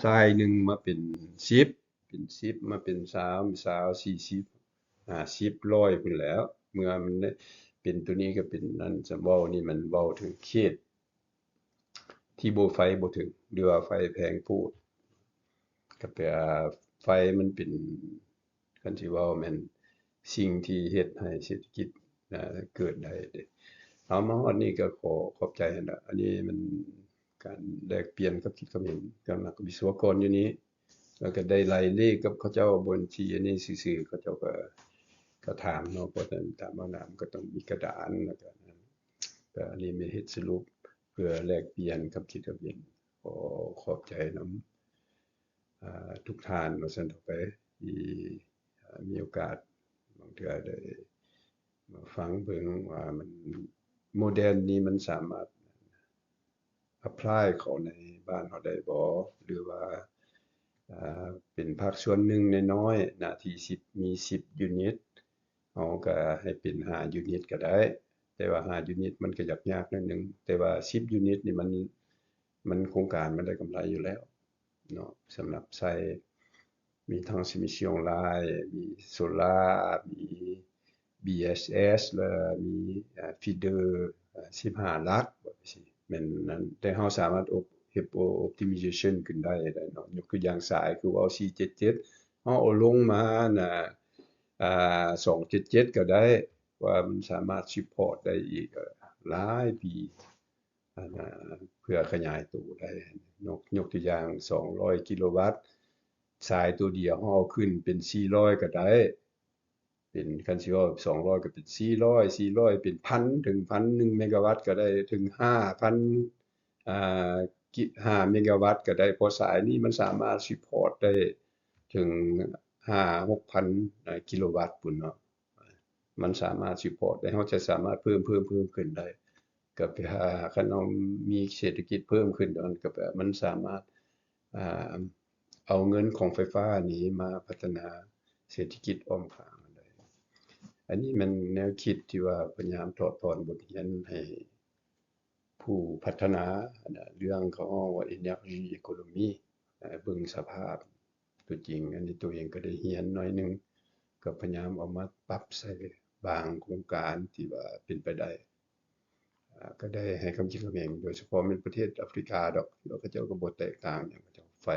ຊາຍໜຶ່ງມາເປັນສິບ ເປັນສິບ ມາເປັນຊາວ ຊາວ ສີ່ສິບ ຫ້າສິບ ຮ້ອຍພຸ້ນແຫຼ້ວ. ເມື່ອມັນໄດ້ເປັນຕົວນີ້ກໍເປັນນັ້ນ ສຳເວົ້ານີ້ມັນເວົ້າເຖິງເຂດ ທີ່ບໍ່ ໄຟບໍ່ເຖິງ ຫຼືວ່າໄຟແພງໂພດ ກໍແປວ່າໄຟມັນເປັນ ຄັນຊິເວົ້າແມ່ນສິ່ງທີ່ເຮັດໃຫ້ເສດຖະກິດ ເອີ່ ເກີດໄດ້ເດ້. ເອົາ ມາຮອດນີ້ກໍຂໍຂອບໃຈຫັ້ນລະ ອັນນີ້ມັນການແລກປ່ຽນຄຳຄິດຄຳເຫັນກັບນັກວິສະວະກອນຢູ່ນີ້ ແລ້ວກໍໄດ້ໄລ່ເລກກັບເຂົາເຈົ້າ ບໍ່ແມ່ນທີ່ອັນນີ້ຊື່ໆ ເຂົາເຈົ້າກໍ ກໍຖາມເນາະ ເພາະວ່າຕາມບັນດາມັນກໍຕ້ອງມີກະດານ ແລ້ວກໍ ກໍອັນນີ້ແມ່ນເຮັດສະຫຼຸບເພື່ອແລກປ່ຽນຄຳຄິດຄຳເຫັນ. ຂໍຂອບໃຈນຳ ອາ ທຸກທ່ານວ່າຊັ້ນເຖາະໄປ ທີ່ ອາ ມີໂອກາດບາງເທື່ອໄດ້ມາຟັງເບິ່ງວ່າມັນ ໂມເດນນີ້ມັນສາມາດ apply ເຂົ້າໃນບ້ານເຮົາໄດ້ບໍ່ ຫຼືວ່າ ອາ ເປັນພາກສ່ວນໜຶ່ງນ້ອຍໆ ໜ້າທີ່ສິບ ມີສິບຢູນິດ ເຮົາກໍໃຫ້ເປັນຫ້າຢູນິດກໍໄດ້ ແຕ່ວ່າຫ້າຢູນິດມັນກໍຍາກໆໜ້ອຍໜຶ່ງ ແຕ່ວ່າສິບຢູນິດນີ້ມັນ ມັນ ໂຄງການມັນໄດ້ກຳໄລຢູ່ແລ້ວເນາະ ສຳລັບໃຊ້ ມີທັງ transmission line ມີໂຊລາ ມີ ບີເອສເອສ ແລະ ມີ ເອີ່ feeder ເອີ່ ສິບຫ້າຫຼັກ ແບບຊີ້ ແມ່ນນັ້ນ ແຕ່ເຮົາສາມາດ op ເຮັດ optimization ຂຶ້ນໄດ້ເນາະ. ຍົກຕົວຢ່າງສາຍ ຄືເວົ້າ ສີ່ເຈັດເຈັດ ເຮົາເອົາລົງມານະ ອາ ສອງເຈັດເຈັດ ກໍໄດ້ ວ່າມັນສາມາດ support ໄດ້ອີກ ເອີ່ ຫຼາຍປີ ອັນນ່າ ເພື່ອຂະຫຍາຍໂຕໄດ້. ຍົກ ຍົກຕົວຢ່າງ ສອງຮ້ອຍກິໂລວັດ ສາຍໂຕດຽວ ເຮົາເອົາຂຶ້ນເປັນສີ່ຮ້ອຍກໍໄດ້ ເປັນ ຄັນຊິເວົ້າ ສອງຮ້ອຍກໍເປັນສີ່ຮ້ອຍ ສີ່ຮ້ອຍເປັນພັນ ເຖິງພັນໜຶ່ງເມກາວັດກໍໄດ້ ເຖິງຫ້າພັນ ອາ ກິ ຫ້າເມກາວັດກໍໄດ້ ເພາະສາຍນີ້ມັນສາມາດ support ໄດ້ເຖິງຫ້າຫົກພັນ ອາ ກິໂລວັດພຸ້ນເນາະ. ມັນສາມາດ support ໄດ້ ເຮົາຈະສາມາດເພີ່ມ ເພີ່ມ ເພີ່ມຂຶ້ນໄດ້ ກໍແປວ່າ ຄັນເຮົາມີເສດຖະກິດເພີ່ມຂຶ້ນ ກໍແປວ່າມັນສາມາດ ອາ ເອົາເງິນຂອງໄຟຟ້ານີ້ມາພັດທະນາເສດຖະກິດອ້ອມຂ້າງໄດ້. ອັນນີ້ແມ່ນແນວຄິດທີ່ວ່າພະຍາຍາມຖອດຖອນບົດຮຽນໃຫ້ຜູ້ພັດທະນາ ເລື່ອງເຂົາເອີ້ນວ່າ energy economy ເບິ່ງສະພາບຕົວຈິງ. ອັນນີ້ຕົວເອງກໍໄດ້ຮຽນໜ້ອຍໜຶ່ງ ກໍພະຍາຍາມເອົາມາປັບໃສ່ບາງໂຄງການທີ່ວ່າເປັນໄປໄດ້. ອາ ກໍໄດ້ໃຫ້ຄຳຄິດຄຳເຫັນ ໂດຍສະເພາະແມ່ນປະເທດອາຟຣິກາດອກ ທີ່ວ່າເຂົາເຈົ້າກໍບໍ່ແຕກຕ່າງຫຍັງ ເຂົາເຈົ້າໄຟ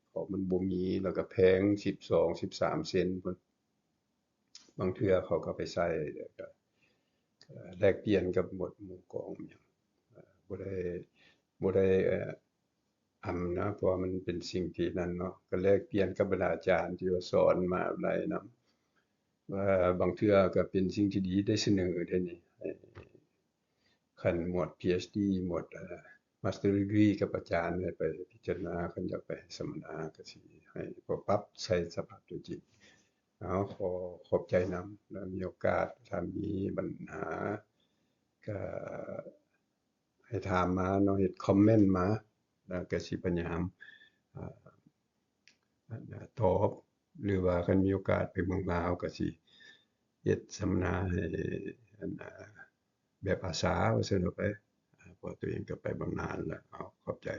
ເຂົາມັນບໍ່ມີ ແລ້ວກໍແພງ ສິບສອງ ສິບສາມເຊັນພຸ້ນ ບາງເທື່ອເຂົາກໍໄປໃຊ້ ແລ້ວກໍ ເອີ່ ແລກປ່ຽນກັບໝວດໝູ່ກອງຫຍັງ ເອີ່ ບໍ່ໄດ້ ບໍ່ໄດ້ ເອີ່ ອຳນະ ເພາະວ່າມັນເປັນສິ່ງທີ່ນັ້ນເນາະ ກໍແລກປ່ຽນກັບບັນດາອາຈານທີ່ວ່າສອນມະຫາວິທະຍາໄລນຳ ວ່າບາງເທື່ອກໍເປັນສິ່ງທີ່ດີໄດ້ສະເໜີເດ້ນີ້ ໃຫ້ຂັ້ນໝວດ PhD ໝວດ Master Degree ກັບອາຈານ ໃຫ້ໄປພິຈາລະນາ ຄັນຢາກໄປສັມມະນາ ກໍຊິໃຫ້ພໍປັບໃສ່ສະພາບຕົວຈິງ. ເອົາ ຂໍຂອບໃຈນຳ ແລ້ວມີໂອກາດ ຖ້າມີບັນຫາ ກໍໃຫ້ຖາມມາເນາະ ເຮັດຄອມເມັນມາ ແລ້ວກໍຊິພະຍາຍາມ ອາ ຕອບ ຫຼືວ່າຄັນມີໂອກາດໄປເມືອງລາວ ກໍຊິເຮັດສຳມະນາໃຫ້ ອັນ ອາ ແບບອາສາ ວ່າຊັ້ນເຖາະ ໄປ ອາ ເພາະຕົວເອງກໍໄປບຳນານແລ້ວ. ເອົາ ຂອບໃຈ.